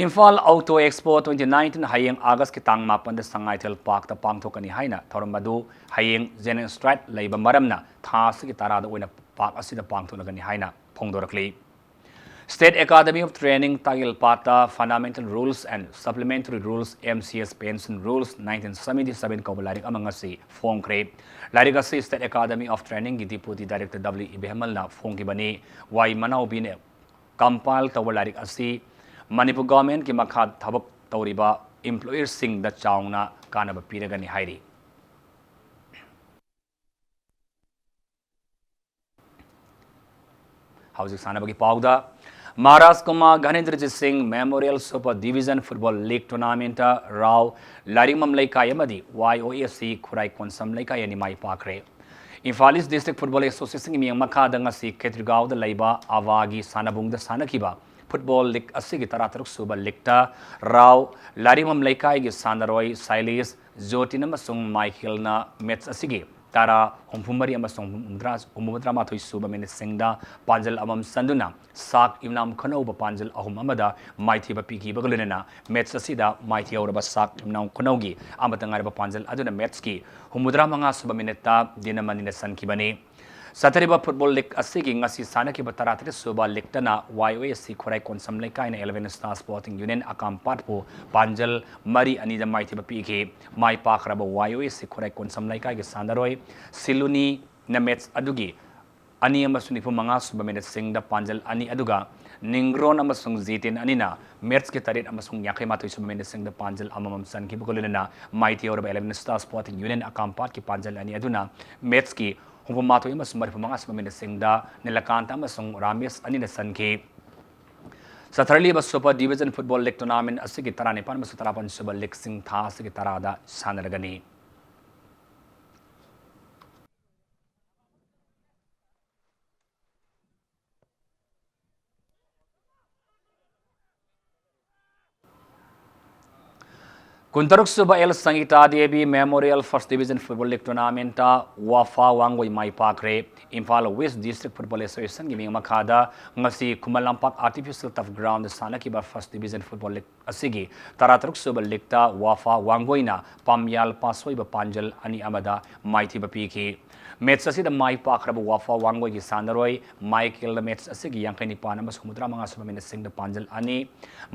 Imphal auto expo twenty nineteen ꯍꯌꯦꯡ ꯑꯥꯒꯁꯀꯤ ꯇꯥꯡ ꯃꯥꯄꯟꯗ ꯁꯉꯥꯏꯊꯦꯜ ꯄꯥꯔꯛꯇ ꯄꯥꯡꯊꯣꯛꯀꯅꯤ ꯍꯥꯏꯅ ꯊꯧꯔꯝ ꯑꯗꯨ ꯍꯌꯦꯡ general strike ꯂꯩꯕ ꯃꯔꯝꯅ ꯊꯥ ꯑꯁꯤꯒꯤ ꯇꯔꯥꯗ ꯑꯣꯏꯅ ꯄꯥꯔꯛ ꯑꯁꯤꯗ ꯄꯥꯡꯊꯣꯛꯂꯒꯅꯤ ꯍꯥꯏꯅ ꯐꯣꯡꯗꯣꯔꯛꯂꯤ꯫ State Academy of Training ꯇꯥꯒꯤꯜꯄꯥꯠꯇ Fundamental Rules and Supplementary Rules, M C S Pension Rules nineteen seventy seven ꯀꯧꯕ ꯂꯥꯏꯔꯤꯛ ꯑꯃ ꯉꯁꯤ ꯐꯣꯡꯈ꯭ꯔꯦ꯫ ꯂꯥꯏꯔꯤꯛ ꯑꯁꯤ State Academy of Training ꯒꯤ Deputy Director W ꯏꯕꯦꯝꯍꯜꯅ ꯐꯣꯡꯈꯤꯕꯅꯤ꯫ ꯋꯥꯏ ꯃꯅꯥꯎꯕꯤꯅ compile ꯇꯧꯕ ꯂꯥꯏꯔꯤꯛ ꯑꯁꯤ ꯃꯅꯤꯄꯨꯔ government ꯀꯤ ꯃꯈꯥ ꯊꯕꯛ ꯇꯧꯔꯤꯕ employers ꯁꯤꯡꯗ ꯆꯥꯎꯅ ꯀꯥꯟꯅꯕ ꯄꯤꯔꯒꯅꯤ ꯍꯥꯏꯔꯤ꯫ ꯍꯧꯖꯤꯛ ꯁꯥꯟꯅꯕꯒꯤ ꯄꯥꯎꯗ, ꯃꯍꯥꯔꯥꯖ ꯀꯨꯃꯥꯔ ꯘꯅꯦꯟꯗ꯭ꯔꯖꯤꯠ ꯁꯤꯡ Memorial Super Division Football League Tournament Rao ꯂꯥꯏꯔꯤꯛꯃꯝ ꯂꯩꯀꯥꯏ ꯑꯃꯗꯤ Y O A C ꯈꯨꯔꯥꯏ ꯀꯣꯟꯁꯝ ꯂꯩꯀꯥꯏ ꯑꯅꯤ ꯃꯥꯏ ꯄꯥꯛꯈ꯭ꯔꯦ꯫ Imphal East District Football Association ꯒꯤ ꯃꯤꯠꯌꯦꯡ ꯃꯈꯥꯗ ꯉꯁꯤ ꯈꯦꯇ꯭ꯔꯤꯒꯥꯎꯗ ꯂꯩꯕ ꯑꯋꯥꯒꯤ ꯁꯥꯟꯅꯕꯨꯡꯗ ꯁꯥꯟꯅꯈꯤꯕ football league ꯑꯁꯤꯒꯤ ꯇꯔꯥꯇꯔꯨꯛ ꯁꯨꯕ league ꯇ ꯔꯥꯎ ꯂꯥꯏꯔꯤꯛꯃꯝ ꯂꯩꯀꯥꯏꯒꯤ ꯁꯥꯟꯅꯔꯣꯏ ꯁꯥꯏꯂꯤꯁ, ꯖꯣꯇꯤꯟ ꯑꯃꯁꯨꯡ ꯃꯥꯏꯀꯦꯜꯅ match ꯑꯁꯤꯒꯤ ꯇꯔꯥ, ꯍꯨꯝꯐꯨ ꯃꯔꯤ ꯑꯃꯁꯨꯡ ꯍꯨꯝꯐꯨꯇꯔꯥ, ꯍꯨꯝꯐꯨꯇꯔꯥ ꯃꯥꯊꯣꯏ ꯁꯨꯕ minute ꯁꯤꯡꯗ ꯄꯥꯟꯖꯜ ꯑꯃꯃꯝ ꯆꯟꯗꯨꯅ ꯁꯥꯛ ꯌꯨꯝꯅꯥꯝ ꯈꯨꯅꯧꯕ ꯄꯥꯟꯖꯜ ꯑꯍꯨꯝ ꯑꯃꯗ ꯃꯥꯏꯊꯤꯕ ꯄꯤꯈꯤꯕꯒ ꯂꯣꯏꯅꯅ match ꯑꯁꯤꯗ ꯃꯥꯏꯊꯤꯍꯧꯔꯕ ꯁꯥꯛ ꯌꯨꯝꯅꯥꯝ ꯈꯨꯅꯧꯒꯤ ꯑꯃꯠꯇ ꯉꯥꯏꯔꯕ ꯄꯥꯟꯖꯜ ꯑꯗꯨꯅ match ꯀꯤ ꯍꯨꯝꯐꯨꯇꯔꯥ ꯃꯉꯥ ꯁꯨꯕ minute ꯇ ꯗꯤꯅꯃꯅꯤꯅ ꯆꯟꯈꯤꯕꯅꯤ꯫ ꯆꯠꯊꯔꯤꯕ football league ꯑꯁꯤꯒꯤ ꯉꯁꯤ ꯁꯥꯟꯅꯈꯤꯕ ꯇꯔꯥꯇꯔꯦꯠ ꯁꯨꯕ league ꯇꯅ Y O A C Khurai Konsam ꯂꯩꯀꯥꯏꯅ Eleven Star Sporting Union ꯑꯀꯥꯝꯄꯥꯠꯄꯨ ꯄꯥꯟꯖꯜ ꯃꯔꯤ ꯑꯅꯤꯗ ꯃꯥꯏꯊꯤꯕ ꯄꯤꯈꯤ꯫ ꯃꯥꯏ ꯄꯥꯛꯈ꯭ꯔꯕ Y O A C ꯈꯨꯔꯥꯏ ꯀꯣꯟꯁꯝ ꯂꯩꯀꯥꯏꯒꯤ ꯁꯥꯟꯅꯔꯣꯏ ꯁꯤꯂꯨꯅꯤꯅ match ꯑꯗꯨꯒꯤ ꯑꯅꯤ ꯑꯃꯁꯨꯡ ꯅꯤꯐꯨ ꯃꯉꯥ ꯁꯨꯕ minute ꯁꯤꯡꯗ ꯄꯥꯟꯖꯜ ꯑꯅꯤ ꯑꯗꯨꯒ ꯅꯤꯡꯒ꯭ꯔꯣꯟ ꯑꯃꯁꯨꯡ ꯖꯤꯇꯦꯟ ꯑꯅꯤꯅ match ꯀꯤ ꯇꯔꯦꯠ ꯑꯃꯁꯨꯡ ꯌꯥꯡꯈꯩ ꯃꯥꯊꯣꯏ ꯁꯨꯕ minute ꯁꯤꯡꯗ ꯄꯥꯟꯖꯜ ꯑꯃꯃꯝ ꯆꯟꯈꯤꯕꯒ ꯂꯣꯏꯅꯅ ꯃꯥꯏꯊꯤꯍꯧꯔꯕ Eleven Star Sporting Union ꯑꯀꯥꯝꯄꯥꯠꯀꯤ ꯄꯥꯟꯖꯜ ꯑꯅꯤ ꯑꯗꯨꯅ match ꯀꯤ ꯍꯨꯝꯐꯨ ꯃꯥꯊꯣꯏ ꯑꯃꯁꯨꯡ ꯃꯔꯤꯐꯨ ꯃꯉꯥ ꯁꯨꯕ minute ꯁꯤꯡꯗ ꯅꯤꯂꯀꯥꯟꯇ ꯑꯃꯁꯨꯡ ꯔꯥꯃꯦꯁ ꯑꯅꯤꯅ ꯆꯟꯈꯤ꯫ ꯆꯠꯊꯔꯛꯂꯤꯕ Super Division Football League Tournament ꯑꯁꯤꯒꯤ ꯇꯔꯥꯅꯤꯄꯥꯟ ꯑꯃꯁꯨꯡ ꯇꯔꯥꯃꯥꯄꯟ ꯁꯨꯕ league ꯁꯤꯡ ꯊꯥ ꯑꯁꯤꯒꯤ ꯇꯔꯥꯗ ꯁꯥꯟꯅꯔꯒꯅꯤ꯫ ꯀꯨꯟꯇꯔꯨꯛ ꯁꯨꯕ L Sangita Devi Memorial First Division Football League Tournament ꯇ ꯋꯥꯐꯥ ꯋꯥꯡꯒꯣꯏ ꯃꯥꯏ ꯄꯥꯛꯈ꯭ꯔꯦ꯫ Imphal West District Football Association ꯒꯤ ꯃꯤꯠꯌꯦꯡ ꯃꯈꯥꯗ ꯉꯁꯤ Khuman Lampak Artificial Turf Ground ꯗ ꯁꯥꯟꯅꯈꯤꯕ First Division Football League ꯑꯁꯤꯒꯤ ꯇꯔꯥꯇꯔꯨꯛ ꯁꯨꯕ league ꯇ ꯋꯥꯐꯥ ꯋꯥꯡꯒꯣꯏꯅ ꯄꯥꯝꯌꯥꯜ ꯄꯥꯁꯣꯏꯕ ꯄꯥꯟꯖꯜ ꯑꯅꯤ ꯑꯃꯗ ꯃꯥꯏꯊꯤꯕ ꯄꯤꯈꯤ꯫ Match ꯑꯁꯤꯗ ꯃꯥꯏ ꯄꯥꯛꯈ꯭ꯔꯕ ꯋꯥꯐꯥ ꯋꯥꯡꯒꯣꯏꯒꯤ ꯁꯥꯟꯅꯔꯣꯏ ꯃꯥꯏꯀꯦꯜꯅ match ꯑꯁꯤꯒꯤ ꯌꯥꯡꯈꯩ ꯅꯤꯄꯥꯟ ꯑꯃꯁꯨꯡ ꯍꯨꯝꯐꯨꯇꯔꯥ ꯃꯉꯥ ꯁꯨꯕ ꯃꯤꯅꯠꯁꯤꯡꯗ ꯄꯥꯟꯖꯜ ꯑꯅꯤ,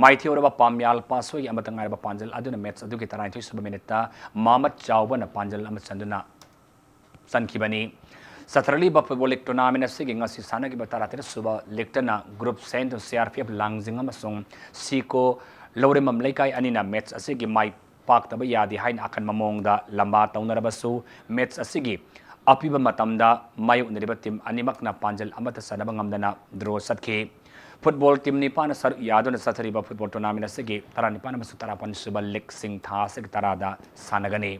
ꯃꯥꯏꯊꯤꯍꯧꯔꯕ ꯄꯥꯝꯌꯥꯜ ꯄꯥꯁꯣꯏꯒꯤ ꯑꯃꯠꯇ ꯉꯥꯏꯔꯕ ꯄꯥꯟꯖꯜ ꯑꯗꯨꯅ match ꯑꯗꯨꯒꯤ ꯇꯔꯥꯅꯤꯊꯣꯏ ꯁꯨꯕ ꯃꯤꯅꯠꯇ ꯃꯥꯃꯠ ꯆꯥꯎꯕꯅ ꯄꯥꯟꯖꯜ ꯑꯃ ꯆꯟꯗꯨꯅ ꯆꯟꯈꯤꯕꯅꯤ꯫ ꯆꯠꯊꯔꯛꯂꯤꯕ football league tournament ꯑꯁꯤꯒꯤ ꯉꯁꯤ ꯁꯥꯟꯅꯈꯤꯕ ꯇꯔꯥꯇꯔꯦꯠ ꯁꯨꯕ leagueꯇꯅ group Saint C R P F ꯂꯥꯡꯖꯤꯡ ꯑꯃꯁꯨꯡ ꯁꯤꯀꯣ ꯂꯧꯔꯦꯝꯕꯝ ꯂꯩꯀꯥꯏ ꯑꯅꯤꯅ match ꯑꯁꯤꯒꯤ ꯃꯥꯏ ꯄꯥꯛꯇꯕ ꯌꯥꯗꯦ ꯍꯥꯏꯅ ꯑꯀꯟꯕ ꯃꯑꯣꯡꯗ ꯂꯝꯕꯥ ꯇꯧꯅꯔꯕꯁꯨ, match ꯑꯁꯤꯒꯤ ꯑꯄꯤꯕ ꯃꯇꯝꯗ ꯃꯥꯌꯣꯛꯅꯔꯤꯕ team ꯑꯅꯤꯃꯛꯅ ꯄꯥꯟꯖꯜ ꯑꯃꯠꯇ ꯆꯟꯅꯕ ꯉꯝꯗꯅ draw ꯆꯠꯈꯤ꯫ Football team ꯅꯤꯄꯥꯟꯅ ꯁꯔꯨꯛ ꯌꯥꯗꯨꯅ ꯆꯠꯊꯔꯤꯕ football tournament ꯑꯁꯤꯒꯤ ꯇꯔꯥꯅꯤꯄꯥꯟ ꯑꯃꯁꯨꯡ ꯇꯔꯥꯃꯥꯄꯟ ꯁꯨꯕ leagueꯁꯤꯡ ꯊꯥ ꯑꯁꯤꯒꯤ ꯇꯔꯥꯗ ꯁꯥꯟꯅꯒꯅꯤ꯫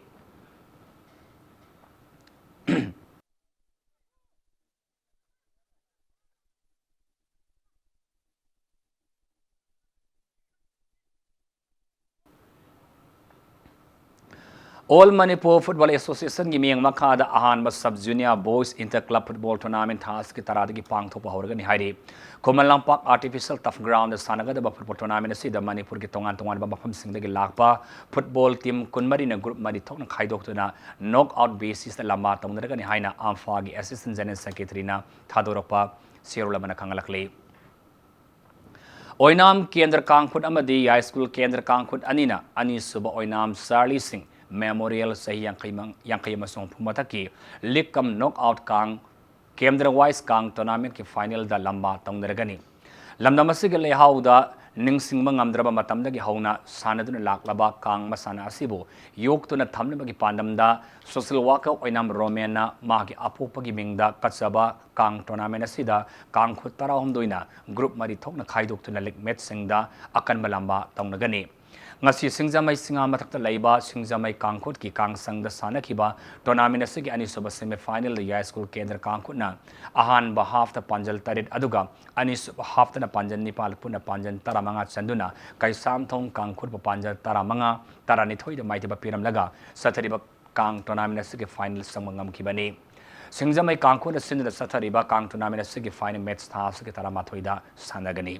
All Manipur Football Associationꯒꯤ ꯃꯤꯠꯌꯦꯡ ꯃꯈꯥꯗ ꯑꯍꯥꯟꯕ sub junior boys inter club football tournament ꯊꯥ ꯑꯁꯤꯒꯤ ꯇꯔꯥꯗꯒꯤ ꯄꯥꯡꯊꯣꯛꯄ ꯍꯧꯔꯒꯅꯤ ꯍꯥꯏꯔꯤ꯫ Khuman Lampak artificial turf groundꯗ ꯁꯥꯟꯅꯒꯗꯕ football tournament ꯑꯁꯤꯗ ꯃꯅꯤꯄꯨꯔꯒꯤ ꯇꯣꯉꯥꯟ ꯇꯣꯉꯥꯟꯕ ꯃꯐꯝꯁꯤꯡꯗꯒꯤ ꯂꯥꯛꯄ football team ꯀꯨꯟꯃꯔꯤꯅ group ꯃꯔꯤ ꯊꯣꯛꯅ ꯈꯥꯏꯗꯣꯛꯇꯨꯅ knock out basisꯇ ꯂꯝꯕꯥ ꯇꯧꯅꯔꯒꯅꯤ ꯍꯥꯏꯅ ꯑꯝꯐꯥꯒꯤ assistant general secretaryꯅ ꯊꯥꯗꯣꯔꯛꯄ ꯆꯦꯔꯣꯜ ꯑꯃꯅ ꯈꯪꯍꯜꯂꯛꯂꯤ꯫ ꯑꯣꯏꯅꯥꯝ ꯀꯦꯟꯗ꯭ꯔ ꯀꯥꯡꯈꯨꯠ ꯑꯃꯗꯤ ꯌꯥꯏꯁ꯭ꯀꯨꯜ ꯀꯦꯟꯗ꯭ꯔ ꯀꯥꯡꯈꯨꯠ ꯑꯅꯤꯅ ꯑꯅꯤꯁꯨꯕ ꯑꯣꯏꯅꯥꯝ ꯆꯥꯔꯂꯤ ꯁꯤꯡ ꯃꯦꯃꯣꯔꯤꯌꯦꯜ ꯆꯍꯤ ꯌꯥꯡꯈꯩ ꯃꯪ-, ꯌꯥꯡꯈꯩ ꯑꯃꯁꯨꯡ ꯍꯨꯝꯐꯨ ꯃꯊꯛꯀꯤ league cum knock out ꯀꯥꯡ ꯀꯦꯟꯗ꯭ꯔ wise ꯀꯥꯡ tournamentꯀꯤ finalꯗ ꯂꯝꯕꯥ ꯇꯧꯅꯔꯒꯅꯤ꯫ ꯂꯝꯗꯝ ꯑꯁꯤꯒꯤ ꯂꯩꯍꯥꯎꯗ ꯅꯤꯡꯁꯤꯡꯕ ꯉꯝꯗ꯭ꯔꯕ ꯃꯇꯝꯗꯒꯤ ꯍꯧꯅ ꯁꯥꯟꯅꯗꯨꯅ ꯂꯥꯛꯂꯕ ꯀꯥꯡ ꯃꯁꯥꯟꯅ ꯑꯁꯤꯕꯨ ꯌꯣꯛꯇꯨꯅ ꯊꯝꯅꯕꯒꯤ ꯄꯥꯟꯗꯝꯗ social worker ꯑꯣꯏꯅꯥꯝ ꯔꯣꯃꯦꯟꯅ ꯃꯍꯥꯛꯀꯤ ꯑꯄꯣꯛꯄꯒꯤ ꯃꯤꯡꯗ ꯀꯠꯆꯕ ꯀꯥꯡ tournament ꯑꯁꯤꯗ ꯀꯥꯡꯈꯨꯠ ꯇꯔꯥꯍꯨꯝꯗꯣꯏꯅ group ꯃꯔꯤ ꯊꯣꯛꯅ ꯈꯥꯏꯗꯣꯛꯇꯨꯅ league matchꯁꯤꯡꯗ ꯑꯀꯟꯕ ꯂꯝꯕꯥ ꯇꯧꯅꯒꯅꯤ꯫ ꯉꯁꯤ ꯁꯤꯡꯖꯃꯩ ꯁꯤꯡꯉꯥ ꯃꯊꯛꯇ ꯂꯩꯕ ꯁꯤꯡꯖꯃꯩ ꯀꯥꯡꯈꯨꯠꯀꯤ ꯀꯥꯡꯁꯪꯗ ꯁꯥꯟꯅꯈꯤꯕ tournament ꯑꯁꯤꯒꯤ ꯑꯅꯤꯁꯨꯕ semifinalꯗ ꯌꯥꯏꯁ꯭ꯀꯨꯜ ꯀꯦꯟꯗ꯭ꯔ ꯀꯥꯡꯈꯨꯠꯅ ꯑꯍꯥꯟꯕ halfꯇ ꯄꯥꯟꯖꯜ ꯇꯔꯦꯠ ꯑꯗꯨꯒ ꯑꯅꯤꯁꯨꯕ halfꯇꯅ ꯄꯥꯟꯖꯜ ꯅꯤꯄꯥꯜ ꯄꯨꯟꯅ ꯄꯥꯟꯖꯜ ꯇꯔꯥꯃꯉꯥ ꯆꯟꯗꯨꯅ ꯀꯩꯁꯥꯝꯊꯣꯡ ꯀꯥꯡꯈꯨꯠꯄꯨ ꯄꯥꯟꯖꯜ ꯇꯔꯥꯃꯉꯥ, ꯇꯔꯥꯅꯤꯊꯣꯏꯗ ꯃꯥꯏꯊꯤꯕ ꯄꯤꯔꯝꯂꯒ ꯆꯠꯊꯔꯤꯕ ꯀꯥꯡ tournament ꯑꯁꯤꯒꯤ final ꯆꯪꯕ ꯉꯝꯈꯤꯕꯅꯤ꯫ ꯁꯤꯡꯖꯃꯩ ꯀꯥꯡꯈꯨꯠꯅ ꯁꯤꯟꯗꯨꯅ ꯆꯠꯊꯔꯤꯕ ꯀꯥꯡ tournament ꯑꯁꯤꯒꯤ final match ꯊꯥ ꯑꯁꯤꯒꯤ ꯇꯔꯥꯃꯥꯊꯣꯏꯗ ꯁꯥꯟꯅꯒꯅꯤ꯫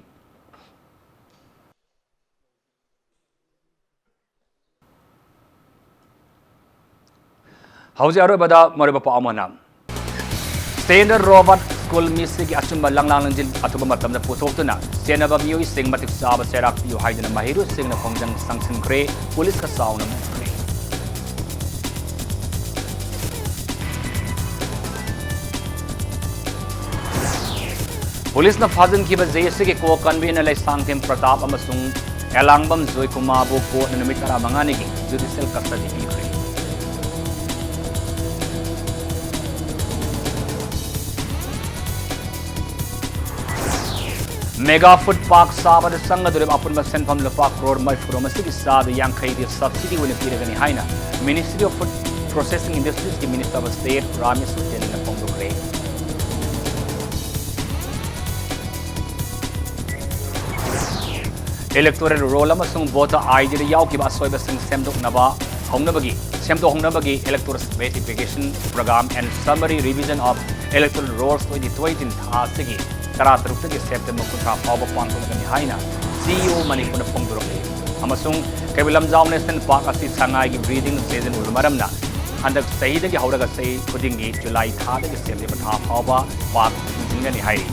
ꯍꯧꯖꯤꯛ ꯑꯔꯣꯏꯕꯗ ꯃꯔꯨꯑꯣꯏꯕ ꯄꯥꯎ ꯑꯃꯅ, Standard Robert School ꯃꯤꯁꯤꯒꯤ ꯑꯆꯨꯝꯕ ꯂꯪꯂꯥꯡ ꯂꯪꯖꯤꯟ ꯑꯊꯨꯕ ꯃꯇꯝꯗ ꯄꯨꯊꯣꯛꯇꯨꯅ ꯆꯦꯟꯅꯕ ꯃꯤꯑꯣꯏꯁꯤꯡ ꯃꯇꯤꯛ ꯆꯥꯕ ꯆꯩꯔꯥꯛ ꯄꯤꯌꯨ ꯍꯥꯏꯗꯨꯅ ꯃꯍꯩꯔꯣꯏꯁꯤꯡꯅ ꯈꯣꯡꯖꯪ ꯆꯪꯁꯤꯟꯈ꯭ꯔꯦ꯫ ꯄꯨꯂꯤꯁꯀ ꯆꯥꯎꯅ ꯃꯨꯛꯈ꯭ꯔꯦ꯫ ꯄꯨꯂꯤꯁꯅ ꯐꯥꯖꯤꯟꯈꯤꯕ ꯖꯦ ꯑꯦꯁ ꯁꯤꯒꯤ ꯀꯣ ꯀꯟꯚꯤꯅꯔ ꯂꯩꯁꯥꯡꯊꯦꯝ ꯄ꯭ꯔꯇꯥꯞ ꯑꯃꯁꯨꯡ ꯑꯦꯂꯥꯡꯕꯝ ꯖꯣꯏꯀꯨꯃꯥꯔꯕꯨ ꯀꯣꯔꯠꯅ ꯅꯨꯃꯤꯠ ꯇꯔꯥꯃꯉꯥꯅꯤꯒꯤ ꯖꯨꯗꯤꯁꯤꯌꯦꯜ ꯀꯁꯇꯗꯤ ꯄꯤꯈ꯭ꯔꯦ꯫ ꯃꯦꯒꯥ ꯐꯨꯗ ꯄꯥꯔꯛ ꯁꯥꯕꯗ ꯆꯪꯒꯗꯧꯔꯤꯕ ꯑꯄꯨꯟꯕ ꯁꯦꯟꯐꯝ ꯂꯨꯄꯥ ꯀ꯭ꯔꯣꯔ ꯃꯔꯤꯐꯨꯔꯣꯝ ꯑꯁꯤꯒꯤ ꯆꯥꯗ ꯌꯥꯡꯈꯩꯗꯤ ꯁꯕꯁꯤꯗꯤ ꯑꯣꯏꯅ ꯄꯤꯔꯒꯅꯤ ꯍꯥꯏꯅ Ministry of Food Processing Industriesꯀꯤ Minister of State Ramesh ꯇꯦꯂꯤꯅ ꯐꯣꯡꯗꯣꯛꯈ꯭ꯔꯦ꯫ Electoral roll ꯑꯃꯁꯨꯡ voter I Dꯗ ꯌꯥꯎꯈꯤꯕ ꯑꯁꯣꯏꯕꯁꯤꯡ ꯁꯦꯝꯗꯣꯛꯅꯕ ꯍꯧꯅꯕꯒꯤ, ꯁꯦꯝꯗꯣꯛꯍꯧꯅꯕꯒꯤ Electors Verification Program and Summary Revision of Electoral Rolls twenty twenty ꯊꯥ ꯑꯁꯤꯒꯤ ꯇꯔꯥꯇꯔꯨꯛꯇꯒꯤ ꯁꯦꯞꯇꯦꯝꯕꯔ ꯀꯨꯟꯊ꯭ꯔꯥ ꯐꯥꯎꯕ ꯄꯥꯡꯊꯣꯛꯀꯅꯤ ꯍꯥꯏꯅ C E O ꯃꯅꯤꯄꯨꯔꯅ ꯐꯣꯡꯗꯣꯔꯛꯂꯤ꯫ ꯑꯃꯁꯨꯡ ꯀꯩꯕꯨꯜ ꯂꯝꯖꯥꯎ National Park ꯑꯁꯤ ꯁꯉꯥꯏꯒꯤ breeding season ꯑꯣꯏꯕ ꯃꯔꯝꯅ ꯍꯟꯗꯛ ꯆꯍꯤꯗꯒꯤ ꯍꯧꯔꯒ ꯆꯍꯤ ꯈꯨꯗꯤꯡꯒꯤ ꯖꯨꯂꯥꯏ ꯊꯥꯗꯒꯤ ꯁꯦꯞꯇꯦꯝꯕꯔ ꯊꯥ ꯐꯥꯎꯕ park ꯊꯤꯡꯖꯤꯟꯒꯅꯤ ꯍꯥꯏꯔꯤ꯫